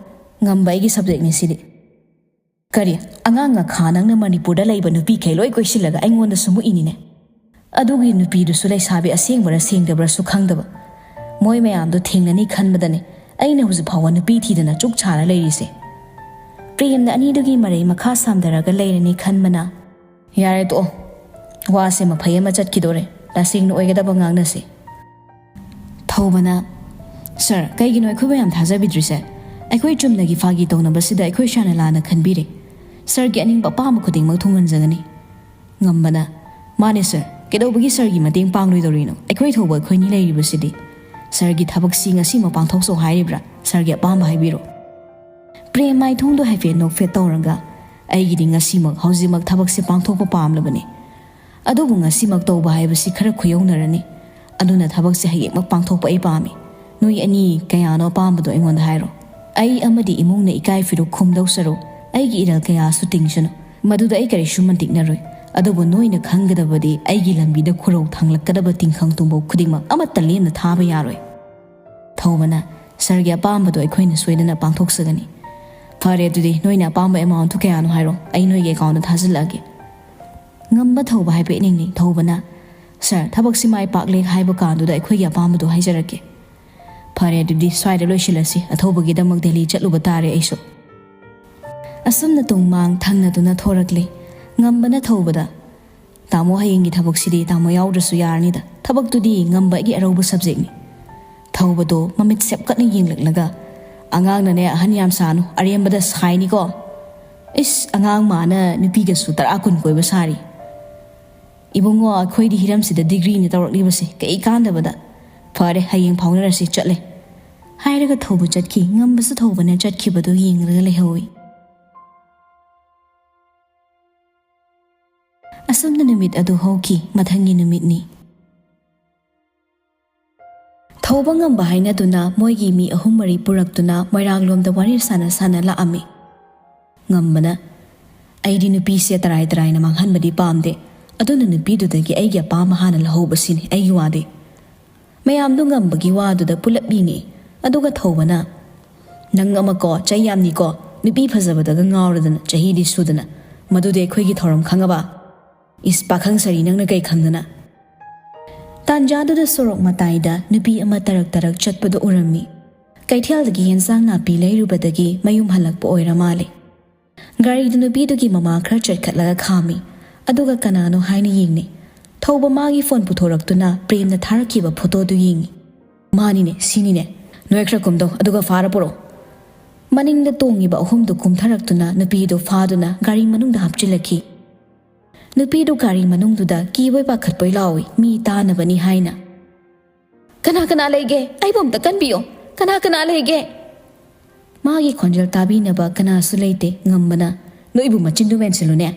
ꯉꯝꯕ ꯑꯩꯒꯤ subjectꯅꯤ ꯁꯤꯗꯤ꯫" "ꯀꯔꯤ? ꯑꯉꯥꯡ ꯉꯥꯈꯥ ꯅꯪꯅ ꯃꯅꯤꯄꯨꯔꯗ ꯂꯩꯕ ꯅꯨꯄꯤꯈꯩ ꯂꯣꯏ ꯀꯣꯏꯁꯤꯜꯂꯒ ꯑꯩꯉꯣꯟꯗꯁꯨ ꯃꯨꯛꯏꯅꯤꯅꯦ?" ꯑꯗꯨꯒꯤ ꯅꯨꯄꯤꯗꯨꯁꯨ ꯂꯩꯁꯥꯕꯤ ꯑꯁꯦꯡꯕꯔꯥ ꯁꯦꯡꯗꯕ꯭ꯔꯥꯁꯨ ꯈꯪꯗꯕ꯫ ꯃꯣꯏ ꯃꯌꯥꯝꯗꯣ ꯊꯦꯡꯅꯅꯤ ꯈꯟꯕꯗꯅꯦ ꯑꯩꯅ ꯍꯧꯖꯤꯛ ꯐꯥꯎꯕ ꯅꯨꯄꯤ ꯊꯤꯗꯅ ꯆꯨꯛ ꯁꯥꯔ ꯂꯩꯔꯤꯁꯦ꯫ ꯄ꯭ꯔꯦꯝꯅ ꯑꯅꯤꯗꯨꯒꯤ ꯃꯔꯩ ꯃꯈꯥ ꯁꯥꯝꯊꯔꯒ ꯂꯩꯔꯅꯤ ꯈꯟꯕꯅ, "ꯌꯥꯔꯦ ꯇꯣꯛꯑꯣ, ꯋꯥꯁꯦ ꯃꯐꯩ ꯑꯃ ꯆꯠꯈꯤꯗꯣꯔꯦ, ꯇꯁꯦꯡꯅ ꯑꯣꯏꯒꯗꯕ ꯉꯥꯡꯅꯁꯦ꯫" ꯊꯧꯕꯅ, "ꯁꯥꯔ, ꯀꯩꯒꯤꯅꯣ ꯑꯩꯈꯣꯏꯕꯨ ꯌꯥꯝ ꯊꯥꯖꯕꯤꯗ꯭ꯔꯤꯁꯦ? ꯑꯩꯈꯣꯏ ꯆꯨꯝꯅꯒꯤ ꯐꯥꯒꯤ ꯇꯧꯅꯕꯁꯤꯗ ꯑꯩꯈꯣꯏ ꯁꯥꯔꯅ ꯂꯥꯟꯅ ꯈꯟꯕꯤꯔꯦ꯫ ꯁꯥꯔꯒꯤ ꯑꯅꯤꯡꯕ ꯑꯄꯥꯝꯕ ꯈꯨꯗꯤꯡꯃꯛ ꯊꯨꯡꯍꯟꯖꯒꯅꯤ꯫" ꯉꯝꯕꯅ, "ꯃꯥꯅꯦ ꯁꯥꯔ, ꯀꯩꯗꯧꯕꯒꯤ ꯁꯥꯔꯒꯤ ꯃꯇꯦꯡ ꯄꯥꯡꯂꯣꯏꯗꯧꯔꯤꯅꯣ? ꯑꯩꯈꯣꯏ ꯊꯧꯕ ꯑꯩꯈꯣꯏꯅꯤ ꯂꯩꯔꯤꯕꯁꯤꯗꯤ꯫ "ꯁꯥꯔꯒꯤ ꯊꯕꯛꯁꯤ ꯉꯁꯤꯃꯛ ꯄꯥꯡꯊꯣꯛꯆꯧ ꯍꯥꯏꯔꯤꯕ꯭ꯔꯥ? ꯁꯥꯔꯒꯤ ꯑꯄꯥꯝꯕ ꯍꯥꯏꯕꯤꯔꯣ꯫" ꯄ꯭ꯔꯦꯝ ꯃꯥꯏꯊꯣꯡꯗꯣ ꯍꯥꯏꯐꯦꯠ ꯅꯣꯛꯐꯦꯠ ꯇꯧꯔꯒ, "ꯑꯩꯒꯤꯗꯤ ꯉꯁꯤꯃꯛ, ꯍꯧꯖꯤꯛꯃꯛ ꯊꯕꯛꯁꯦ ꯄꯥꯡꯊꯣꯛꯄ ꯄꯥꯝꯂꯕꯅꯤ꯫ ꯑꯗꯨꯕꯨ ꯉꯁꯤꯃꯛ ꯇꯧꯕ ꯍꯥꯏꯕꯁꯤ ꯈꯔ ꯈꯨꯌꯧꯅꯔꯅꯤ꯫ ꯑꯗꯨꯅ ꯊꯕꯛꯁꯦ ꯍꯌꯦꯡꯃꯛ ꯄꯥꯡꯊꯣꯛꯄ ꯑꯩ ꯄꯥꯝꯃꯤ꯫ ꯅꯣꯏ ꯑꯅꯤ ꯀꯌꯥꯅꯣ ꯑꯄꯥꯝꯕꯗꯣ ꯑꯩꯉꯣꯟꯗ ꯍꯥꯏꯔꯣ꯫ ꯑꯩ ꯑꯃꯗꯤ ꯏꯃꯨꯡꯅ ꯏꯀꯥꯏ ꯐꯤꯔꯨꯛ ꯈꯨꯝꯗꯧ ꯁꯔꯨꯛ ꯑꯩꯒꯤ ꯏꯔꯜ ꯀꯌꯥꯁꯨ ꯇꯤꯡꯁꯅꯨ꯫ ꯃꯗꯨꯗ ꯑꯩ ꯀꯔꯤꯁꯨ ꯃꯟꯇꯤꯛꯅꯔꯣꯏ꯫ ꯑꯗꯨꯕꯨ ꯅꯣꯏꯅ ꯈꯪꯒꯗꯕꯗꯤ ꯑꯩꯒꯤ ꯂꯝꯕꯤꯗ ꯈꯨꯔꯧ ꯊꯥꯡꯂꯛꯀꯗꯕ ꯇꯤꯡꯈꯪ ꯇꯨꯝꯕꯧ ꯈꯨꯗꯤꯡꯃꯛ ꯑꯃꯠꯇ ꯂꯦꯝꯅ ꯊꯥꯕ ꯌꯥꯔꯣꯏ꯫" ꯊꯧꯕꯅ, "ꯁꯥꯔꯒꯤ ꯑꯄꯥꯝꯕꯗꯣ ꯑꯩꯈꯣꯏꯅ ꯁꯣꯏꯗꯅ ꯄꯥꯡꯊꯣꯛꯆꯒꯅꯤ꯫" "ꯐꯔꯦ, ꯑꯗꯨꯗꯤ ꯅꯣꯏꯅ ꯑꯄꯥꯝꯕ ꯑꯦꯃꯥꯎꯟꯠꯇꯨ ꯀꯌꯥꯅꯣ ꯍꯥꯏꯔꯣ, ꯑꯩ ꯅꯣꯏꯒꯤ ꯑꯦꯀꯥꯎꯟꯗ ꯊꯥꯖꯤꯜꯂꯛꯑꯒꯦ꯫" ꯉꯝꯕ ꯊꯧꯕ ꯍꯥꯏꯐꯦꯠ ꯅꯤꯡꯅꯩ꯫ ꯊꯧꯕꯅ, "ꯁꯥꯔ, ꯊꯕꯛꯁꯤ ꯃꯥꯏ ꯄꯥꯛꯂꯦ ꯍꯥꯏꯕ ꯀꯥꯟꯗꯨꯗ ꯑꯩꯈꯣꯏꯒꯤ ꯑꯄꯥꯝꯕꯗꯣ ꯍꯥꯏꯖꯔꯛꯀꯦ꯫" "ꯐꯔꯦ, ꯑꯗꯨꯗꯤ ꯁ꯭ꯋꯥꯏꯗ ꯂꯣꯏꯁꯤꯜꯂꯁꯤ, ꯑꯊꯧꯕꯒꯤꯗꯃꯛ ꯗꯦꯜꯂꯤ ꯆꯠꯂꯨꯕ ꯇꯥꯔꯦ ꯑꯩꯁꯨ꯫" ꯑꯁꯨꯝꯅ ꯇꯨꯡ ꯃꯥꯡ ꯊꯪꯅꯗꯨꯅ ꯊꯣꯔꯛꯂꯦ꯫ ꯉꯝꯕꯅ ꯊꯧꯕꯗ, "ꯇꯥꯃꯣ, ꯍꯌꯦꯡꯒꯤ ꯊꯕꯛꯁꯤꯗꯤ ꯇꯥꯃꯣ ꯌꯥꯎꯗ꯭ꯔꯁꯨ ꯌꯥꯔꯅꯤꯗ꯫ ꯊꯕꯛꯇꯨꯗꯤ ꯉꯝꯕꯒꯤ ꯑꯔꯧꯕ ꯁꯕꯖꯦꯛꯅꯤ꯫" ꯊꯧꯕꯗꯣ ꯃꯃꯤꯠ ꯁꯦꯞꯀꯠꯅ ꯌꯦꯡꯂꯛꯂꯒ, "ꯑꯉꯥꯡꯅꯅꯦ ꯑꯍꯟ ꯌꯥꯝ ꯁꯥꯅꯨ, ꯑꯔꯦꯝꯕꯗ ꯁꯥꯏꯅꯤꯀꯣ꯫ ꯏꯁ, ꯑꯉꯥꯡ ꯃꯥꯅ ꯅꯨꯄꯤꯒꯁꯨ ꯇꯔꯥ ꯀꯨꯟ ꯀꯣꯏꯕ ꯁꯥꯔꯤ꯫ ꯏꯕꯨꯡꯉꯣ, ꯑꯩꯈꯣꯏꯗꯤ ꯍꯤꯔꯝꯁꯤꯗ ꯗꯤꯒ꯭ꯔꯤꯅꯤ ꯇꯧꯔꯛꯂꯤꯕꯁꯦ, ꯀꯩ ꯀꯥꯟꯗꯕꯗ꯫ ꯐꯔꯦ, ꯍꯌꯦꯡ ꯐꯥꯎꯅꯔꯁꯤ, ꯆꯠꯂꯦ꯫" ꯍꯥꯏꯔꯒ ꯊꯧꯕ ꯆꯠꯈꯤ꯫ ꯉꯝꯕꯁꯨ ꯊꯧꯕꯅ ꯆꯠꯈꯤꯕꯗꯨ ꯌꯦꯡꯂꯒ ꯂꯩꯍꯧꯏ꯫ ꯑꯁꯨꯝꯅ ꯅꯨꯃꯤꯠ ꯑꯗꯨ ꯍꯧꯈꯤ꯫ ꯃꯊꯪꯒꯤ ꯅꯨꯃꯤꯠꯅꯤ꯫ ꯊꯧꯕ ꯉꯝꯕ ꯍꯥꯏꯅꯗꯨꯅ ꯃꯣꯏꯒꯤ ꯃꯤ ꯑꯍꯨꯝ ꯃꯔꯤ ꯄꯨꯔꯛꯇꯨꯅ ꯃꯣꯏꯔꯥꯡꯂꯣꯝꯗ ꯋꯥꯔꯤ ꯁꯥꯟꯅ ꯁꯥꯟꯅ ꯂꯥꯛꯑꯝꯃꯤ꯫ ꯉꯝꯕꯅ, "ꯑꯩꯗꯤ ꯅꯨꯄꯤꯁꯦ ꯇꯔꯥꯏ ꯇꯔꯥꯏꯅ ꯃꯥꯡꯍꯟꯕꯗꯤ ꯄꯥꯝꯗꯦ, ꯑꯗꯨꯅ ꯅꯨꯄꯤꯗꯨꯗꯒꯤ ꯑꯩꯒꯤ ꯑꯄꯥꯝꯕ ꯍꯥꯟꯅ ꯂꯧꯍꯧꯕꯁꯤꯅꯤ ꯑꯩꯒꯤ ꯋꯥꯗꯤ꯫" ꯃꯌꯥꯝꯗꯨ ꯉꯝꯕꯒꯤ ꯋꯥꯗꯨꯗ ꯄꯨꯂꯞ ꯌꯦꯡꯉꯤ꯫ ꯑꯗꯨꯒ ꯊꯧꯕꯅ, "ꯅꯪ ꯑꯃꯀꯣ, ꯆꯩ ꯌꯥꯝꯅꯤꯀꯣ, ꯅꯨꯄꯤ ꯐꯖꯕꯗꯒ ꯉꯥꯎꯔꯗꯅ ꯆꯍꯤꯗꯤ ꯁꯨꯗꯅ, ꯃꯗꯨꯗꯤ ꯑꯩꯈꯣꯏꯒꯤ ꯊꯧꯔꯝ ꯈꯪꯉꯕ? ꯏꯁ, ꯄꯥꯈꯪ ꯁꯥꯔꯤ, ꯅꯪꯅ ꯀꯩ ꯈꯪꯗꯅ?" ꯇꯥꯟꯖꯥꯗꯨꯗ ꯁꯣꯔꯣꯛ ꯃꯇꯥꯏꯗ ꯅꯨꯄꯤ ꯑꯃ ꯇꯔꯛ ꯇꯔꯛ ꯆꯠꯄꯗꯨ ꯎꯔꯝꯃꯤ꯫ ꯀꯩꯊꯦꯜꯗꯒꯤ ꯌꯦꯟꯁꯥꯡ ꯅꯥꯄꯤ ꯂꯩꯔꯨꯕꯗꯒꯤ ꯃꯌꯨꯝ ꯍꯜꯂꯛꯄ ꯑꯣꯏꯔ ꯃꯥꯜꯂꯦ꯫ ꯒꯥꯔꯤꯗꯨ ꯅꯨꯄꯤꯗꯨꯒꯤ ꯃꯃꯥ ꯈꯔ ꯆꯠꯈꯠꯂꯒ ꯈꯥꯝꯃꯤ꯫ ꯑꯗꯨꯒ ꯀꯅꯥꯅꯣ ꯍꯥꯏꯅ ꯌꯦꯡꯅꯩ꯫ ꯊꯧꯕ ꯃꯥꯒꯤ ꯐꯣꯟ ꯄꯨꯊꯣꯔꯛꯇꯨꯅ ꯄ꯭ꯔꯦꯝꯅ ꯊꯥꯔꯛꯈꯤꯕ ꯐꯣꯇꯣꯗꯨ ꯌꯦꯡꯉꯤ꯫ "ꯃꯥꯅꯤꯅꯦ, ꯁꯤꯅꯤꯅꯦ꯫ ꯅꯣꯏ ꯈꯔ ꯀꯨꯝꯗꯧ, ꯑꯗꯨꯒ ꯐꯥꯔ ꯄꯨꯔꯛꯑꯣ꯫" ꯃꯅꯤꯡꯗ ꯇꯣꯡꯉꯤꯕ ꯑꯍꯨꯝꯗꯨ ꯀꯨꯝꯊꯔꯛꯇꯨꯅ ꯅꯨꯄꯤꯗꯨ ꯐꯥꯗꯨꯅ ꯒꯥꯔꯤ ꯃꯅꯨꯡꯗ ꯍꯥꯞꯆꯤꯜꯂꯛꯈꯤ꯫ ꯅꯨꯄꯤꯗꯨ ꯒꯥꯔꯤ ꯃꯅꯨꯡꯗꯨꯗ ꯀꯤꯕꯣꯏ ꯄꯥꯈꯠꯄꯣꯏ ꯂꯥꯎꯏ, ꯃꯤ ꯇꯥꯅꯕꯅꯤ ꯍꯥꯏꯅ꯫ "ꯀꯅꯥ ꯀꯅꯥ ꯂꯩꯒꯦ? ꯑꯩꯕꯨ ꯑꯝꯇ ꯀꯟꯕꯤꯌꯣ꯫ ꯀꯅꯥ ꯀꯅꯥ ꯂꯩꯒꯦ?" ꯃꯥꯒꯤ ꯈꯣꯟꯖꯦꯜ ꯇꯥꯕꯤꯅꯕ ꯀꯅꯥꯁꯨ ꯂꯩꯇꯦ꯫ ꯉꯝꯕꯅ, "ꯅꯣꯏꯕꯨ ꯃꯆꯤꯟꯗꯨ ꯃꯦꯟꯁꯤꯜꯂꯨꯅꯦ"꯫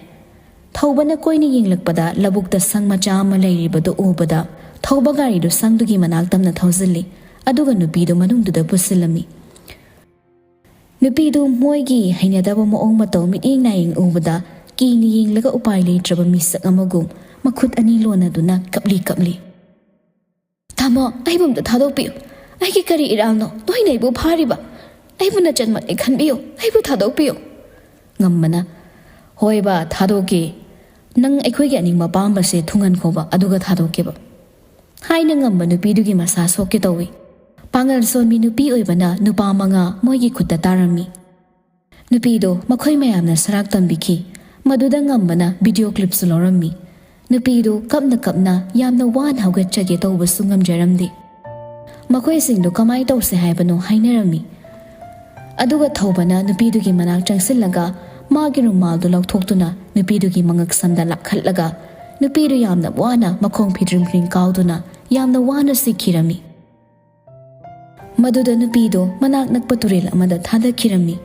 ꯊꯧꯕꯅ ꯀꯣꯏꯅ ꯌꯦꯡꯂꯛꯄꯗ ꯂꯧꯕꯨꯛꯇ ꯁꯪ ꯃꯆꯥ ꯑꯃ ꯂꯩꯔꯤꯕꯗꯨ ꯎꯕꯗ ꯊꯧꯕ ꯒꯥꯔꯤꯗꯨ ꯁꯪꯗꯨꯒꯤ ꯃꯅꯥꯛ ꯇꯝꯅ ꯊꯧꯖꯤꯜꯂꯤ꯫ ꯑꯗꯨꯒ ꯅꯨꯄꯤꯗꯨ ꯃꯅꯨꯡꯗꯨꯗ ꯄꯨꯁꯤꯜꯂꯝꯃꯤ꯫ ꯅꯨꯄꯤꯗꯨ ꯃꯣꯏꯒꯤ ꯍꯩꯅꯗꯕ ꯃꯑꯣꯡ ꯃꯇꯧ ꯃꯤꯠꯌꯦꯡ ꯅꯥꯌꯦꯡ ꯎꯕꯗ ꯀꯤꯅ ꯌꯦꯡꯂꯒ ꯎꯄꯥꯏ ꯂꯩꯇ꯭ꯔꯕ ꯃꯤꯁꯛ ꯑꯃꯒꯨꯝ ꯃꯈꯨꯠ ꯑꯅꯤ ꯂꯣꯟꯅꯗꯨꯅ ꯀꯞꯂꯤ ꯀꯞꯂꯤ꯫ "ꯇꯥꯃꯣ, ꯑꯩꯕꯨ ꯑꯝꯇ ꯊꯥꯗꯣꯛꯄꯤꯌꯨ꯫ ꯑꯩꯒꯤ ꯀꯔꯤ ꯏꯔꯥꯜꯅꯣ ꯅꯣꯏꯅ ꯑꯩꯕꯨ ꯐꯥꯔꯤꯕ? ꯑꯩꯕꯨ ꯅꯆꯟꯃꯛꯅꯤ ꯈꯟꯕꯤꯌꯨ꯫ ꯑꯩꯕꯨ ꯊꯥꯗꯣꯛꯄꯤꯌꯨ"꯫ ꯉꯝꯕꯅ, "ꯍꯣꯏꯕ, ꯊꯥꯗꯣꯛꯀꯦ꯫ ꯅꯪ ꯑꯩꯈꯣꯏꯒꯤ ꯑꯅꯤꯡꯕ ꯑꯄꯥꯝꯕꯁꯦ ꯊꯨꯡꯍꯟꯈꯣꯕ, ꯑꯗꯨꯒ ꯊꯥꯗꯣꯛꯀꯦꯕ"꯫ ꯍꯥꯏꯅ ꯉꯝꯕ ꯅꯨꯄꯤꯗꯨꯒꯤ ꯃꯁꯥ ꯁꯣꯛꯀꯦ ꯇꯧꯏ꯫ ꯄꯥꯡꯒꯜ ꯁꯣꯟꯕꯤ ꯅꯨꯄꯤ ꯑꯣꯏꯕꯅ ꯅꯨꯄꯥ ꯃꯉꯥ ꯃꯣꯏꯒꯤ ꯈꯨꯠꯇ ꯇꯥꯔꯝꯃꯤ꯫ ꯅꯨꯄꯤꯗꯣ ꯃꯈꯣꯏ ꯃꯌꯥꯝꯅ ꯁꯔꯥꯛ ꯇꯝꯕꯤꯈꯤ꯫ ꯃꯗꯨꯗ ꯉꯝꯕꯅ ꯚꯤꯗꯤꯑꯣ ꯀ꯭ꯂꯤꯞꯁꯨ ꯂꯧꯔꯝꯃꯤ꯫ ꯅꯨꯄꯤꯗꯨ ꯀꯞꯅ ꯀꯞꯅ ꯌꯥꯝꯅ ꯋꯥꯅ ꯍꯧꯒꯠꯆꯒꯦ ꯇꯧꯕꯁꯨ ꯉꯝꯖꯔꯝꯗꯦ꯫ ꯃꯈꯣꯏꯁꯤꯡꯗꯨ ꯀꯃꯥꯏ ꯇꯧꯁꯦ ꯍꯥꯏꯕꯅꯣ ꯍꯥꯏꯅꯔꯝꯃꯤ꯫ ꯑꯗꯨꯒ ꯊꯧꯕꯅ ꯅꯨꯄꯤꯗꯨꯒꯤ ꯃꯅꯥꯛ ꯆꯪꯁꯤꯜꯂꯒ ꯃꯥꯒꯤ ꯔꯨꯃꯥꯜꯗꯨ ꯂꯧꯊꯣꯛꯇꯨꯅ ꯅꯨꯄꯤꯗꯨꯒꯤ ꯃꯉꯛ ꯁꯝꯗ ꯂꯥꯛꯈꯠꯂꯒ ꯅꯨꯄꯤꯗꯨ ꯌꯥꯝꯅ ꯋꯥꯅ ꯃꯈꯣꯡ ꯐꯤꯗ꯭ꯔꯤꯡ ꯐꯤꯗ꯭ꯔꯤꯡ ꯀꯥꯎꯗꯨꯅ ꯌꯥꯝꯅ ꯋꯥꯅ ꯁꯤꯈꯤꯔꯝꯃꯤ꯫ ꯃꯗꯨꯗ ꯅꯨꯄꯤꯗꯨ ꯃꯅꯥꯛ ꯅꯛꯄ ꯇꯨꯔꯦꯜ ꯑꯃꯗ ꯊꯥꯗꯈꯤꯔꯝꯃꯤ꯫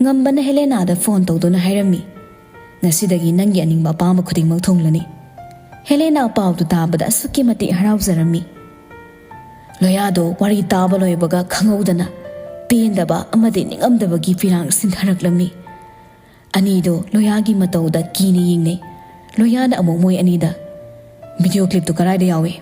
ꯉꯝꯕꯅ ꯍꯦꯂꯦꯅꯥꯗ ꯐꯣꯟ ꯇꯧꯗꯨꯅ ꯍꯥꯏꯔꯝꯃꯤ, "ꯉꯁꯤꯗꯒꯤ ꯅꯪꯒꯤ ꯑꯅꯤꯡꯕ ꯑꯄꯥꯝꯕ ꯈꯨꯗꯤꯡꯃꯛ ꯊꯨꯡꯂꯅꯤ"꯫ ꯍꯦꯂꯦꯅꯥ ꯄꯥꯎꯗꯨ ꯇꯥꯕꯗ ꯑꯁꯨꯛꯀꯤ ꯃꯇꯤꯛ ꯍꯔꯥꯎꯖꯔꯝꯃꯤ꯫ ꯂꯣꯌꯥꯗꯣ ꯋꯥꯔꯤ ꯇꯥꯕ ꯂꯣꯏꯕꯒ ꯈꯪꯍꯧꯗꯅ ꯄꯦꯟꯗꯕ ꯑꯃꯗꯤ ꯅꯤꯡꯉꯝꯗꯕꯒꯤ ꯐꯤꯔꯥꯡ ꯁꯤꯟꯊꯔꯛꯂꯝꯃꯤ꯫ ꯑꯅꯤꯗꯣ ꯂꯣꯌꯥꯒꯤ ꯃꯇꯧꯗ ꯀꯤꯅ ꯌꯦꯡꯅꯩ꯫ ꯂꯣꯌꯥꯅ ꯑꯃꯨꯛ ꯃꯣꯏ ꯑꯅꯤꯗ, "ꯚꯤꯗꯤꯑꯣ ꯀ꯭ꯂꯤꯞꯇꯨ ꯀꯗꯥꯏꯗ ꯌꯥꯎꯏ?"